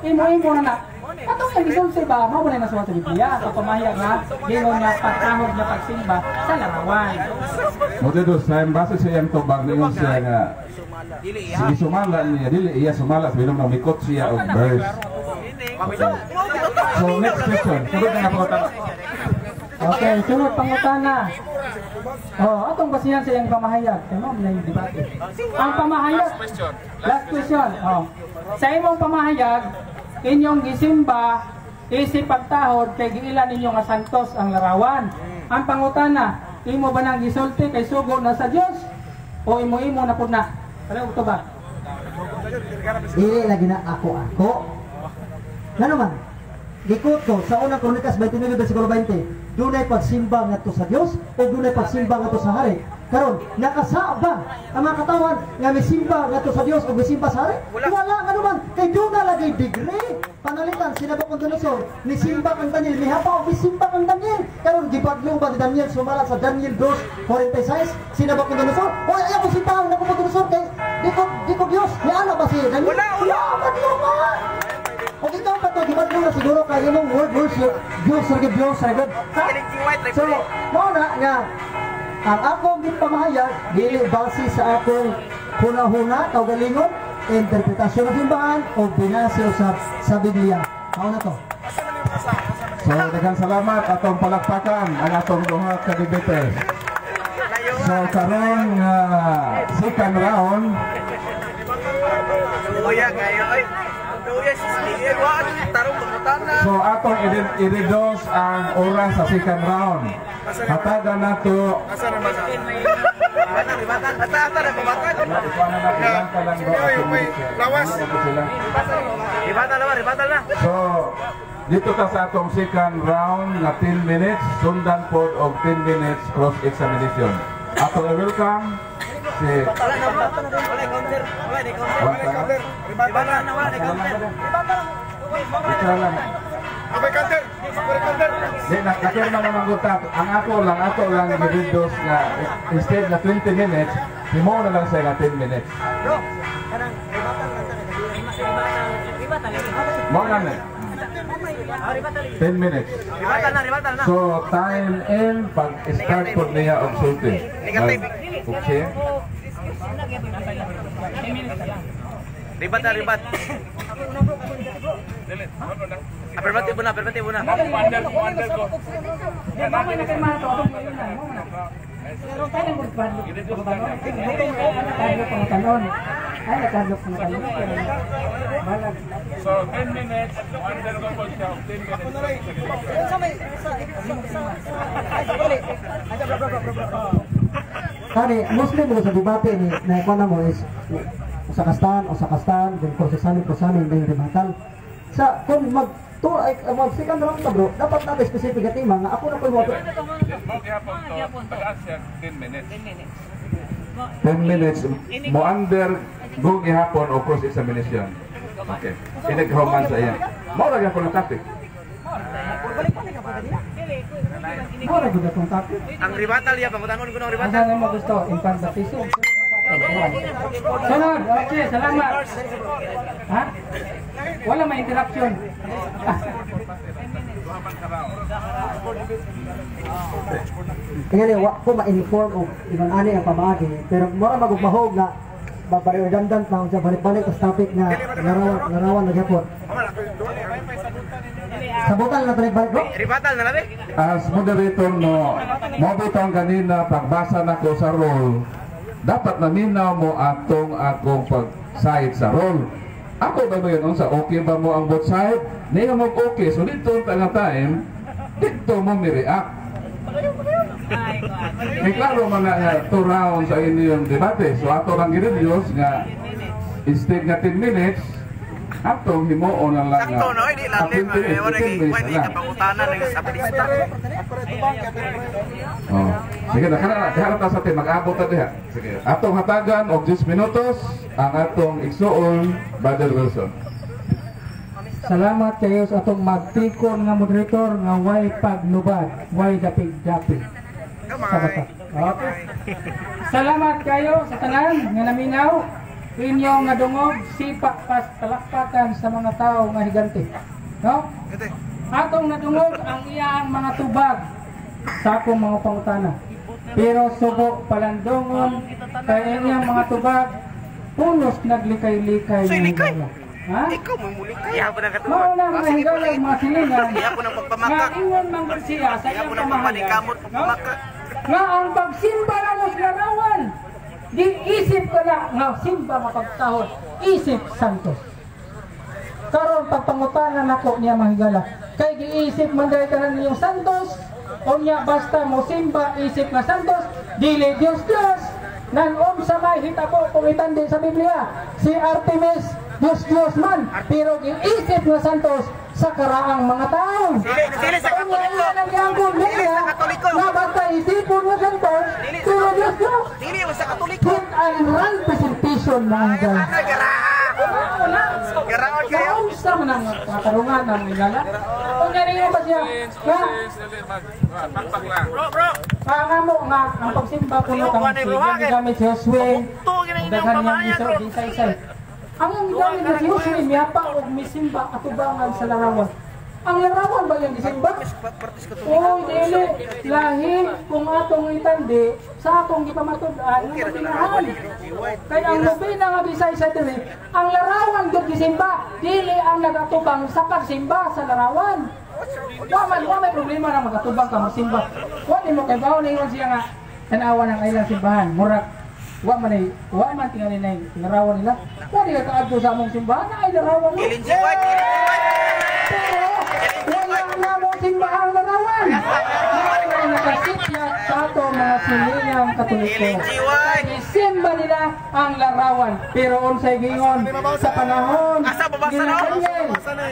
imo-imo na na? Katong yung gisulti ba, mao ba na nasuwat sa Biblia? Sa pamahayag nga, gingon nga pagtahod nga pagsimba sa larawan. Mo dito sa base sa iyang tubag, ningon siya nga sige sumala niya, dili iya sumala, sabi nung mikot siya og verse. Okay. So next question, sunod na nga pangutana. Okay, sunod pangutana. Oh, atong basihan sa iyang pamahayag. Kay mao man yung debate. Ang pamahayag. Last question. Oh. Sa imong pamahayag, inyong gisimba isip pagtahod kay giila ninyo nga santos ang larawan. Ang pangutana, imo ba nang gisulti kay sugo na sa Dios o imo-imo na pud na? Pareho to ba? Dili lagi na ako-ako. Ngano man, gikot ko sa unang Kronikas 29 versikulo 20, dunay pagsimba ngadto sa Dios o dunay pagsimba ngadto sa hari. Karon, nakasaba ang mga katawan nga misimba ngadto sa Dios o misimba sa hari? Wala. Ngano man, kay duna lagi degree. Panalitan sila ba kung Dinosaur, nisimba kang Daniel, mihapa og misimba kang Daniel. Karon gibadlong ba ni Daniel sumala sa Daniel 2:46? Sina ba kung Dinosaur? Oy, ayaw ko simbahan na ko Dinosaur kay di ko Dios. Ni ana ba si Daniel? Wala, wala. Wala, badlong. O ikaw pa to, gibadlong na siguro kay imong word worship, Dios ra gyud, Dios ra gyud. Ha? So, mao na nga ang akong gipamahayag dili base sa akong hunahuna, kaugalingon, interpretasyon ng simbahan o binase usab sa Biblia. Mao na to. So daghang salamat, atong palakpakan ang atong duha ka debaters. So karon nga second round, Luya kayo ay. Luya si Steve. Wa tarong pangutana. So atong i-reduce ang oras sa second round. Hatagan nato Ribatan, ata ata na pabatan. Ikuha na natin lang pa lang bro, atong Lawas. sila. Ribatan na ba? Ribatan na. So dito ta sa atong second round nga 10 minutes, sundan pod og 10 minutes cross examination. Atong i-welcome si Wala na bro. Wala counter. Wala ni counter. Ribatan na, wala ni counter. Ikaw lang. Abay counter. Abay counter. Di na nakirma naman ko ta. Ang ako lang, ato lang i-reduce nga instead na 20 minutes, himo na lang siya nga 10 minutes. Bro, kanang ribatan lang ta. Ribatan lagi. Mo na ni. 10 minutes. Ribatan na, ribatan na. So time in pag start pod niya og sulti. Okay. Ribat na, ribat. Affirmative na, affirmative na. Di ba may nakirmahan to atong layunan mo na. Pero tayo mo padlok. Tayo pangutanon. Ay, nakadlok pangutanon. Balag. So 10 minutes, under ko po siya og 10 minutes. Kani, Muslim mo sa debate ni na ikuha na mo is usa ka stand, usa ka stand, then cross examine, cross examine, then rebuttal. Sa kung mag to ay mag second round ta bro, dapat natin specific nga tema nga ako na ko'y mo. Mo gihapon to, tagaan siya 10 minutes. 10 minutes mo under go gihapon o cross examination. Okay. Inaghuman sa iya. Mao ra gyapon ang topic. Mao ra gud atong topic. Ang ribatal ya, pangutanon ko ng ribatal. Asa na mo gusto? Infant baptism. Sunod, okay, salamat. Ha? Wala may interruption. Kaya wa ko ma-inform og ingon ani ang pamaagi, pero mura magugmahog nga babari redundant na unsa balik-balik sa topic nga larawan larawan na gyapon. Sabutan na balik-balik bro. Ribatal na labi. As moderator no, mo bitong kanina pagbasa nako sa role, dapat naminaw mo atong akong pag-side sa role. Ako ba mo yun unsa okay ba mo ang both side? Niya mo okay, so dito ta nga time, dito mo mi-react. Eh klaro man na nga two rounds sa inyong debate. So ato lang i-reduce nga instead nga 10 minutes, Atong himuon na lang Sakto no, hindi lalim. 20 minutes, Wala 15 minutes wala na lang. kapangutana ng sabalista. Oh. Sige na, kana diha ta sa team mag-abot ta diha. Sige. Atong hatagan og 10 minutos ang atong igsuon, Brother Wilson. Salamat kayo sa atong magtikon nga moderator nga way paglubad, way dapig-dapig. Sa bata. Okay. Salamat kayo sa tanan nga naminaw. Inyong nga dungog sipa pas palakpakan sa mga tao nga higante. No? Atong nadungog ang iyang mga tubag sa akong mga pangutana. Pero subo palandongon kay inyong mga tubag pulos naglikay-likay Soy nga likay. higala. Ha? Ikaw mo mulikay. Iya po ng katubag. Mao na mga higala, mga silingan. Iya po ng pagpamakak. Nga ingon man gud siya sa Iya iyang po ng pamahayag. pagpanikamot, No? pagpamakak. Nga ang pagsimba na mo sa larawan, di isip ka na nga simba mapagtahod, isip santos. Karon pagpangutana nako niya, mga higala. Kay giisip man dahil tanan ninyong santos, unya basta mo simba isip nga santos, dili Dios Dios. Nan sa may hitabo kung itandi sa Biblia, si Artemis Dios Dios man, pero giisip nga santos sa karaang mga tao. Dili sa Unya Katoliko. iya nang giangkon Dili nila sa Katoliko. nga basta isipon nga santos, pero Dios Dios. Dili sa Katoliko. Hit and run presentation, mga higala. Ana garaha. Garaon kayo. Naunsa man ang katarungan ng higala? Kung ganyan ba siya, nga, Bro, bro. ang amo nga, ang pagsimba ko Bro, kang kuha ni bro, siya gigamit si Josue, To gina inyong daghan niyang pamahayag, isa bro. gisaysay. Ang iyang gigamit na si Josue, miyapa og misimba atubangan sa larawan. Ang larawan ba yung gisimba? Oy, dili. Lahi kung atong itandi sa atong gipamatud-an nga nobinahan. Kay ang nobina nga bisaysay diri, ang larawan gyud gisimba, dili ang nagatubang sa pagsimba sa larawan. Wa may problema na magatubang ka magsimba. Wa nimo kay bawo ningon siya nga tan-awa ng ilang simbahan. Murag wa man tingali na yung larawan nila. Wa di ka kaadto sa among simbahan na ay larawan mo. Ellen G. White, Ellen G. White. Pero wala na mo simbahang larawan. Ay nakasitya sa ato mga silingang Katoliko. Ellen G. White. Isimba nila ang larawan. Pero unsay gingon sa panahon Asa, babasa nila na? Daniel,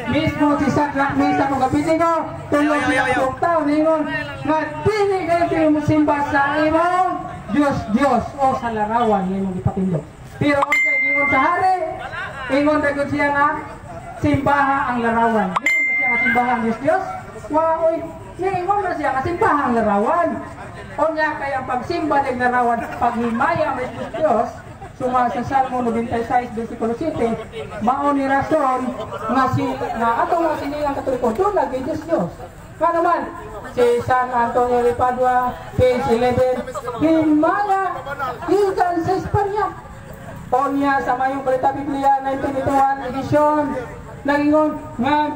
mismo si Shadrach, Meshach ug Abednego, tulog Ayaw, ayaw, ayaw. sa taon ningon nga dili kayo mo simba sa imong Dios Dios o sa larawan nga imong gipatindog. Pero unsay gingon sa hari? Ingon ra gyud siya nga simbaha ang larawan. Ingon ba siya nga simbaha ang Dios Dios? Wa oy, niingon ra siya nga simbaha ang larawan. Unya kay ang pagsimba ng larawan, paghimaya may Dios Dios, suma sa Salmo 96 versikulo 7, mao ni rason nga si nga atong mga siningang Katoliko doon lagi Dios Dios. Nga naman, si San Antonio de Padua, page 11, himaya gikan sa Espanya. Onya sa Mayong Balita Biblia 1981 edition, nagingon nga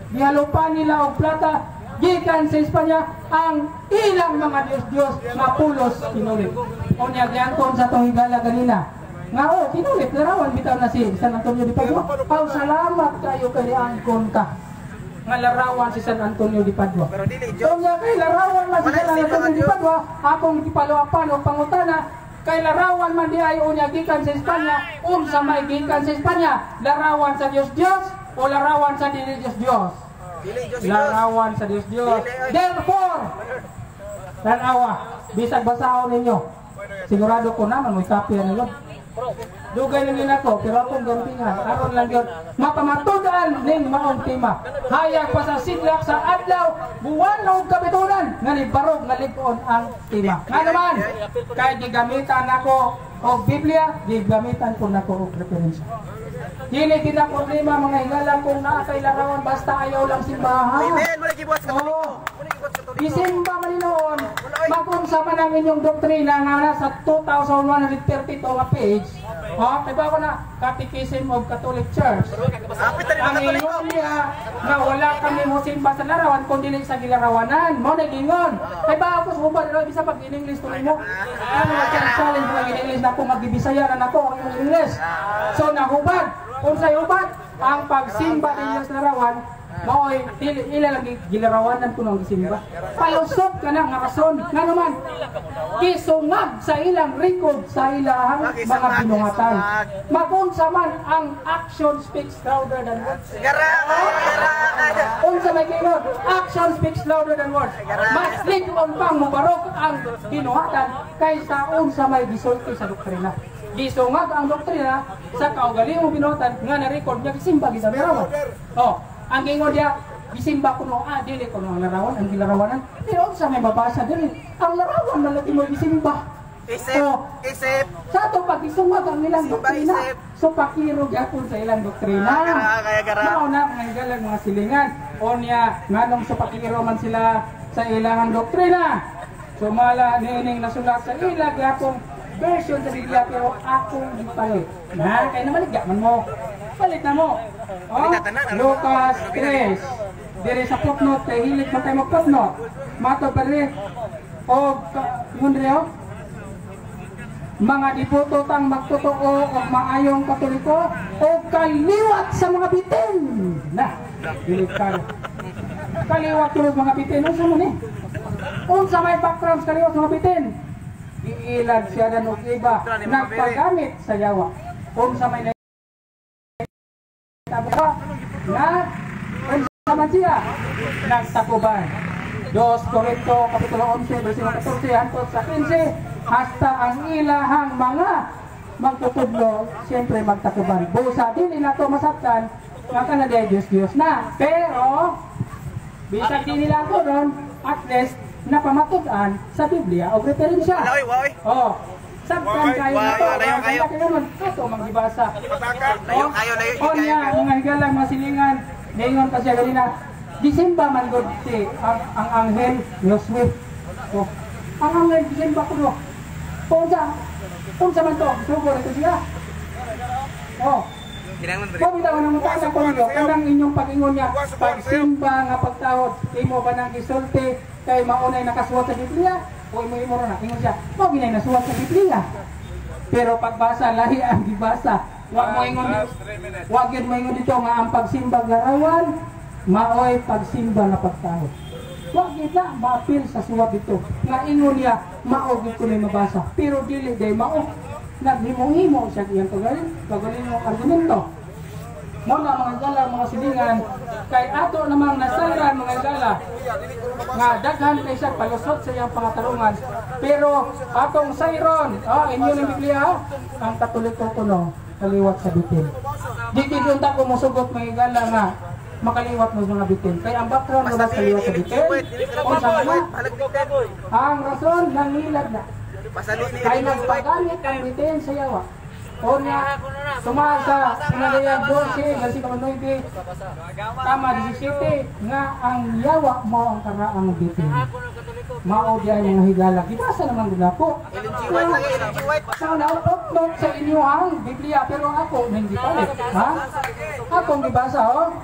gihalupan nila og plata gikan sa Espanya ang ilang mga Diyos-Diyos nga pulos kinulit. Unya giangkon sa atong higala ganina nga oh kinulit larawan bitaw na si San Antonio de Padua. Aw, salamat kayo kay angkon ka nga larawan si San Antonio de Padua. Pero dili Diyos. Unya kay larawan man si Wala San si Antonio de Diyos. Padua, akong gipaluapan og pangutana kay larawan man di ay unya gikan sa Espanya, unsa may gikan sa Espanya, larawan sa Dios Dios o larawan sa dili Dios Dios? Dili Diyos Diyos. Larawan sa Dios Dios. Therefore, tanawa, bisag basahon ninyo. Sigurado ko naman may kopya nilo. Dugay na nila ko, pero akong gampingan, aron lang yun, mapamatudan ning maong tema. Hayag pa sa sidlak sa adlaw, buwan o kabitunan, nga ni barog nga lig-on ang tema. Nga naman, kay gigamitan nako og Biblia, gigamitan ko nako og referensya. Dili kita problema, mga higala, kung naa kay larawan, basta ayaw lang simbahan. Amen. Wala gibuhat sa Katoliko. Oo. Wala gibuhat sa Katoliko. Isimba man noon, magunsa man ang inyong doktrina nga nasa 2,132 nga page. Ha, kay ba ko na Catechism of Catholic Church. Apit na rin Ang Katoliko. ingon niya nga wala kami mo simba sa larawan kung dili sa gilarawanan. Mo na gingon. Kay ba ako sa uban pero bisa pag in English tuloy mo. Ano ang challenge pag in English nako magbibisaya na nako ang imong English. So nahubad. Unsay hubad? Ang pagsimba ninyo sa larawan Maoy ila lang gilarawanan kuno ang gisimba. Palusot ka na nga rason. Nga naman, gisungag sa ilang record sa ilang mga binuhatan. Magunsa man ang action speaks louder than words. Unsa may giingon? Action speaks louder than words. Mas lig-on pang mobarog ang binuhatan kaysa unsa may gisulti sa doktrina. Gisungag ang doktrina sa kaugalingong binuhatan nga na-record nga gisimba gid sa larawan. Oh, ang giingon diya, gisimba kuno, dili kuno ang larawan, ang gilarawanan. Pero unsa may mabasa diri? Ang larawan man lagi mo gisimba. Isip, Oh, isip. sa ato pag-isungag ang ilang Simba, doktrina. isip. So pakiro gyapon sa ilang doktrina. Ah, gara, kaya gara. Mao na mga higalang mga silingan. O niya, nganong sa pakiro man sila sa ilang doktrina. Sumala niining nasulat sa ila gyapong version sa Biblia pero akong gipalit. Na kay namaligya man mo. Palit na mo. Oh, Lucas 3. Dire sa footnote kay hilig man tayo mag-footnote. Mato pa dire. O yun dire oh. Mga deboto tang magtotoo og maayong Katoliko o kaliwat sa mga bitin. Na, delikado. Kaliwat yung mga bitin. Unsa man eh? Unsa may background sa kaliwat sa mga bitin? Giilad siya na og iba nagpagamit sa yawa. Unsa may nahitabo na unsa man siya nagtakuban. 2 Corinto Kapitulo 11 versikulo 14 hangtod sa 15, hasta ang ilahang mga magtutudlo siyempre magtakuban. Busa dili nato masabtan nga kana Diyos Diyos na. Pero bisag di nila ako ron, at least napamatud-an sa Biblia o referensya. Wala, oy, oy. Oh, sabtan kayo na to. Layo kayo. Kaya naman, ato manggibasa. Layo kayo, layo. O niya, mga higalang mga silingan, ningon pa siya ganina, gisimba man gud si ang anghel Josue. Oh, ang anghel gisimba kuno. Unsa man to, sugo ito siya. Oh, Kinahanglan ba? Kung bitaw nang mutana ko ninyo, kanang inyong pag-ingon niya, pagsimba nga pagtahod, imo ba nang gisulti kay maunay nakasuwat sa Biblia? O imo imo ra na ingon siya, mao ginay nasuwat sa Biblia. Pero pagbasa lahi ang gibasa. Wa mo ingon, wa gyud mo ingon dito nga ang pagsimba nga larawan maoy pagsimba nga pagtahod. Wa gyud na maapil sa suwat dito. Nga ingon niya mao gyud kunoy mabasa, pero dili day mao. Naghimo-himo siya iyang kagaling argumento. Mo na mga gala mga silingan kay ato namang nasayran mga gala nga daghan kay siya palusot sa iyang pangatarungan, pero atong sayron, inyo ng Biblia, ang Katoliko kuno kaliwat sa bitin. Di gid unta ko mosugot mga gala nga makaliwat mo mga bitin kay ang background mo kaliwat sa bitin. Unsa man ang rason nangilad na kay nagpagamit ang bitin sa yawa. O niya, sumasa, sinadayag 12, versikulo 9, tama 17, nga ang yawa mo ang karaang bitin. Mao diay mga higala. Gibasa naman gud nako. Sa na-upload sa inyo ang Biblia, pero ako hindi palit. Ha? Akong gibasa, oh.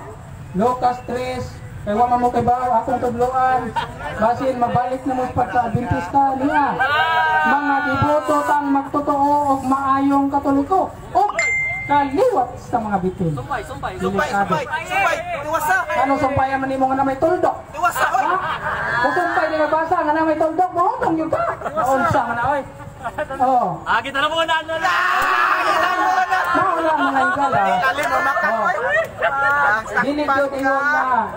Lucas 3, kay wa man mo kay bawo akong tudloan. Basin mabalik na mo pagka-Adventista niya. Mga deboto tang magtotoo og maayong Katoliko og kaliwat sa mga bitin. Sumpay, sumpay, sumpay, sumpay, sumpay. Tuwasa. Ano sumpayan man nimo nga na may tuldok? Tuwasa, oy. Kung sumpay ni mabasa nga na may tuldok, maundong yun ka. Unsa man na, oy. Oh. Ah, kita na mo na, ano na. Kita mo na. Mao lang mga higala. Dali mo makan, oy. Dili gyud ingon na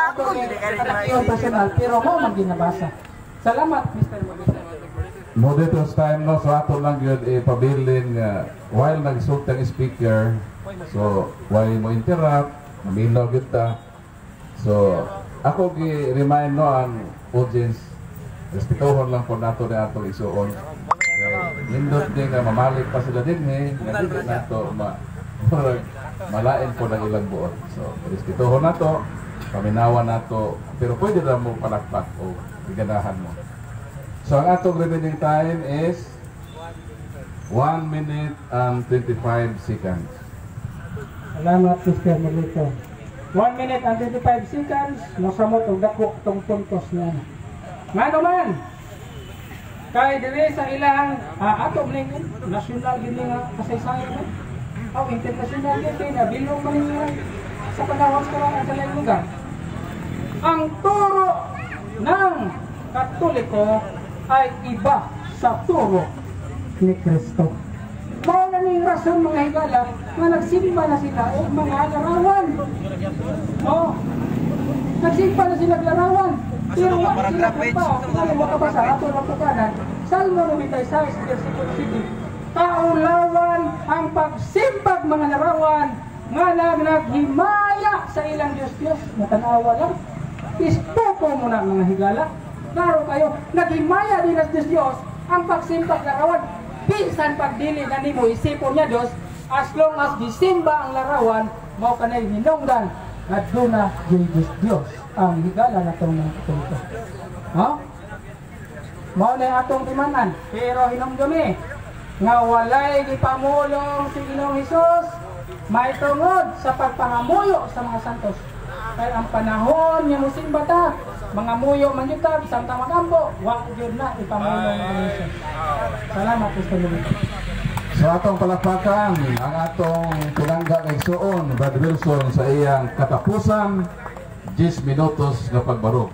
ato ni katakiyon personal, pero mo man ginabasa. Salamat, Mr. Moderator. Moderator's time no, so ato lang yun ipabilin nga while nagsulti ang speaker, so why mo interrupt, maminaw gyud ta. So ako gi-remind no ang audience, respetuhon lang po nato ni atong isuon. Kay nindot din nga mamalik pa sila dinhi, nga dili nato malain po ng ilang buot. So respetuhon nato, paminawan nato, pero pwede na mo palakpak o giganahan mo. So ang atong remaining time is 1 minute and 25 seconds. Salamat, Mr. Moderator. 1 minute and 25 seconds, mosamot og dako itong puntos niya. Ngano man, kay diri sa ilang ato ning national gini nga kasaysayan man. O international gini na bilong man nga sa panahon sa karaan sa laing lugar. Ang turo ng Katoliko ay iba sa turo ni Kristo. Mao na ning rason, mga higala, nga nagsimba na sila og mga larawan. Oh. Nagsimba na sila og larawan. Pero wa sila pa, kung makabasa ato lang pukanan, Salmo 96 versikulo 7. Kaulawan ang pagsimbag mga larawan nga naghimaya sa ilang Diyos-Diyos. Natanawa lang. Ispupo mo na, mga higala. Klaro kayo, naghimaya din as Diyos Diyos ang pagsimbag larawan. Bisan pagdili na nimo isipon niya Diyos, as long as gisimba ang larawan, mao kanay hinungdan nga duna gyud Diyos Diyos ang higala natong mga Katoliko. Ha? Mao na atong timanan, pero hinumdumi nga walay gipamulong si Ginoong Hesus mahitungod sa pagpangamuyo sa mga santos. Kay ang panahon nga musimba ta, mga muyo man gyud ta, bisan ta magampo, wa gyud na ipamulong ni Hesus. Salamat, Mr. Lubito. Sa atong palakpakan, ang atong pinangga kay Suon, Brad Wilson, sa iyang katapusan, 10 minutos nga pagbarog.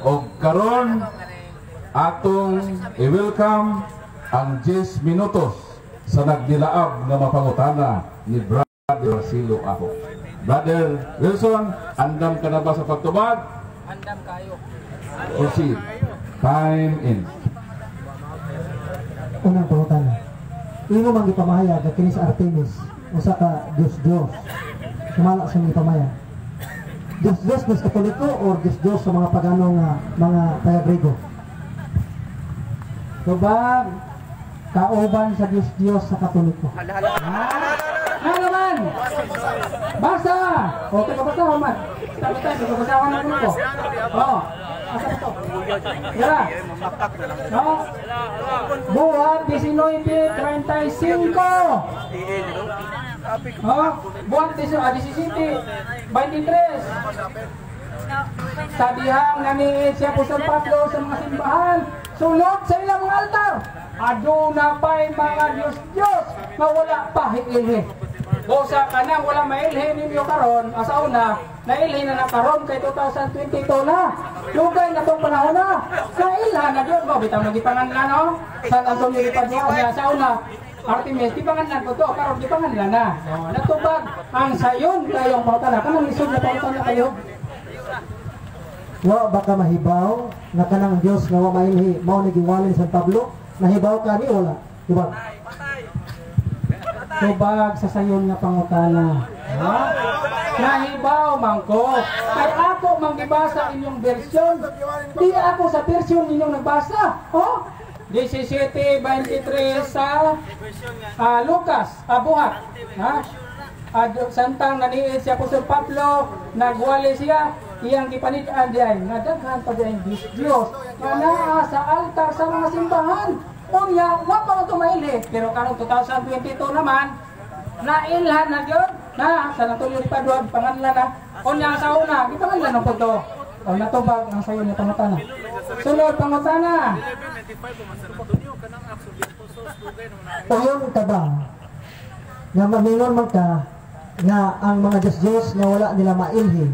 O karon atong i-welcome ang 10 minutos sa nagdilaab nga mapangutana ni Brother Marcelo Ako. Brother Wilson, andam ka na ba sa pagtubag? Andam kayo. Proceed. Time in. Unang pangutana. Imo man gipamahayag nga kini sa Artemis usa ka Dios-Dios. Sumala sa imong gipamahayag. Dios-Dios mas Katoliko or Dios-Dios sa mga pagano nga mga taga-Grego? Tubag, kauban sa Diyos Diyos sa Katoliko. Hala, hala. Na naman! Basa! Okay, kabasa man. Tapos tayo, kabasa ka na ko. Oh, asa ba to? Dara. No? Buhat 19.35. Oh, buhat 17, 23. Sa dihang naniid si Apostol Pablo sa mga simbahan, sulod sa ilang mga altar, aduna pa'y mga Diyos-Diyos nga wala pa hiilhi. Busa kanang wala mailhi ninyo karon, asa una, nailhi na na karon kay 2022 na. Dugay na tong panahon na. Nailha na gyud mo bitaw nagipanganlan, no? San Antonio de Padua niya sa una. Artemis, di panganlan ko to, karon di panganlan na. Oh, natubag ang sayon kayong pangutana. Kanang lisod na pangutana kayo. Wa ba ka mahibaw nga kanang Dios nga wa mailhi mao ni giwali ni San Pablo? Nahibaw ka ni wala? Diba? Tubag sa sayon nga pangutana. Ha? Nahibaw man ko. Kay ako mang gibasa inyong version. Di ako sa version ninyong nagbasa. Oh? 17:23 sa Lucas, Buhat. Ha? Santang naniid si Apostol Pablo, nagwali siya, iyang gipanid-an diay nga daghan pa diay Diyos Diyos nga naa sa altar sa mga simbahan. Unya, wa pa ko mailhi. Pero karon 2022 naman, nailhan na gyud na San Antonio de Padua, panganlan na. Unya sa una, gipanganlan na po to. O natubag ang sayo nga pangutana. Sunod pangutana. Uyon ka ba nga mamingon man ka nga ang mga Diyos-Diyos nga wala nila mailhi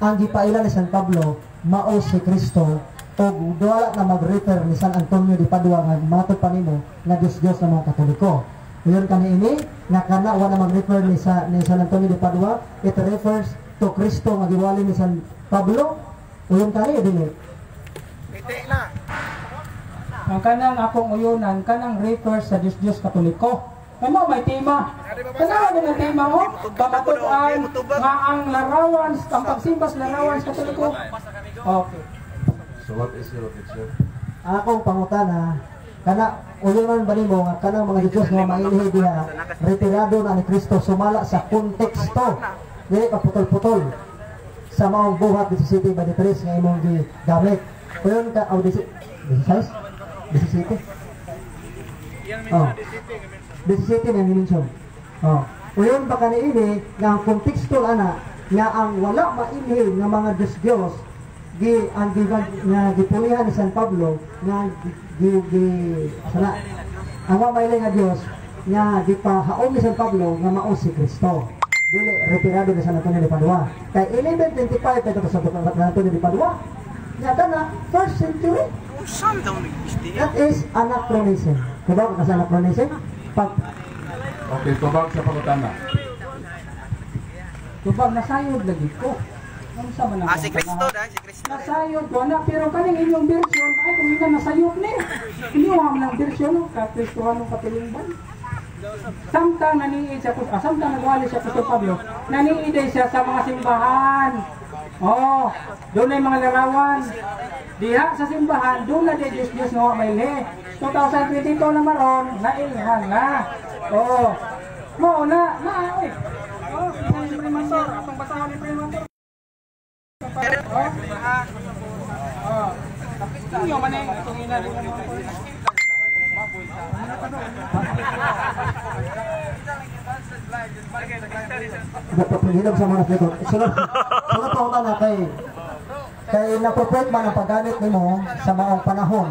ang gipaila ni San Pablo mao si Kristo o wala na mag-refer ni San Antonio de Padua nga matod pa nimo nga Diyos-Diyos ng mga Katoliko? Uyon kani ini nga kana wala mag-refer ni San Antonio de Padua, it refers to Kristo nga giwali ni San Pablo? Uyon kani dili? Piti na. Ang kanang akong uyunan, kanang refers sa Diyos Diyos Katoliko. Ay mo, may tema. Kanang ano ng tema mo? Pamatuan nga ang larawan, ang pagsimba sa larawan sa Katoliko. Okay. So what is your objection? Akong pangutana, kana uyonan ba nimo nga kanang mga Diyos nga mailhi diha retirado na ni Kristo sumala sa konteksto, dili pa putol-putol sa maong Buhat 17:23 nga imong gigamit? Uyon ka o 16, 17? Oh, 17 na mention. Oh, uyon ba kaniini nga ang konteksto ana nga ang wala mailhi nga mga Diyos-Diyos gi ang gi nga gipulihan ni San Pablo nga gi gi sana ang wa mailhi nga Dios nga gipahaom ni San Pablo nga mao si Kristo? Dili retirado ni San Antonio de Padua. Kay 1125 pa ito sa San Antonio de Padua. Nya kana first century. Unsa daw nag-isti? That is anachronism. Diba ka sa anachronism? Pag Okay, tubag sa pangutana. Tubag nasayod lagi ko. Unsa man Ah, ang si Kristo da, si Kristo. Nasayod ko na, pero kaning inyong version ay kung ina nasayop ni. Inyo ang lang version no, ka Kristohanong katilingban. Samtang naniid siya, samtang nagwali siya Apostol Pablo, naniid siya sa mga simbahan. Oh, doon ay mga larawan. Diha sa simbahan, doon na di Diyos Diyos nga may le. 2022 na maron, nailhan na. Oh, mo na, na oy. Oh, si Primator, atong basahon ni Primator. Oh. Oh. Inyo man eh, itong ina rin mo. Nagpapahilom sa mga likod. Sunod, sunod pa na kay kay napropet man ang paggamit nimo sa maong panahon.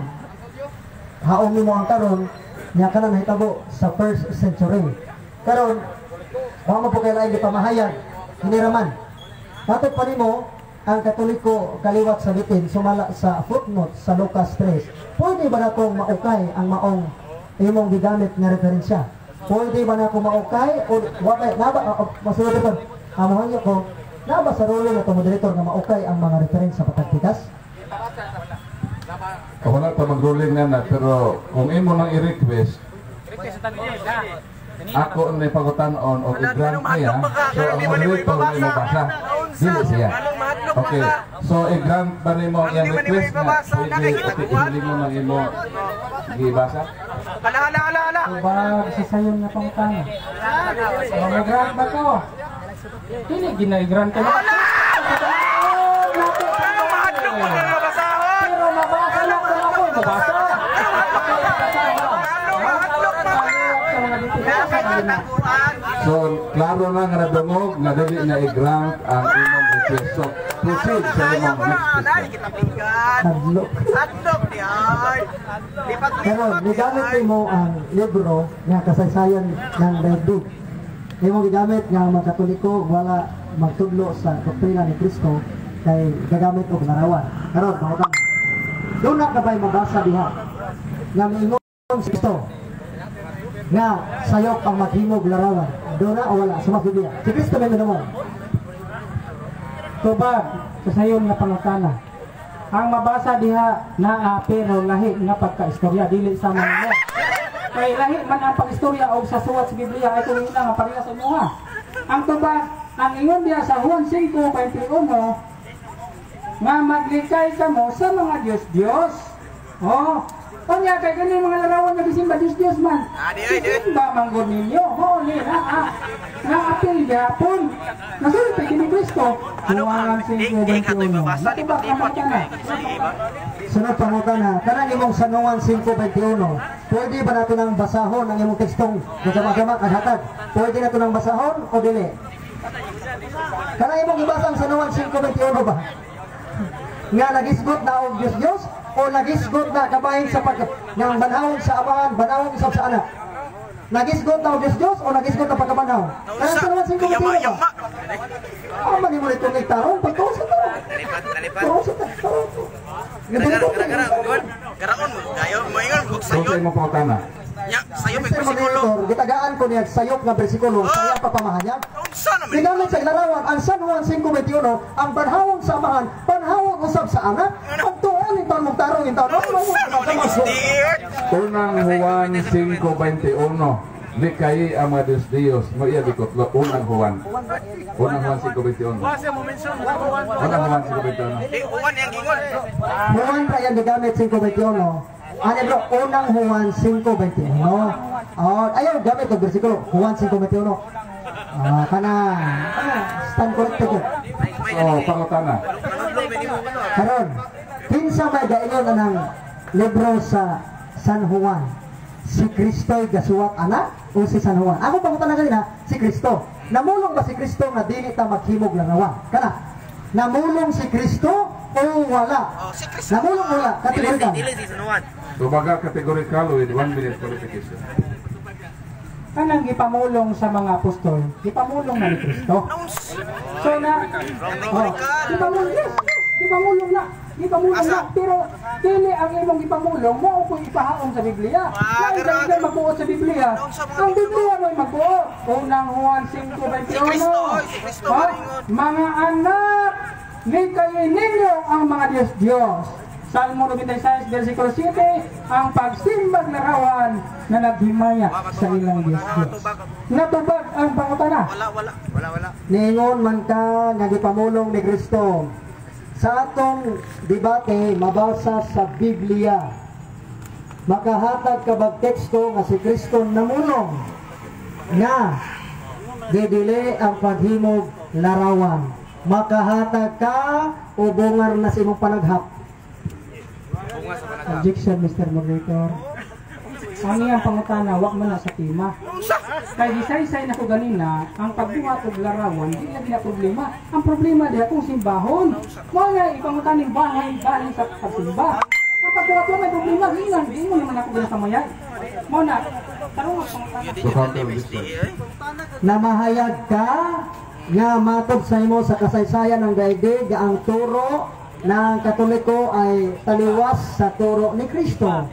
Haong nimo ang karon nya kana nahitabo sa first century. Karon wa mo po kay laing gipamahayag hiniraman. Matod pa nimo ang Katoliko kaliwat sa bitin sumala sa footnote sa Lucas 3. Pwede ba na kong maukay ang maong imong gigamit nga referensya? Pwede ba na akong maukay o wa kay naba masulod ko amohan niyo ko naba sa ruling ato moderator nga maukay ang mga referensya sa patagtikas? Wala pa mag-ruling na na, pero kung imo nang i-request, ako ni pagutanon o i-grant niya, so ang moderator ni mo basa. Dili siya. Okay, so i-grant ba nimo ang iyang request nga pwede ihiling mo ng imo gibasa? Ala, ala, ala, ala. Tubag sa sayon nga pangutana. Mga-grant ba ko? Dili gina-grant ko. Mahadlok mo na nabasahon. Pero mabasa na ko ako, mabasa. Mahadlok mo ka. Sa mga dito. So, klaro na nga nadungog nga dili na i-grant ang imong request. So, proceed sa imong next question. Kita pinggan. Hadlok. Hadlok ni ay. Pero gigamit nimo ang libro nga kasaysayan ng daigdig. Imo gigamit nga ang mga Katoliko wala magtudlo sa doktrina ni Kristo kay gagamit og larawan. Karon pangutan. Doon na ka ba'y mabasa diha nga miingon si Kristo nga sayop ang maghimog larawan? Doon na o wala? Sa Biblia. Si Kristo may minawan. Tubag sa sayon nga pangutana. Ang mabasa diha naa pero lahi nga pagkaistorya dili sa mga mo. Kay lahi man ang pag-istorya og sa suwat sa Biblia ay kung ina nga pareha sa imuha. Ang tubag ang ingon diha sa Juan 5:21 nga maglikay kamo sa mga Diyos-Diyos. Oh, unya kay kani mga larawan nga gisimba Diyos-Diyos man. Gisimba man gud ninyo. Mo ni naa naapil gyapon. Nasulti kini Kristo. Juan 5:21. Natubag ka man kana. Sunod pangutana, kanang imong San Juan 5:21, pwede ba nato nang basahon ang imong tekstong gagama-gama kag hatag? Pwede nato nang basahon o dili? Kanang imong gibasa ang San Juan 5:21 ba? Nga nagisgot na og Diyos Diyos o nagisgot na kabahin sa pag nga banhawon sa amahan, banhawon usab sa anak? Nagisgot na og Diyos Diyos o nagisgot na pagkabanhaw? Kanang San Juan 5:21 ba? Ah, man imo nitong tarong pagtuo sa tarong. Tuo sa tarong. Garaon mo kayo, moingon og So, sa sayon. imong pangutana. Nya, sayo may Mr. bersikulo. Moderator, gitagaan ko niya sayop nga bersikulo, saya papamahayag. Unsa naman? Gigamit sa larawan ang San Juan 5:21, ang banhawon sa amahan, banhawon usab sa anak, pagtuon in taon mong tarong in taon. Unsa naman ang isti? Unang Juan 5:21. Likay ang mga Diyos Diyos, mo iya bikotlo, unang Juan. Unang Juan 5:21. Unang Juan 5:21. Di Juan yang gingon. Juan ra yang gigamit 5:21. Ano bro, unang Juan 5:21. Oh, ayaw gamit og bersikulo, Juan 5:21. Ah, kana stand corrected yun. So, pangutana. Karon, kinsa may gaingon anang libro sa San Juan? Si Kristo'y gasuwat ana o si San Juan? Ako pangutana kanina, si Kristo. Namulong ba si Kristo nga dili ta maghimog larawan? Kana. Namulong si Kristo o wala? Oh, si Kristo. Namulong wala, kategorikal. Dili si San Juan. Tubaga categorical with 1 minute qualification. Kanang gipamulong sa mga apostol, gipamulong na ni Kristo. So na, oh, gipamulong, yes, gipamulong na. Gipamulong na, pero dili ang imong gipamulong mo kung ipahaon sa Biblia. Ah, Lain ka magbuot sa Biblia. Ang Biblia mo'y magbuot. Unang Juan 5:21. Si Kristo, oy, si Kristo, Ha? maringon. Mga anak, likayin ninyo ang mga Diyos-Diyos. Salmo 96, versikulo 7, ang pagsimbag larawan na naghimaya sa ilang Diyos-Diyos. Natubag ang pangutana. Wala, wala. Wala, wala. Niingon man ka nga gipamulong ni Kristo. Sa atong debate mabasa sa Biblia. Makahatag ka bag teksto nga si Kristo namulong nga didili ang paghimog larawan? Makahatag ka o bungar na sa imong panaghap? Objection, Mr. Moderator. Ang iyang pangutana, wak man na sa tema. Kay gisaysay na ko ganina, ang pagbuhat og larawan, di na na problema. Ang problema diha kung simbahon. Mao na ipangutaning bahay, bahay sa pagsimba. Ang pagbuhat wa may problema, giingon, giingon naman ako ganun sa mayay. Mao na, tarong ang pangutana. So counter objection. Namahayag ka nga matod sa imo sa kasaysayan ng daigdig ang turo ng Katoliko ay taliwas sa turo ni Kristo.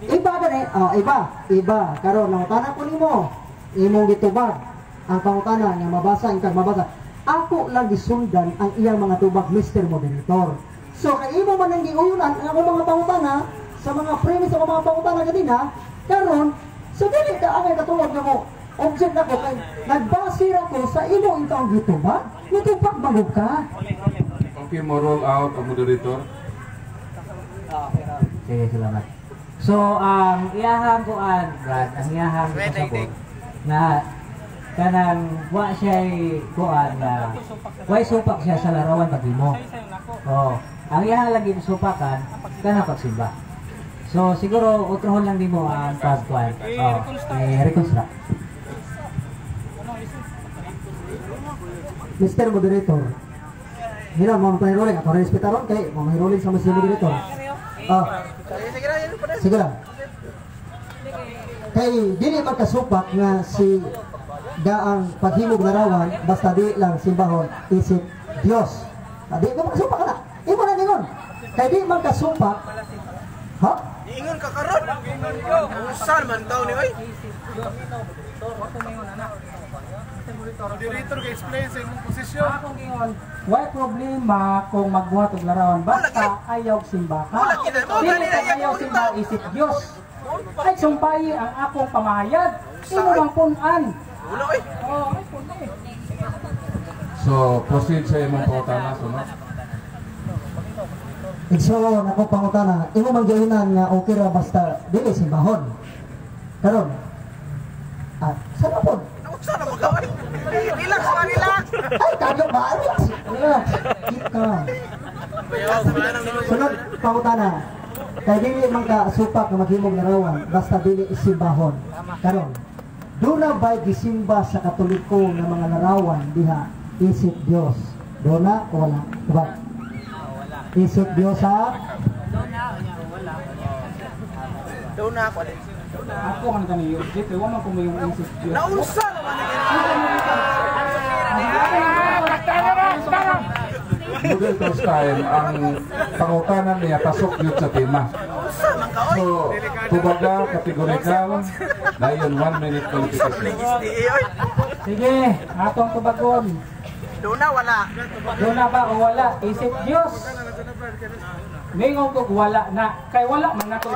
Iba ba ni? Oh, iba, iba. Karon nangutana ko nimo, imong gitubag ang pangutana nga mabasa ingkag mabasa. Ako lang gisundan ang iyang mga tubag, Mr. Moderator. So kay imo man ang giuyunan ang akong mga pangutana sa mga premise ako mga pangutana ganina, karon so dili ka angay katulad nga mo object nako kay nagbase ra ko sa imo intawong gitubag. Nitubag bagog ka. Okay, mo roll out ang moderator. Sige, salamat. So, ang iyahang kuan, Brad, ang iyahang pasabot, na kanang wa siya kuan na way supak siya sa larawan paghimo. Oh, ang iyahang lagi supakan kanang pagsimba. So siguro utrohon lang nimo ang pagkuan. Oh, eh, reconstruct. Mr. Moderator, hila mo ang rolling ako respetaron kay mo may rolling sa Mr. Moderator. Ah. Sige lang. Kay dili magkasupak nga si gaang paghimog larawan basta di lang simbahon isip Dios. Ah, di mo magkasupak na. Imo na ningon. Kay di magkasupak. Ha? Niingon ka karon. Usan man taw ni oy. Moderator ka explain sa imong posisyon. Akong gingon, way problema kung magbuhat og larawan basta ayaw simba ka. Wala gid, mo Dili gani ka na ayaw iyang simba isip Dios. Ay sumpayi ang akong pamahayag. Imo bang punan? Wala oy. Oh, ay punan eh. So proceed sa imong pangutana sunod. Igsoon ako pangutana, imo man giinan nga okay ra basta dili simbahon. Karon. Ah, sana pod. Usa na mo oy. Relax pa, relax. Ay, kagyo ba? Relax. Relax. Keep calm. Sunod pangutana. Kay dili man ka supak nga maghimog larawan basta dili simbahon. Karon. Duna ba'y gisimba sa Katoliko nga mga larawan diha isip Dios? Duna o wala? Diba? Isip Dios ha? Doon na ako. Ako ang kani object kay wa man ko may isip Dios. Naunsa naman ni Moderator's time, ang pangutana niya pasok yun sa tema. Unsa man ka oy. So, tubaga, kategorikal, dayon 1 minute qualification. SDA oy. Sige, atong tubagon. Doon na wala. Doon na ba o wala? Isip Dios. Ningon ko wala na. Kay wala man nako.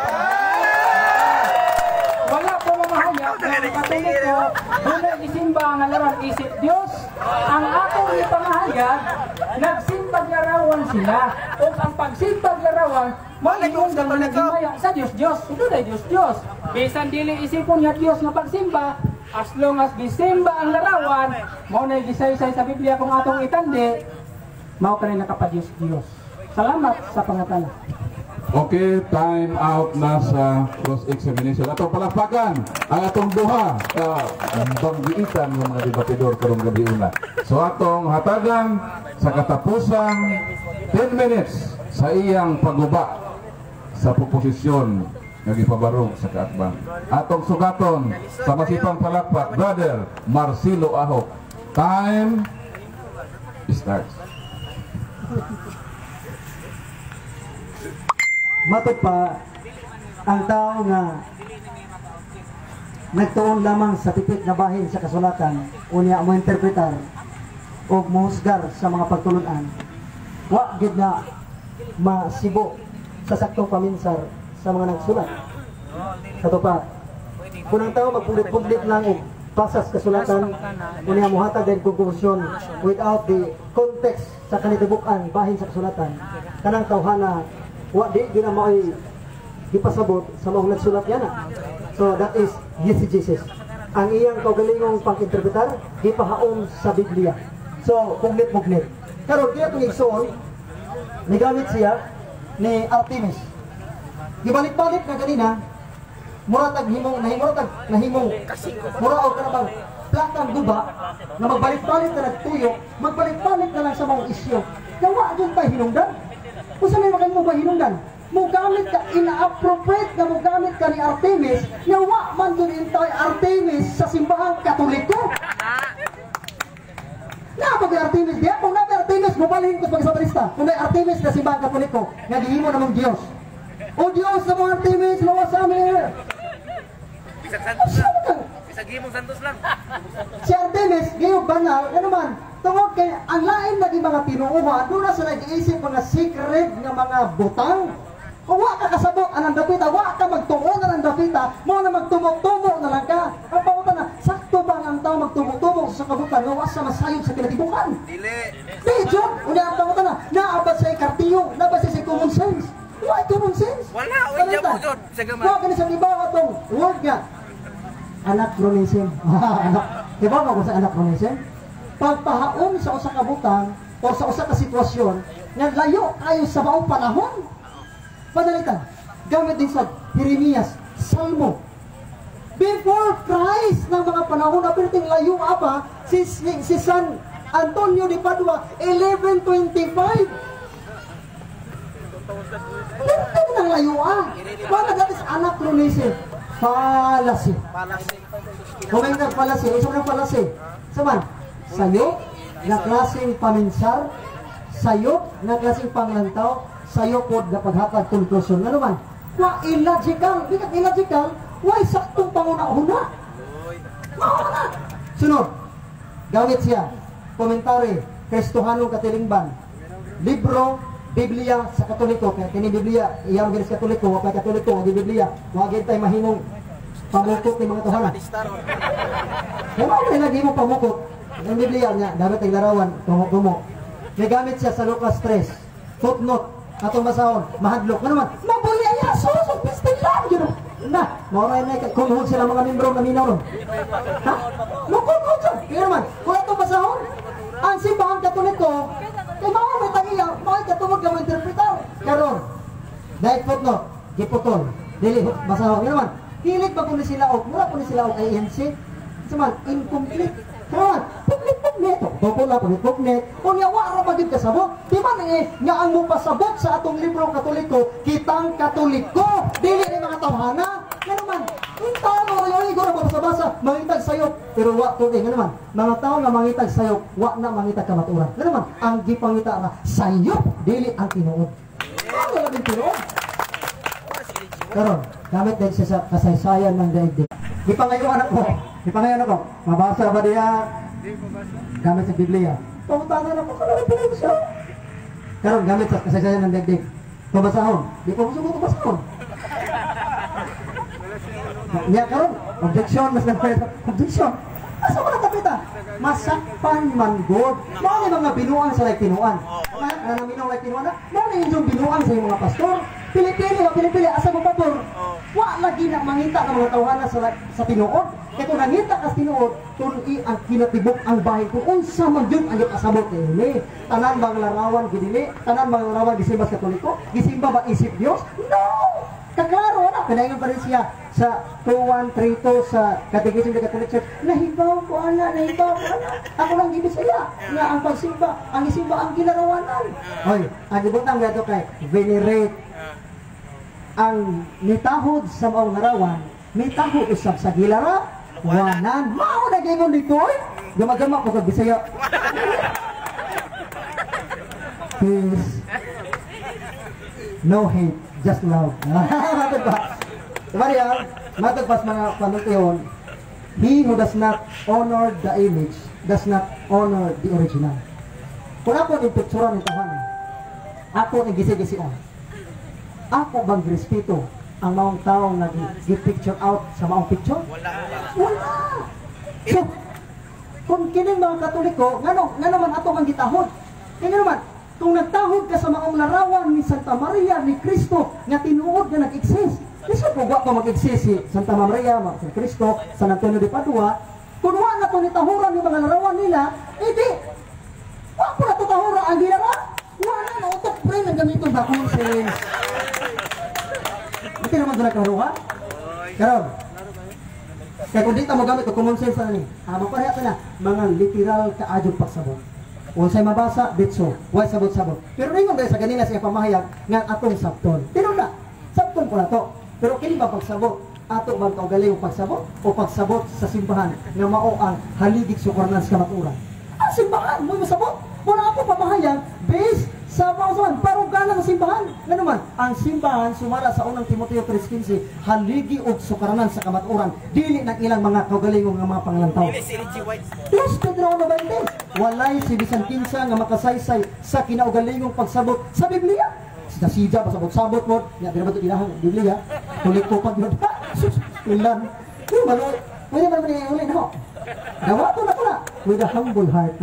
Wala ko mamahayag nga Katoliko, doon gisimba ang larawan isip Dios. Ang akong ipamahayag, nagsimbag larawan sila. O ang pagsimbag larawan, mao ingon nga naghimaya sa Dios Dios. Ito Dios Dios. Bisan dili isipon nga Dios nga pagsimba, as long as gisimba ang larawan, mao na gisaysay sa Biblia kung atong itandi, mao kanay nakapadiyos Dios. Salamat sa pangatala. Okay, time out na sa cross-examination. Atong palakpakan ang atong duha banggiitan ng mga debatidor karong gabi una. So atong hatagan sa katapusang 10 minutes sa iyang paguba sa proposisyon nga gipabarog sa kaatbang. Atong sugaton sa masipang palakpak, Brother Marcelo Ahok. Time starts. Matod pa, ang tao nga nagtuon lamang sa tipik na bahin sa kasulatan, unya mo interpretar o mohusgar sa mga pagtulunan, wa gid na masibo sa saktong paminsar sa mga nagsulat. Kato pa, kung ang tao magpublit-publit lang og pasas kasulatan, unya mohatag din konklusyon without the context sa kanitibukan bahin sa kasulatan, kanang tawhana wa di gid na mao'y gipasabot sa maong nagsulat yana. So that is exegesis. Ang iyang kaugalingong pang-interpretar gipahaom sa Biblia. So puglit-puglit. Karon kaya itong igsoon nigamit siya ni Artemis. Gibalik-balik na ganina, mura tag himong nahimong mura og kanang platang guba na magbalik-balik na nagtuyo, magbalik-balik na lang sa mga isyu. Yawa gyud pa hinungdan. Usa may makahimo ba hinungdan? Mugamit ka, inappropriate na mugamit ka ni Artemis, yawa man dun intay Artemis sa simbahang Katoliko. Napag Artemis diya, kung napag Artemis, mubalhin ko sa pagsabalista. Kung may Artemis na simbahang Katoliko, nga gihimo namang Diyos. O Diyos na mga Artemis, lawas sa amin. Bisag Santos lang. Bisag himong Santos lang. Si Artemis, gayong banal, ano man, tungod kay ang lain lagi mga tinuuhan, doon na sa nag-iisip mga secret nga mga butang. Kung wa ka kasabot anang dapita, wa ka magtuon anang dapita, mo na magtumok-tumok na lang ka. Ang pangutan na, sakto ba ang tao magtumok-tumok sa kabutan nga wa sa masayod sa kinatibukan? Dili. Di, John, una ang pangutan na, naabad sa kartiyo, naabad sa common sense. Why common sense? Wala, wala mo, John. Wa kini sa iba atong word nga anachronism. Diba ba kung sa anachronism? Pagpahaom sa usa ka butang o sa usa ka sitwasyon nga layo kayo sa maong panahon. Padalitan, gamit din sa Jeremias, Salmo. Before Christ ng mga panahon na perting layo apa si San Antonio de Padua 1125. Perting ng layo ah. Para that is anachronism. Fallacy. Kung may nagfallacy, isa ng fallacy. Saman, sayo na klaseng paminsar, sayo na klaseng panglantaw, sayo pod na paghatag konklusyon. Ano man? Wa illogical. Bigat illogical, why saktong panguna-una? Mauna! Sunod, gamit siya. Komentary, Kristohanong Katilingban. Libro, Biblia sa Katoliko. Kaya kini Biblia, iyang ginis Katoliko, wapay Katoliko, wagi Biblia. Wagi tayo mahimong pamukot ni mga tuhana. Kaya mao na lagi mo pamukot. Ang Biblia niya, gamit ang larawan, tumo-tumo. Nagamit siya sa Lucas 3. Footnote, atong basahon, mahadlok. Ano man, mabuli ay aso, sa pistil lang, yun. Na, maura na, kumhod sila mga membro na minaw ron. Ha? Mukumhod siya. Kaya naman, kung atong basahon, ang simbahang Katoliko, kay mao may tagiya, mao katungod ka mo interpretar. Karon, dahil footnote, giputol, dili basahon. Kaya naman, hilig ba kuno sila og, mura kuno sila og ANC? Saman, incomplete. Karon, puglit-puglit, tupol na puglit-puglit. Unya wa ra magid kasabot. Di man nga ang mopasabot sa atong libro Katoliko, kitang Katoliko, dili ni mga tawhana. Nga naman, unta mo rayo igor mabasa-basa, mangitag sayop, pero wa to nga naman, mga tawo nga mangitag sayop, wa na mangitag kamatuoran. Nga naman, ang gipangita na sayop, dili ang tinuod. Ano labing tinuod? Karon, gamit din siya sa kasaysayan ng daigdig. Gipangayuan ako. Gipangayuan ako. Mabasa ba diya? Gamit sa Biblia. Pangutanan ako sa referensya. Karon gamit sa kasaysayan ng daigdig. Pabasahon. Di pa mo basahon. Niya karon, objection mas nang objection. Asa man tapita? Masakpan man god. Mao ni mga binuang sa like tinuan. Na naminaw like tinuan na. Mao ni inyong binuang sa mga pastor. Pili-pili, wa pili-pili asa mo pastor. Wa lagi na mangita ng mga tawhana sa tinuod. Kay kung nangita ka sa tinuod, tun-i ang kinatibok ang bahin kung unsa man gyud ang pasabot niini. Tanan bang larawan gidili? Tanan bang larawan gisimba sa Katoliko? Gisimba ba isip Dios? No! Kaklaro na, pinaingon pa rin siya sa 2132 sa Catechism of the Catholic Church. Nahibaw ko ana, nahibaw ko ana. Ako lang gibisaya nga ang pagsimba, ang isimba ang gilarawanan. Hoy, ang gibutang gato kay venerate. Ang nitahod sa maong larawan, nitahod usab sa gilarawanan. Mao na gingon dito oy. Gama-gama ko kag Bisaya. Peace. No hate, just love. Matod pa. Maria, matod pas mga panultihon, he who does not honor the image does not honor the original. Kung ako ni picturean ni tahan, ako ni gisi-gision. Ako bang respeto ang maong taong nag-picture out sa maong picture? Wala. Wala. So, kung kining mga Katoliko, ngano man ato ang gitahod? Ngano man, kung nagtahod ka sa maong larawan ni Santa Maria, ni Kristo, nga tinuod nga nag-exist. Kasi kung wa pa mag-exist si Santa Maria, si Kristo, San Antonio de Padua, kung wa na ito nitahuran yung mga larawan nila, edi, wa po na ito tahura ang gilarawan. Wala na, utok pre, ang gamiton ba kung sense. Hindi naman doon nagkaroon. Karon, kaya kung di ta mo gamit o common sense na ni, mapareha ta na, mga literal kaadyo pagsabot. Unsay mabasa, bitso, way sabot-sabot. Pero ningon dahil sa ganina sa pamahayag, nga atong sabton. Pero na, sabton ko na to. Pero kini ba pagsabot? Ato bang kaugaling pagsabot? O pagsabot sa simbahan nga mao ang haligig sukornan sa kamaturan? Ang simbahan, mo masabot. Muna ako pamahayag, based sa pausan, baruganan sa simbahan. Nga naman, ang simbahan sumala sa unang Timoteo 3:15, haligi og sukaranan sa kamatuoran, dili ng ilang mga kaugalingong nga mga panglantaw. Diyos Pedro 1:20, walay si bisan kinsa nga makasaysay sa kinaugalingong pagsabot sa Biblia. Sida-sida, pasabot-sabot mo, nga di na ba ito ilahang Biblia? Tulik ko pag yun. Sus, ilan. Maluoy. Pwede man naman iulin ho. Dawato na ko na. With a humble heart.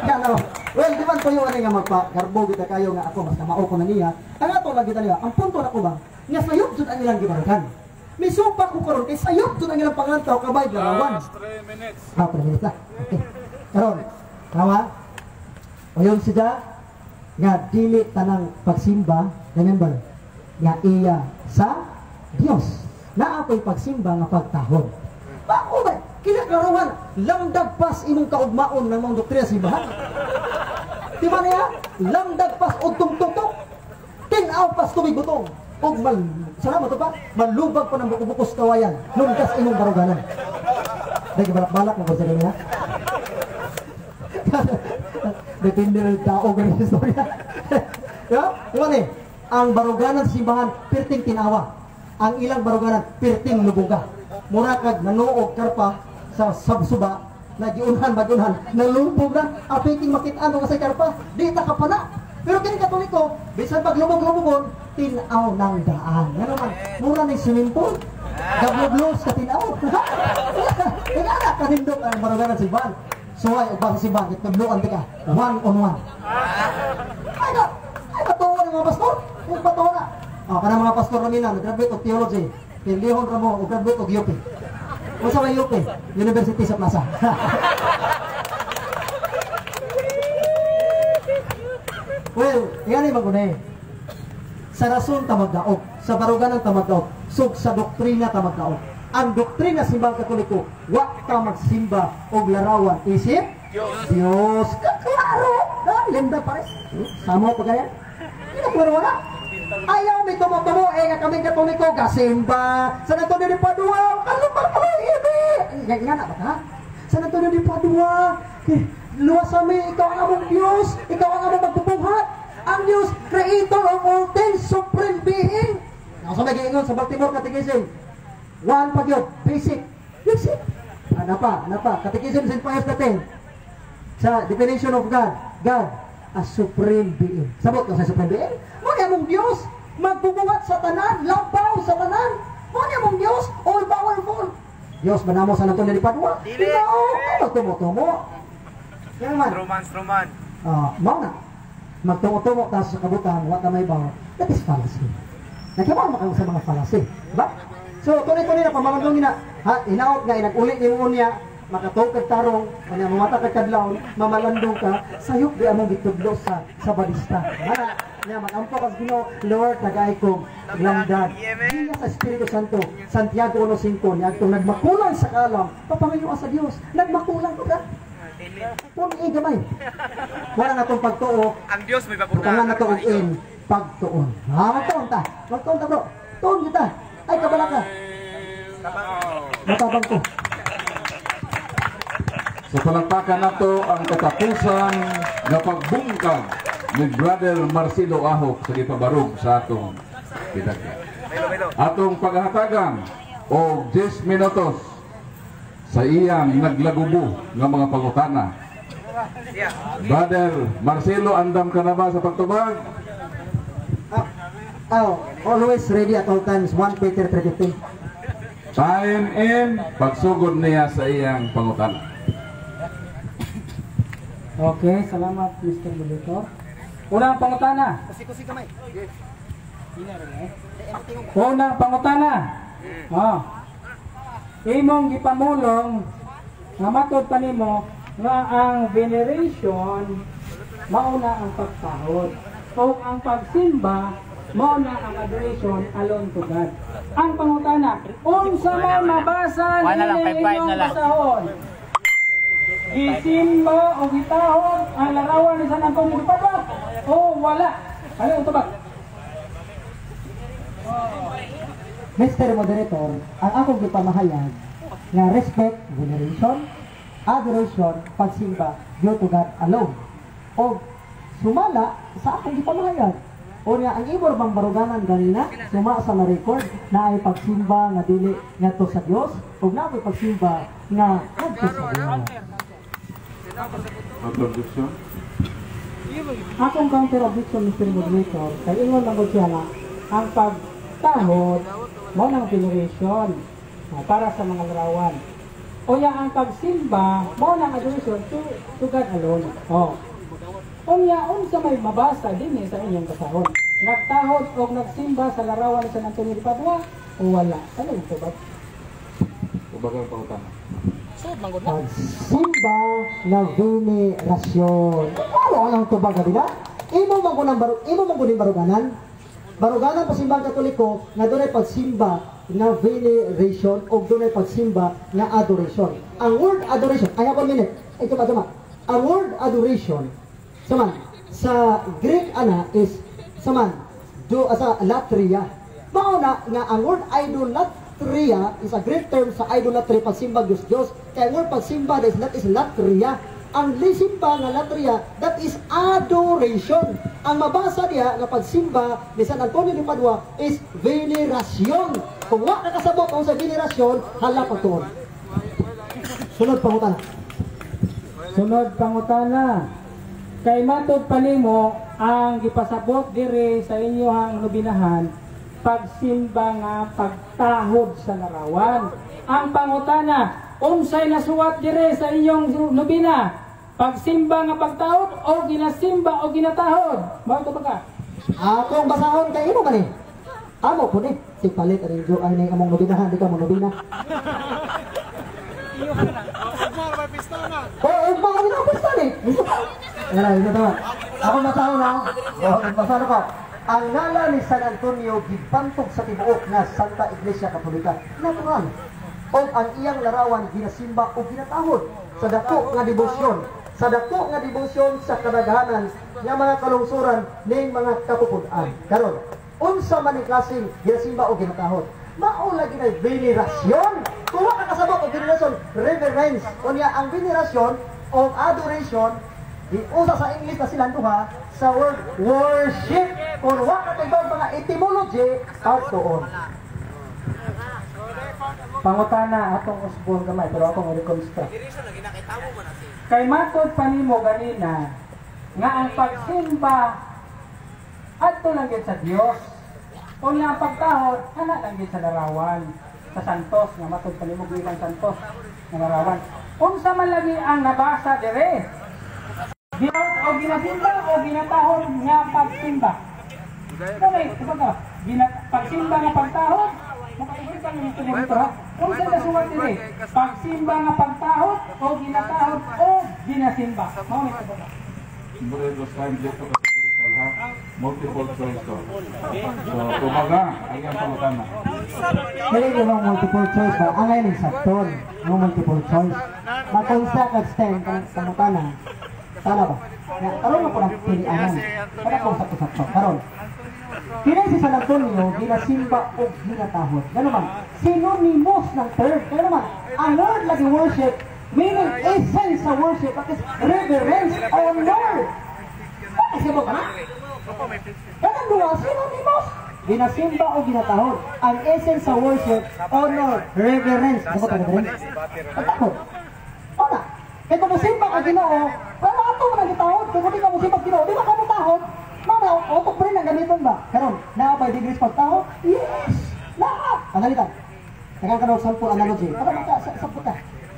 Yan o. Well, di man tuyo ano nga magpa-garbo kita kayo nga ako, mas kamao ko na niya. Ang ato lang kita niya, ang punto na ko ba, nga sayop dyan ang ilang gibarugan. May supa ko karon kay sayop dyan ang ilang pangantaw, kabay larawan. Last 3 minutes. Ah, 3 minutes na. Okay. Karon, kawa, o yun sila, nga dili tanang pagsimba, remember, nga iya sa Dios. Na ako'y pagsimba nga pagtahod. Bako ba? Kinakaruhan, langdagpas imong kaugmaon ng mga doktrina sa simbahan. Di ba niya? Langdagpas og tungtutok. Tinaw pas tubig butong. Og mal, salamat pa, malubag pa ng bukubukos kawayan. Lunggas imong baruganan. Dahil balak-balak mo sa niya. Depende ng tao ganun istorya. Di ba niya? Ang baruganan sa simbahan, pirting tinawa. Ang ilang baruganan, pirting lubuga. Mura kag nanuog karpa sa sabsuba, nagiunhan, magiunhan, nalubog na, apiking makitaan nga sa karpa, di ta ka pana. Pero kini Katoliko, bisan paglubog-lubogon, tinaw ng daan. Nga naman, mura ni swimming pool, gablublos ka tinaw. Kaya kanindot ang baruganan sa simbahan. Suway o basa simbahan, itnabluan ka, 1 on 1. Ay, ay, patuwa ng mga pastor. Ay, patuwa na. O, kanang mga pastor namin na, nag-graduate of theology. Pilihon ra mo, o graduate og UP. Unsa may UP? University sa Plaza. Well, yan ay magunay. Sa rason ta magdaog, sa baruganan ta magdaog, sug sa doktrina ta magdaog. Ang doktrina simbang Katoliko, wa ta magsimba og larawan isip Dios. Dios. Klaro, linda pares. Samo pa kaya? Klaro wala. Ayaw mi tumo-tumo, eh nga kaming Katoliko, gasimba, San Antonio de Padua, kalupar pa ibi. Nga na ba ka? San Antonio de Padua, luwas kami, ikaw ang among Diyos, ikaw ang among magbubuhat. Ang Diyos, creator of all things, supreme being. Nasa may giingon sa Baltimore Catechism, 1 pa yun, basic. Basic. Ano pa, Catechism St. Pius X, sa definition of God, God, a supreme being. Sabot ka sa supreme being? Muna mong Diyos, magbubuhat sa tanan, labaw sa tanan. Muna mong Diyos, all powerful. Diyos ba namo sa Antonio de Padua? Dili. No, ano tumo-tumo? Yan man. Roman. Mao na. Magtumo-tumo ta sa kabutan, wa ta may baw. That is fallacy. Nagkabaw man sa mga fallacy. Diba? So, tunay-tunay na pamamagong ina, ha, hinaot nga, inag-uli ni mo niya, makatog kag tarong, kanya mamata kag kadlawon, mamalandong ka, sayop di among gitudlo sa balista. Mana, niya magampo kas Ginoo, Lord, tagay kong lamdad. Giya sa Espiritu Santo, Santiago 1:5, niadtong nagmakulang sa kalam, papangayoa sa Dios, nagmakulang ko ka. Kung igamay. Wala na tong pagtuo. Ang Dios may babuna. Butangan na to og in pagtuon. Ha, magtuon ta. Magtuon ta, bro. Tuon kita. Ay, kabala ka. Matabang ko. Sa palakpakan nato ang katapusan nga pagbungkag ni Brother Marcelo Ahok sa gipabarog sa atong pidagya. Atong paghatagan og 10 minutos sa iyang naglagubo nga mga pangutana. Brother Marcelo, andam ka na ba sa pagtubag? Oh, always ready at all times. 1 Peter 3:15. Time in, pagsugod niya sa iyang pangutana. Okay, salamat, Mr. Moderator. Unang pangutana. Kusi-kusi kamay. Unang pangutana. Oh. Imong gipamulong nga matod pa nimo nga ang veneration mao na ang pagtahod o ang pagsimba mao na ang adoration alone to God. Ang pangutana, unsa man mabasa Wala lang, nining 5-5 inyong na lang. basahon? Gisimba o gitahod ang larawan ni San Antonio de Padua o wala? Ano ang tubag? Mr. Moderator, ang akong gipamahayag nga respect, veneration, adoration, pagsimba due to God alone. O sumala sa akong gipamahayag. O niya, ang imor bang baruganan ganina, suma sa na-record na ay pagsimba nga dili ngadto sa Dios ug naa may pagsimba nga ngadto sa Dios. Objection? Akong counter objection, Mr. Moderator, kay ingon lang gud siya nga ang pagtahod mao nang veneration para sa mga larawan. O ya ang pagsimba mao nang adoration to God alone. Oh. Unya, unsa may mabasa dinhi sa inyong basahon? Nagtahod o nagsimba sa larawan ni San Antonio de Padua o wala? Ano ito ba? Tubag ang pangutana. Pagsimba na venerasyon. Ano ang tubag ka? Imo man ko ng imo man ko ning baruganan. Baruganan pa simbang Katoliko nga dunay pagsimba nga veneration o dunay pagsimba nga adoration. Ang word adoration, ay one minute. Ay tuma tuma. Ang word adoration saman sa Greek ana is saman do asa latria. Mao na nga ang word idolatria is a Greek term sa idolatry, pagsimba Diyos Diyos. Kaya ang word pagsimba is that is latria. Ang lisimba nga latria, that is adoration. Ang mabasa diha nga pagsimba ni San Antonio de Padua is veneration. Kung wa ka kasabot ang sa veneration, hala pagtuon. Sunod pangutana. Sunod pangutana. Kay matod pa nimo ang gipasabot diri sa inyohang nobinahan pagsimba nga pagtahod sa larawan. Ang pangutana, unsay nasuwat diri sa inyong nobina? Pagsimba nga pagtahod o ginasimba o ginatahod? Mao to ba ka? Akong basahon kay imo man eh. Amo po ni. Si palit rin jo ay ning among nobinahan, di ka mo nobina. Oh, ugma kami na pista ni. Wala, ito to. Ako masahon ha. Oh, masahon ko. Ang ngalan ni San Antonio gibantog sa tibuok nga Santa Iglesia Katolika. Natural. O ang iyang larawan ginasimba o ginatahod sa dako nga debosyon. Sa dako nga debosyon sa kadaghanan nga mga kalungsuran ning mga kapupud-an. Karon, unsa man ni klaseng ginasimba o ginatahod? Mao lagi na venerasyon. Kung wa ka kasabot og venerasyon, reverence. Unya ang venerasyon o adoration giusa sa English na silang duha sa word worship. Kung wa ka kay mga etymology, pagtuon. Pangutana atong usbon gamay pero akong reconstruct. Kay matod pa nimo ganina nga ang pagsimba adto lang gyud sa Dios. Unya ang pagtahod ana lang gyud sa larawan sa santos nga matod pa nimo bilang santos nga larawan. Unsa man lagi ang nabasa dire? Ginaot o ginasimba o ginatahod nga pagsimba? Okay, kumbaga, pagsimba nga pagtahod, makapagsimba nga ito dito ha? Unsa nasuwat dire? Pagsimba nga pagtahod o ginatahod o ginasimba? Mao ni kumbaga. Multiple choice to. So, kumbaga, ang iyang pangutana. Dili ko mga multiple choice ba? Ang ngayon sakton, no multiple choice. Makonsa kag stem pangutana. Tama ba? Ya, karon mo po ng pilianan. Para po sakto-sakto. Karon. Kini si San Antonio, ginasimba o ginatahod. Gano man, synonymous ng term. Kaya naman, ang word lagi worship, meaning essence sa worship, that is reverence, honor. Bakit siya mo ka na? Kanang duha, synonymous. Ginasimba o ginatahod. Ang essence sa worship, honor, reverence. Ano ba reverence? Pagtahod. Wala. Kaya kung musimba ka Ginoo, wala ato man ang gitahod. Kung hindi ka musimba Ginoo, di ba ka mutahod? Mama, utok pa rin ang gamiton ba? Karon, naa ba degrees pagtahod? Yes! Naa! Panalitan. Nagkakaroon sample analogy. Para maka sa puta.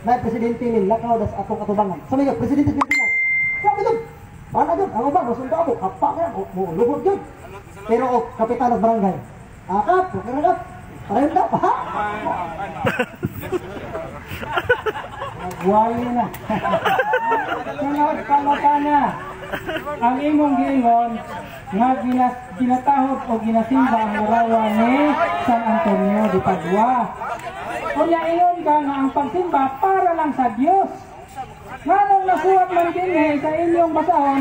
Na presidente ni lakaw das atong katubangan. Sa mga presidente sa Pilipinas. Grabe yun. Paano yun? Ang uban, masunda ako. Kapa ka, lubot yun. Pero o, kapitan ng barangay. Akap, kakap. Parenda pa. Nagwali na. Sunod pangutana. Ang imong giingon nga ginatahod o ginasimba ang larawan ni San Antonio de Padua. Unya ingon ka nga ang pagsimba para lang sa Dios. Nganong nasuwat man dinhi sa inyong basahon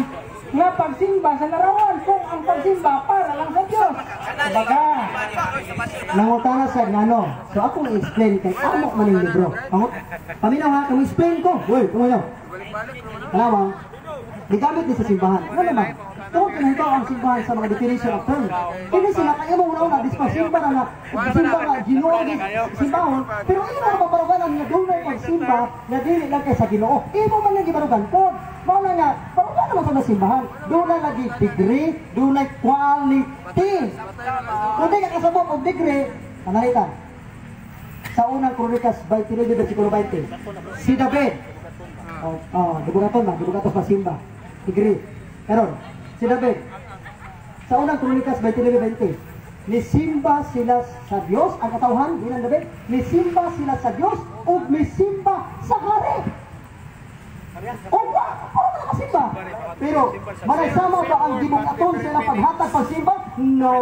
nga pagsimba sa larawan kung ang pagsimba para lang sa Dios. Kumbaga, nangutana sa ngano. So akong i-explain kay amo man ning libro. Paminaw ha, kung explain ko. Uy, tumayo. Kalawang, gigamit ni sa simbahan. Ano naman? Tungkol kinahitaw ang simbahan sa mga definition of term. Kini sila kaya mo una-una, dispasimba na nga, simba nga, Ginoo simbahon, pero imo na mabaruganan nga dunay pagsimba nga dili lang kay sa Ginoo. Imo man lang gibarugan po. Mao na nga, barugan naman sa simbahan. Dunay lagi degree, dunay quality. Kung di ka kasabot og degree, panalitan. Sa unang Kronikas 29, versikulo 20, si David, dubugaton ba, dubugaton pa simba, degree. Karon, si David, sa unang Kronikas 29:20, nisimba sila sa Dios, ang katawhan, bilang David, nisimba sila sa Dios, ug nisimba sa hari. O wa, puro na kasimba. Pero, managsama ba ang gibukaton sa ilang paghatag pagsimba? No.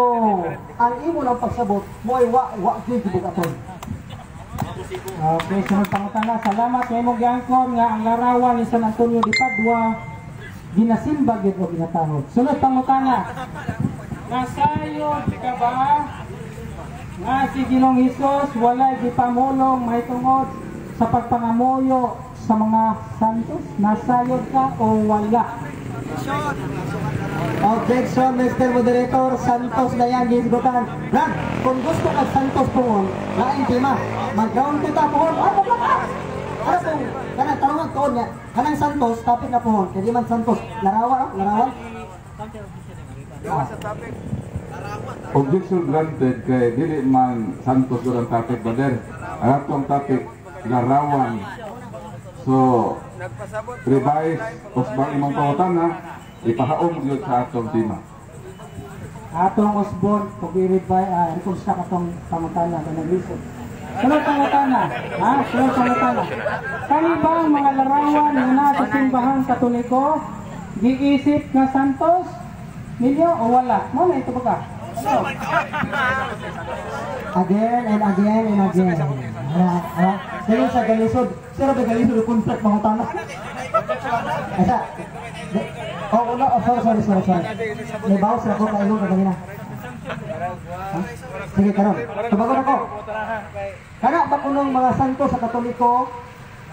Ang imo lang pagsabot, mo ay wa, wa gibukaton. Okay, sunod pangutana. Salamat sa imong giangkon nga ang larawan ni San Antonio de Padua ginasimba gyud o ginatahod. Sunod pangutana. Nasayod ka ba nga si Ginoong Hesus walay gipamulong mahitungod sa pagpangamuyo sa mga santos? Nasayod ka o wala? Objection, Mr. Moderator. Santos na yan, gisgutan. Brad, kung gusto ka Santos pungon, lain tema. Mag-ground kita pungon. Ay, maglaka! Ano kung, kanang tarungan tuon niya, kanang Santos, topic na pungon. Kaya di man Santos, larawan, oh, larawan. Objection granted kay dili man Santos doon ang topic, brother. Ang atong topic, larawan. So, revise, usbang imong pangutana, ipahaom yun sa atong tema. Atong usbon, pag i-revise, reconstruct atong pangutana na naglisod. Sunod pangutana, ha? Sunod pangutana. Kani ba ang mga larawan nga naa sa simbahang Katoliko giisip nga Santos ninyo o wala? Mo na ito ba ka? Again and again and again. Pero sa galisod, pero sa galisod konflict mangutana. Asa? Oh, no, oh, sorry. May bawas na ako kailong kaganina. Ha? Sige, karon. Tubagon ako. Kana ba kunong mga santo sa Katoliko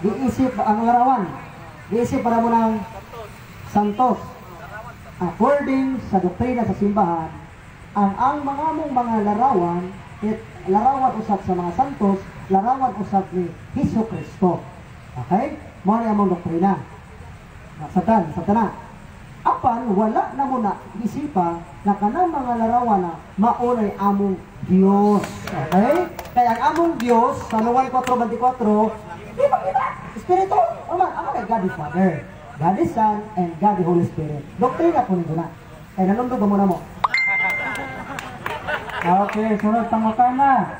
giisip ang larawan? Giisip para mo ng santos. According sa doktrina sa simbahan, ang mga mong mga larawan, it, larawan usab sa mga santos, larawan usab ni Hesus Kristo. Okay? Mao ni among doktrina. Nasabtan, nasabtan na. Apan wala na mo na isipa na kanang mga larawan na maunay among Dios. Okay? Kaya ang among Dios sa Juan 4:24, di ba kita? Espiritu, ama, ang God the Father, God the Son, and God the Holy Spirit. Doktrina po nito na. Kaya nanundog ba muna mo? Okay, sunod pangutana.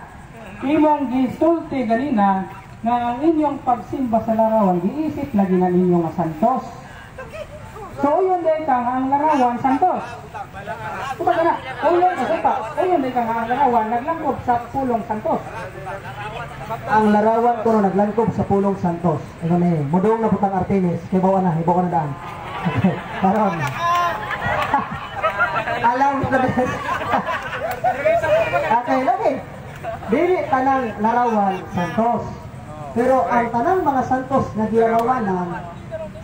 Imong gisulti ganina nga ang inyong pagsimba sa larawan giisip lagi na ninyo nga santos. So uyon day ka nga ang larawan santos. Kumbaga na, uyon pa, uyon day ka nga ang larawan naglangkob sa pulong santos. Ang larawan ko naglangkob sa pulong santos. Ano ni, mudong na putang Artemis, kay bawa na, hibaw na daan. Okay, karon. Alam na best. Okay, lagi. Dili tanang larawan santos. Pero ang tanang mga santos nga gilarawanan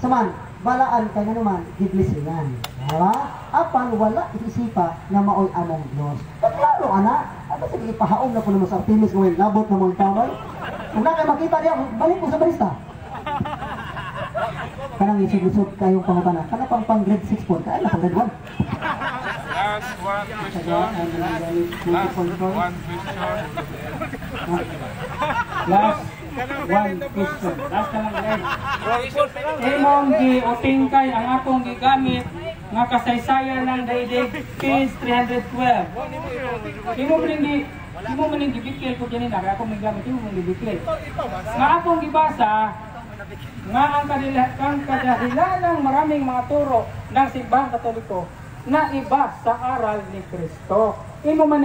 saman balaan kay naman giblisingan. Diba? Apan wala isipa nga maoy among Dios. Klaro ana, ato sige ipahaom na kuno mo sa Artemis kung labot na mong tawal. Kung na kay makita diya, balik mo sa barista. Kanang isog-isog kayong pangutana. Kana pang pang grade 6 po, kaya na pang grade 1. Last one question. Last one question. Last one question. Last na lang, guys. Imong giutingkay ang akong gigamit nga kasaysayan ng daigdig, page 312. Imo man ning gibikil ko ganina kay akong gigamit, imo man gibikil. Nga akong gibasa nga ang kadahilan ng maraming mga turo ng Simbahang Katoliko na iba sa aral ni Kristo. Imo man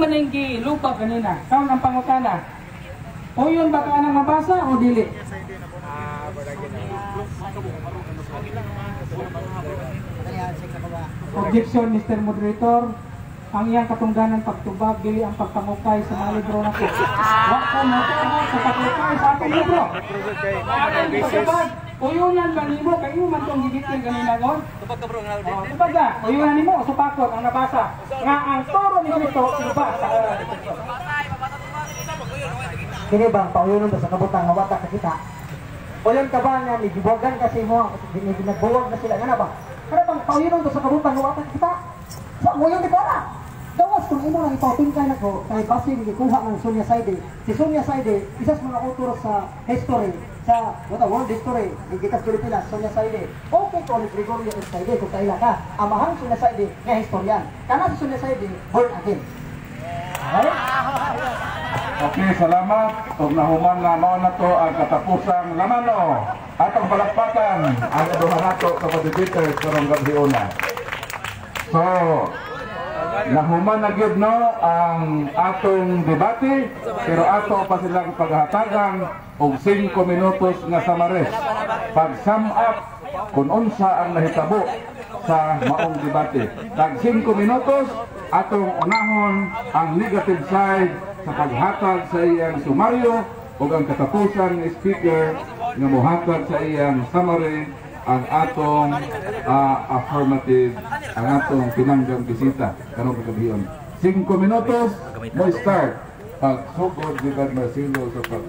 ning gilupa kanina. Kaon ang pangutana. Uyon ba ka nang mabasa o dili? Objection, Mr. Moderator. Ang iyang katungdanan pagtubag dili ang pagpangukay sa mga libro nako. Wa ko motubag sa pagukay sa akong libro. Ang pagtubag, uyunan ba nimo kay imo man tong gigitil ganina gon? Tubag ka bro, nga Oh, tubag ka. Uyunan nimo o supakot ang nabasa nga ang turo ni Kristo iba sa aral ni Kristo. Kini ba pauyonon ba sa kabutang nga wata ka kita? Uyon ka ba nga nigibuwagan kasi mo, nagbuwag na sila nga na ba? Kana bang pauyonon ba sa kabutang nga wata ka kita? Sa uyon di ko ara. Gawas kung imo nang ipautingkay nako kay basin gikuha ng Sonia Saide. Si Sonia Saide isa sa mga author sa history sa what a world history gikas Pilipinas, Sonia Saide. Okay ko ni Gregorio S. Saide kung kaila ka. Amahang Sonia Saide nga historian. Kana si Sonia Saide born again. Okay? Okay, salamat. Ug nahuman na mao na to ang katapusang lamano. Atong palakpakan ang duha nato sa debaters karong gabi una. So, nahuman na gyud no ang atong debate, pero ato pa silang paghatagan og 5 minutos nga samares. Pag sum up kung unsa ang nahitabo sa maong debate. Tag 5 minutos atong unahon ang negative side sa paghatag sa iyang sumaryo ug ang katapusan ni speaker nga mohatag sa iyang summary ang atong affirmative, ang atong pinanggang bisita karong kagabion. 5 minutos mo start pagsugod ni Brad Marcelo sa pag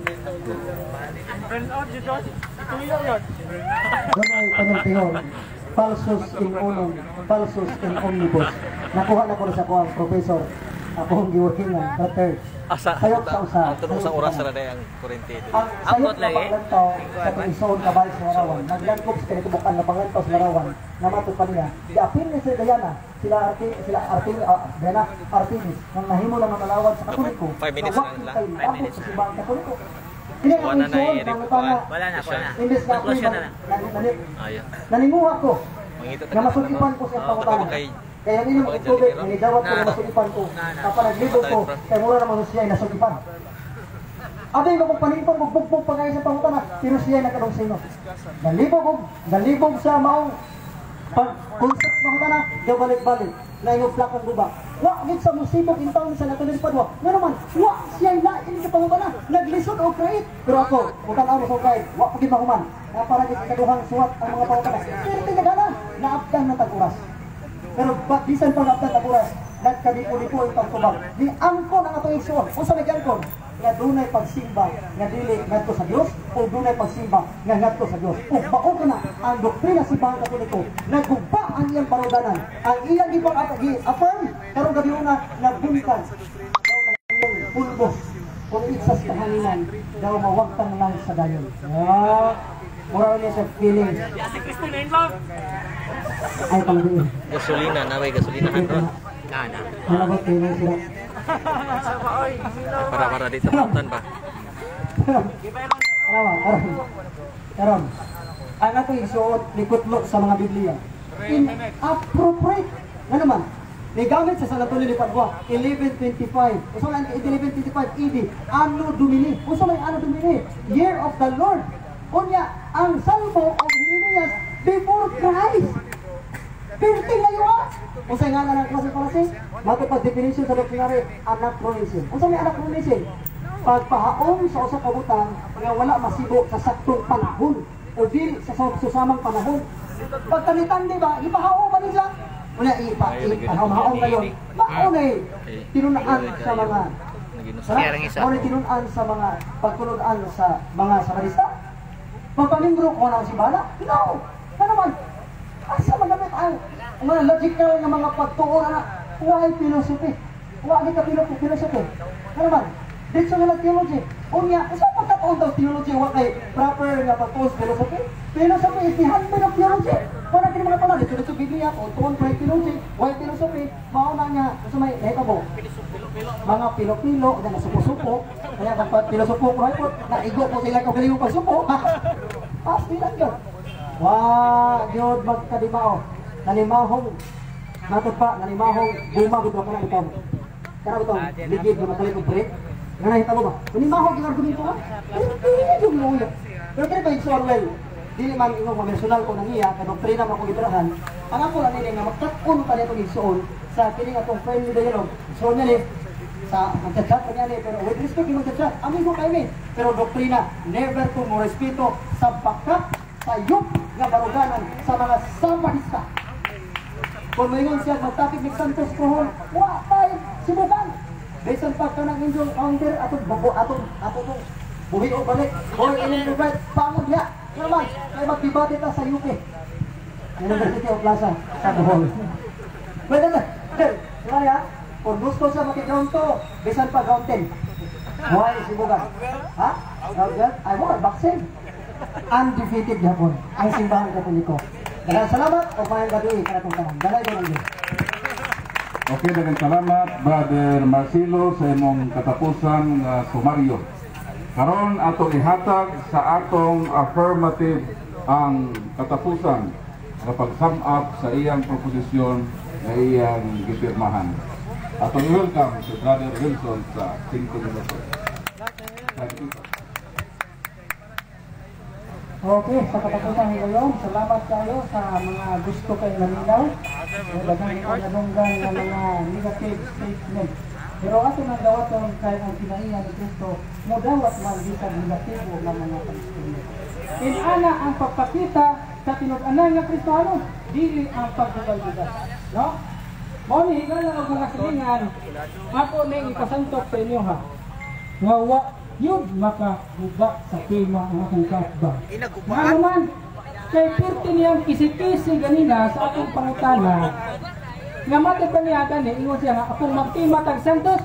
Dunay panultihon, falsus in unum, falsus in omnibus. Nakuha na ko na sa kuang professor. Akong giworkingan, brother. Asa Sayop sa usa. Ang tunong sa oras ra ang kurente. Ang sayop na panglantaw sa tuisoon kabay sa Larawan, naglangkob sa kanitubukan na panglantaw sa Larawan, namatod pa niya, giapil ni Sir Diana, sila Diana Artemis, nang nahimo lang ang malawad sa Katoliko. 5 minutes na lang. 5 minutes. Sa simbahang Katoliko. Kini Wala ang na igsoon, i-report. pangutana, Wala na, wala na. imbes na ako'y Conclusion na lang. naninguha ko, Mangita nga masulipan ko sa pangutana. Kaya ang inyong tubig, nanidawat ko na masulipan ko. Kapag naglibog ko, kaya mura naman siya ay nasulipan. Abay ko kung paningpong, magbugbog pa kayo sa pangutana, pero siya ay nakadong sino. Nalibog sa maong pag-consult sa pangutana, gabalik-balik, na inyong plakang guba. Wa, gid sa musibog in town sa Natulis Padua. Nga naman, wa, siya ay lain sa pangutana, naglisod o create. Pero ako, kung tanaw mo sa kahit, wa pa gid mahuman. Na para gid kaduhang suwat ang mga pangutana. Pero tinagana, naapdan na tag-oras. Pero bisan pa naapdan tag-oras, nagkadipo-dipo ang pagtubag. Ni angkon ang atong igsoon. Unsa may giangkon? Nga dunay pagsimba nga dili ngadto sa Dios o dunay pagsimba nga ngadto sa Dios. Ug mao kana ang doktrina sa Simbahang Katoliko, nagguba ang iyang baruganan. Ang iyang gipang-affirm karong gabi una nagbungkag daw na iyang pulbos kung itsas kahanginan daw mawagtang lang sa dayon. Mura niya sa feeling. Ay pangbiin. Gasolina na way gasolina han. Na. Ano ba feeling sila? Para dito pantan ba. Karon. Ang atong isuot ni kutlo sa mga Biblia. Inappropriate. Nga naman, nigamit sa San Antonio de Padua, 1125. Usa man 1125 AD, Anno Domini. Usa may Anno Domini, Year of the Lord. Unya, ang Salmo of Jeremias before Christ. Pirti ngayo ah! Unsay ngalan ang klase fallacy? Matod pa definition sa dictionary, anachronism. Unsa may anachronism? Pagpahaom sa usa ka butang nga wala masibo sa saktong panahon o dili sa susamang panahon. Pagtanitan, di ba? Ipahaom ba niya? Wala, ipahaom kayo. Mao na tinunaan sa mga mao na tinunaan sa mga pagtulunan sa mga samarista. Pagpamimbro ko na si Bala? No! Ano naman? Asa man gamit ang mga logical nga mga pagtuon na why philosophy? Why ka philosophy? Ano naman? Dito nga theology. Unya, sa pagkatuon daw theology wa kay proper nga pagtuon philosophy? Philosophy is the handmaid of theology. Wala kini mga tanan dito Biblia o tuon pa theology, why philosophy? Mao na nga sa may nahitabo. Mga pilo-pilo na nasuko-suko, kaya pag pilosopo ko ay naigo ko sila ko galing pagsuko. Pasti lang yun. Wa gyud magkadimao. Nanimahong matod pa, nanimahong guma gud ka na bitong. Kana bitong ligid nga makalit og break. Nga nahitabo ba? Nanimahong gyud argumento ha. Pero yung pero kini pa Orwell, dili man ingon personal ko nang iya, kay doktrina man ko gibirahan. Ang ako lang nini nga magkat-on pa nitong igsuon sa kini nga atong friendly dialogue. So niya ni sa magchat-chat pa niya ni, pero with respect yung magchat-chat, amigo kayo ni. Pero doktrina, never to mo respeto sa bakat sa yuk nga baruganan sa mga samadista. Kung maingon siya magtapik ni Santos Kohon, wa tayo sibukan. Bisan pa ka ng inyong counter atong bubo atong atong buhi o balik. Hoy, inyong provide pangod niya. Naman, kaya magdebate ta sa UK. University of Plaza sa Bohol. Pwede na. Kaya, kung gusto siya makiground to, bisan pa ground 10. Why sibukan? Ha? Ground 10? Ay mo, vaccine. Undefeated yapon ang Simbahan Katoliko. Daghang salamat o mayang gabi kanatong tanan. Dalay ko lang. Okay, daghang salamat Brother Marcelo sa imong katapusan nga sumaryo. Karon atong ihatag sa atong affirmative ang katapusan sa pag-sum up sa iyang proposisyon na iyang gipirmahan. Atong i-welcome si Brother Wilson sa 5 minutos. Thank you. Okay, sa katapusan ngayon, salamat kayo sa mga gusto kay naminaw. Daghang nadunggan ng mga negative statement. Pero ato nang dawaton kay ang kinaiya ni Kristo, modawat man bisan negatibo nga mga pag-istorya. Inana ang pagpakita sa tinud-anan nga Kristohanon, dili ang pagdugal-dugal. No? Mao ni higala og mga silingan, ako ning ipasantok sa inyo ha. Nga wa yun makaguba sa tema ang akong kaatbang. Nga naman, kay pirti niyang kisi-kisi ganina sa akong pangutana, nga matod pa niya gani, ingon siya nga akong magtima tag Santos,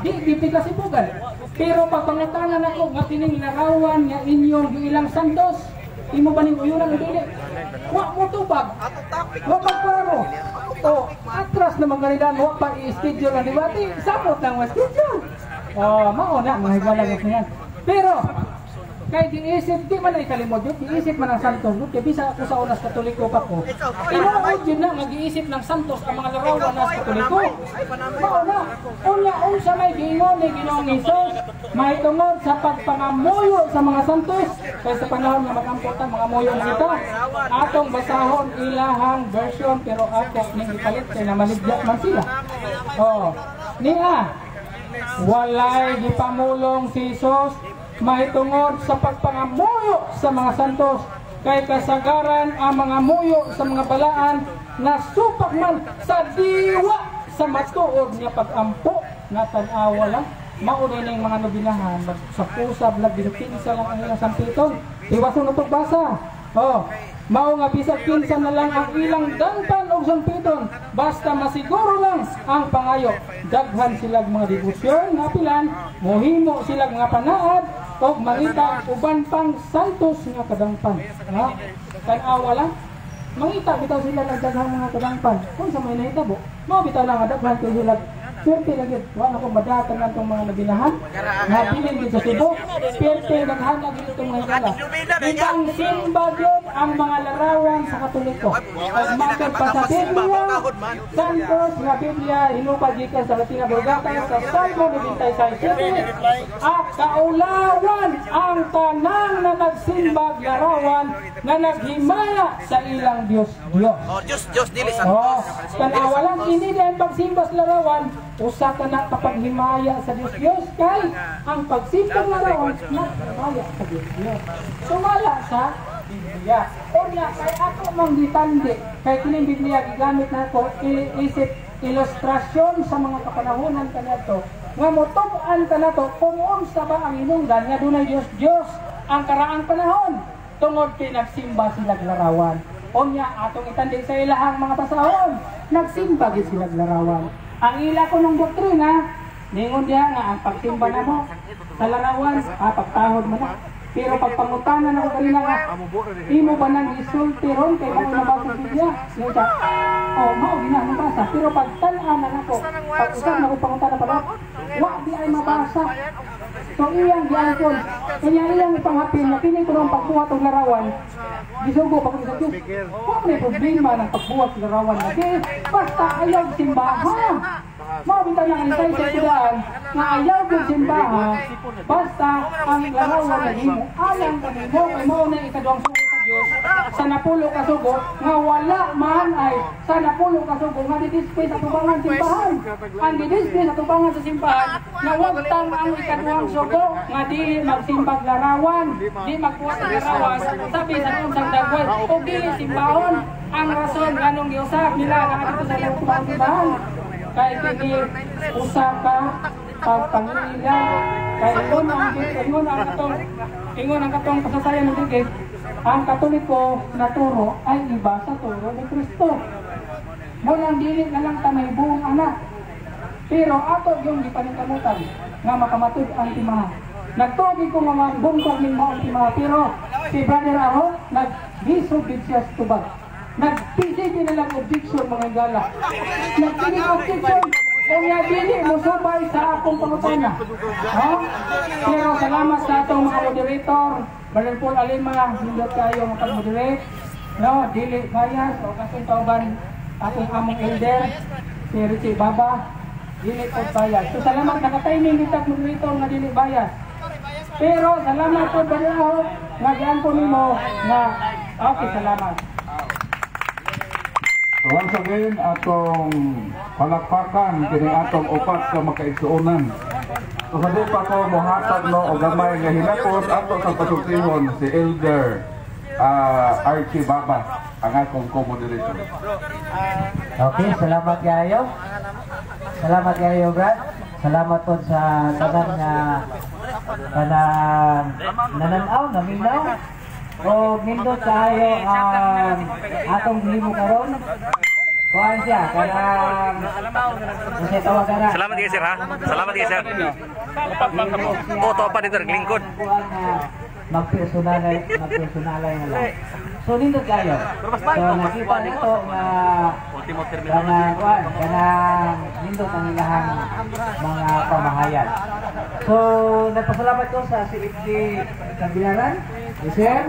di di ka sibugan. Pero pag pangutana nako nga kining larawan nga inyong giilang Santos, imo ba ning uyunan o dili? Wa mo tubag. Wa pagklaro. O atras naman ganina, wa pa i-schedule ang debate, sapot lang wa schedule. Oh, mao na mga higala nga. Pero kay giisip di man ay kalimod yun, giisip man ang Santos kay bisa ako sa unas Katoliko pa ko. Tinuod yun na nga giisip ng Santos ang mga larawan nas Katoliko. Mao na. Unya unsa may giingon ni Ginoong Hesus mahitungod sa pagpangamuyo sa mga Santos kay sa panahon nga magampotan mga muyo na ito. Atong basahon ilahang version pero ako ning ipalit kay namaligya man sila. Oh, niya walay gipamulong si Jesus mahitungod sa pagpangamuyo sa mga santos kay kasagaran ang mga muyo sa mga balaan na supak man sa diwa sa matuod nga pag-ampo nga tan-awa lang. Mao ning mga nobinahan sa usab lang binkinsa lang ang ilang sampiton. Iwason na pagbasa. Oh, mao nga bisag kinsa na lang ang ilang dangpan og sampiton basta masiguro lang ang pangayo. Daghan silag mga debosyon nga pilan, mohimo silag mga panaad og mangita uban pang santos nga kadangpan. Ha? Tan-awa lang. Mangita bitaw sila ng daghang mga kadangpan. Kung sa may nahitabo, mao bitaw lang nga daghan kay sila. Swerte lagi, wala akong madatan lang itong mga nabinahan. Nabilin din sa Cebu. Swerte, daghan na gid itong mga higala. Ibang simba yun ang mga larawan sa Katoliko. Pag matod pa sa Biblia, Santos nga Biblia, hinupad gikan sa Latina Vulgata sa Salmo 96:7, at kaulawan Ang tanan na nagsimbag larawan nga naghimaya sa ilang Diyos Diyos. Oh, Diyos, Diyos, dili Oh, santos. tanawa lang ini dahil pagsimba sa larawan, usa ka na kapaghimaya sa Diyos Diyos kay ang pagsimba sa larawan naghimaya sa Diyos Diyos. Sumala sa Biblia. Unya kay ako mang gitandi kay kining Biblia gigamit nako isip ilustrasyon sa mga kapanahonan kaniadto nga motub-an kanato kung unsa ba ang hinungdan nga dunay Diyos Diyos ang karaang panahon tungod kay nagsimba sila larawan. Unya atong itandi sa ilahang mga basahon, nagsimba gid sila larawan. Ang ila ko ng doktrina, ningon diha nga ang pagsimba namo sa larawan, pagtahod mo na. Pero pagpangutanan ako kanina nga, imo ba nang isulti ron kay mao na ba sa Biblia? Yung sa, oh, mao gina mabasa. Pero pagtan-an na nako, pag usab na ko pangutana pa wa di ay mabasa. So iyang giangkon, kanya iyang ipanghapin na kini ko nung pagbuhat og larawan, gisugo pa ko sa Diyos. Wa may problema ng pagbuhat og larawan na di, basta ayaw simbaha. Mao bitaw nang alisay sa kudaan nga ayaw gyud simbaha, basta ang larawan na himo alang kanimo kay mao na ikaduhang sugo sa Dios sa napulo ka sugo nga wala man ay sa napulo ka sugo nga didisplay sa tubangan simbahan. Ang didisplay sa tubangan sa simbahan nga wagtang ang ikaduhang sugo nga dili magsimbag larawan, di magbuhat og larawan sabi sa unsang dagway o dili simbahon. Ang rason nganong giusab nila nga adto sa tubangan simbahan kay kini usa ka pagpangila kay ingon ang katong kasasayan ng tigit ang Katoliko na turo ay iba sa turo ni Kristo. Mo nang dili na lang ta may buong anak. Pero ato yung gipaningkamutan nga makamatud ang timaha. Nagtugi ko nga mabungkog ning mao ang timaha pero si Brother Aho naglisod gid siya sa tubag. Nagpisig na lang objection mga gala. Nagpinig objection kung nga dili mo subay sa akong pangutana. Ha? Pero salamat sa atong mga moderator, Brother Paul Alima, nindot kayo nga pag-moderate. No, dili bias o kasing kauban atong among elder si Richie Baba, dili po bias. So salamat naka-timing kita moderator nga dili bias. Pero salamat po Brother Aho nga giangkon nimo nga okay, salamat. So once again, atong palakpakan kini atong upat ka makaigsuonan. So sa di pa ko mohatag no og gamay nga hinakot ato sa pasultihon si Elder Archie Baba ang akong co-moderator. Okay, salamat kayo. Salamat kayo, Brad. Salamat po sa tanan nga kanang nananaw, naminaw. O nindot tayo ang atong gihimo karon. Kuan siya kanang unsay tawag ana. Salamat kayo, sir, ha? Salamat kayo, sir. Oh, to pa dito, naglingkod. Magpersonalay, magpersonalay na lang. So nindot kayo. So nakita nito nga kanang kuan, kanang nindot ang ilahang mga pamahayag. So nagpasalamat ko sa CFD Kabilaran, Sir.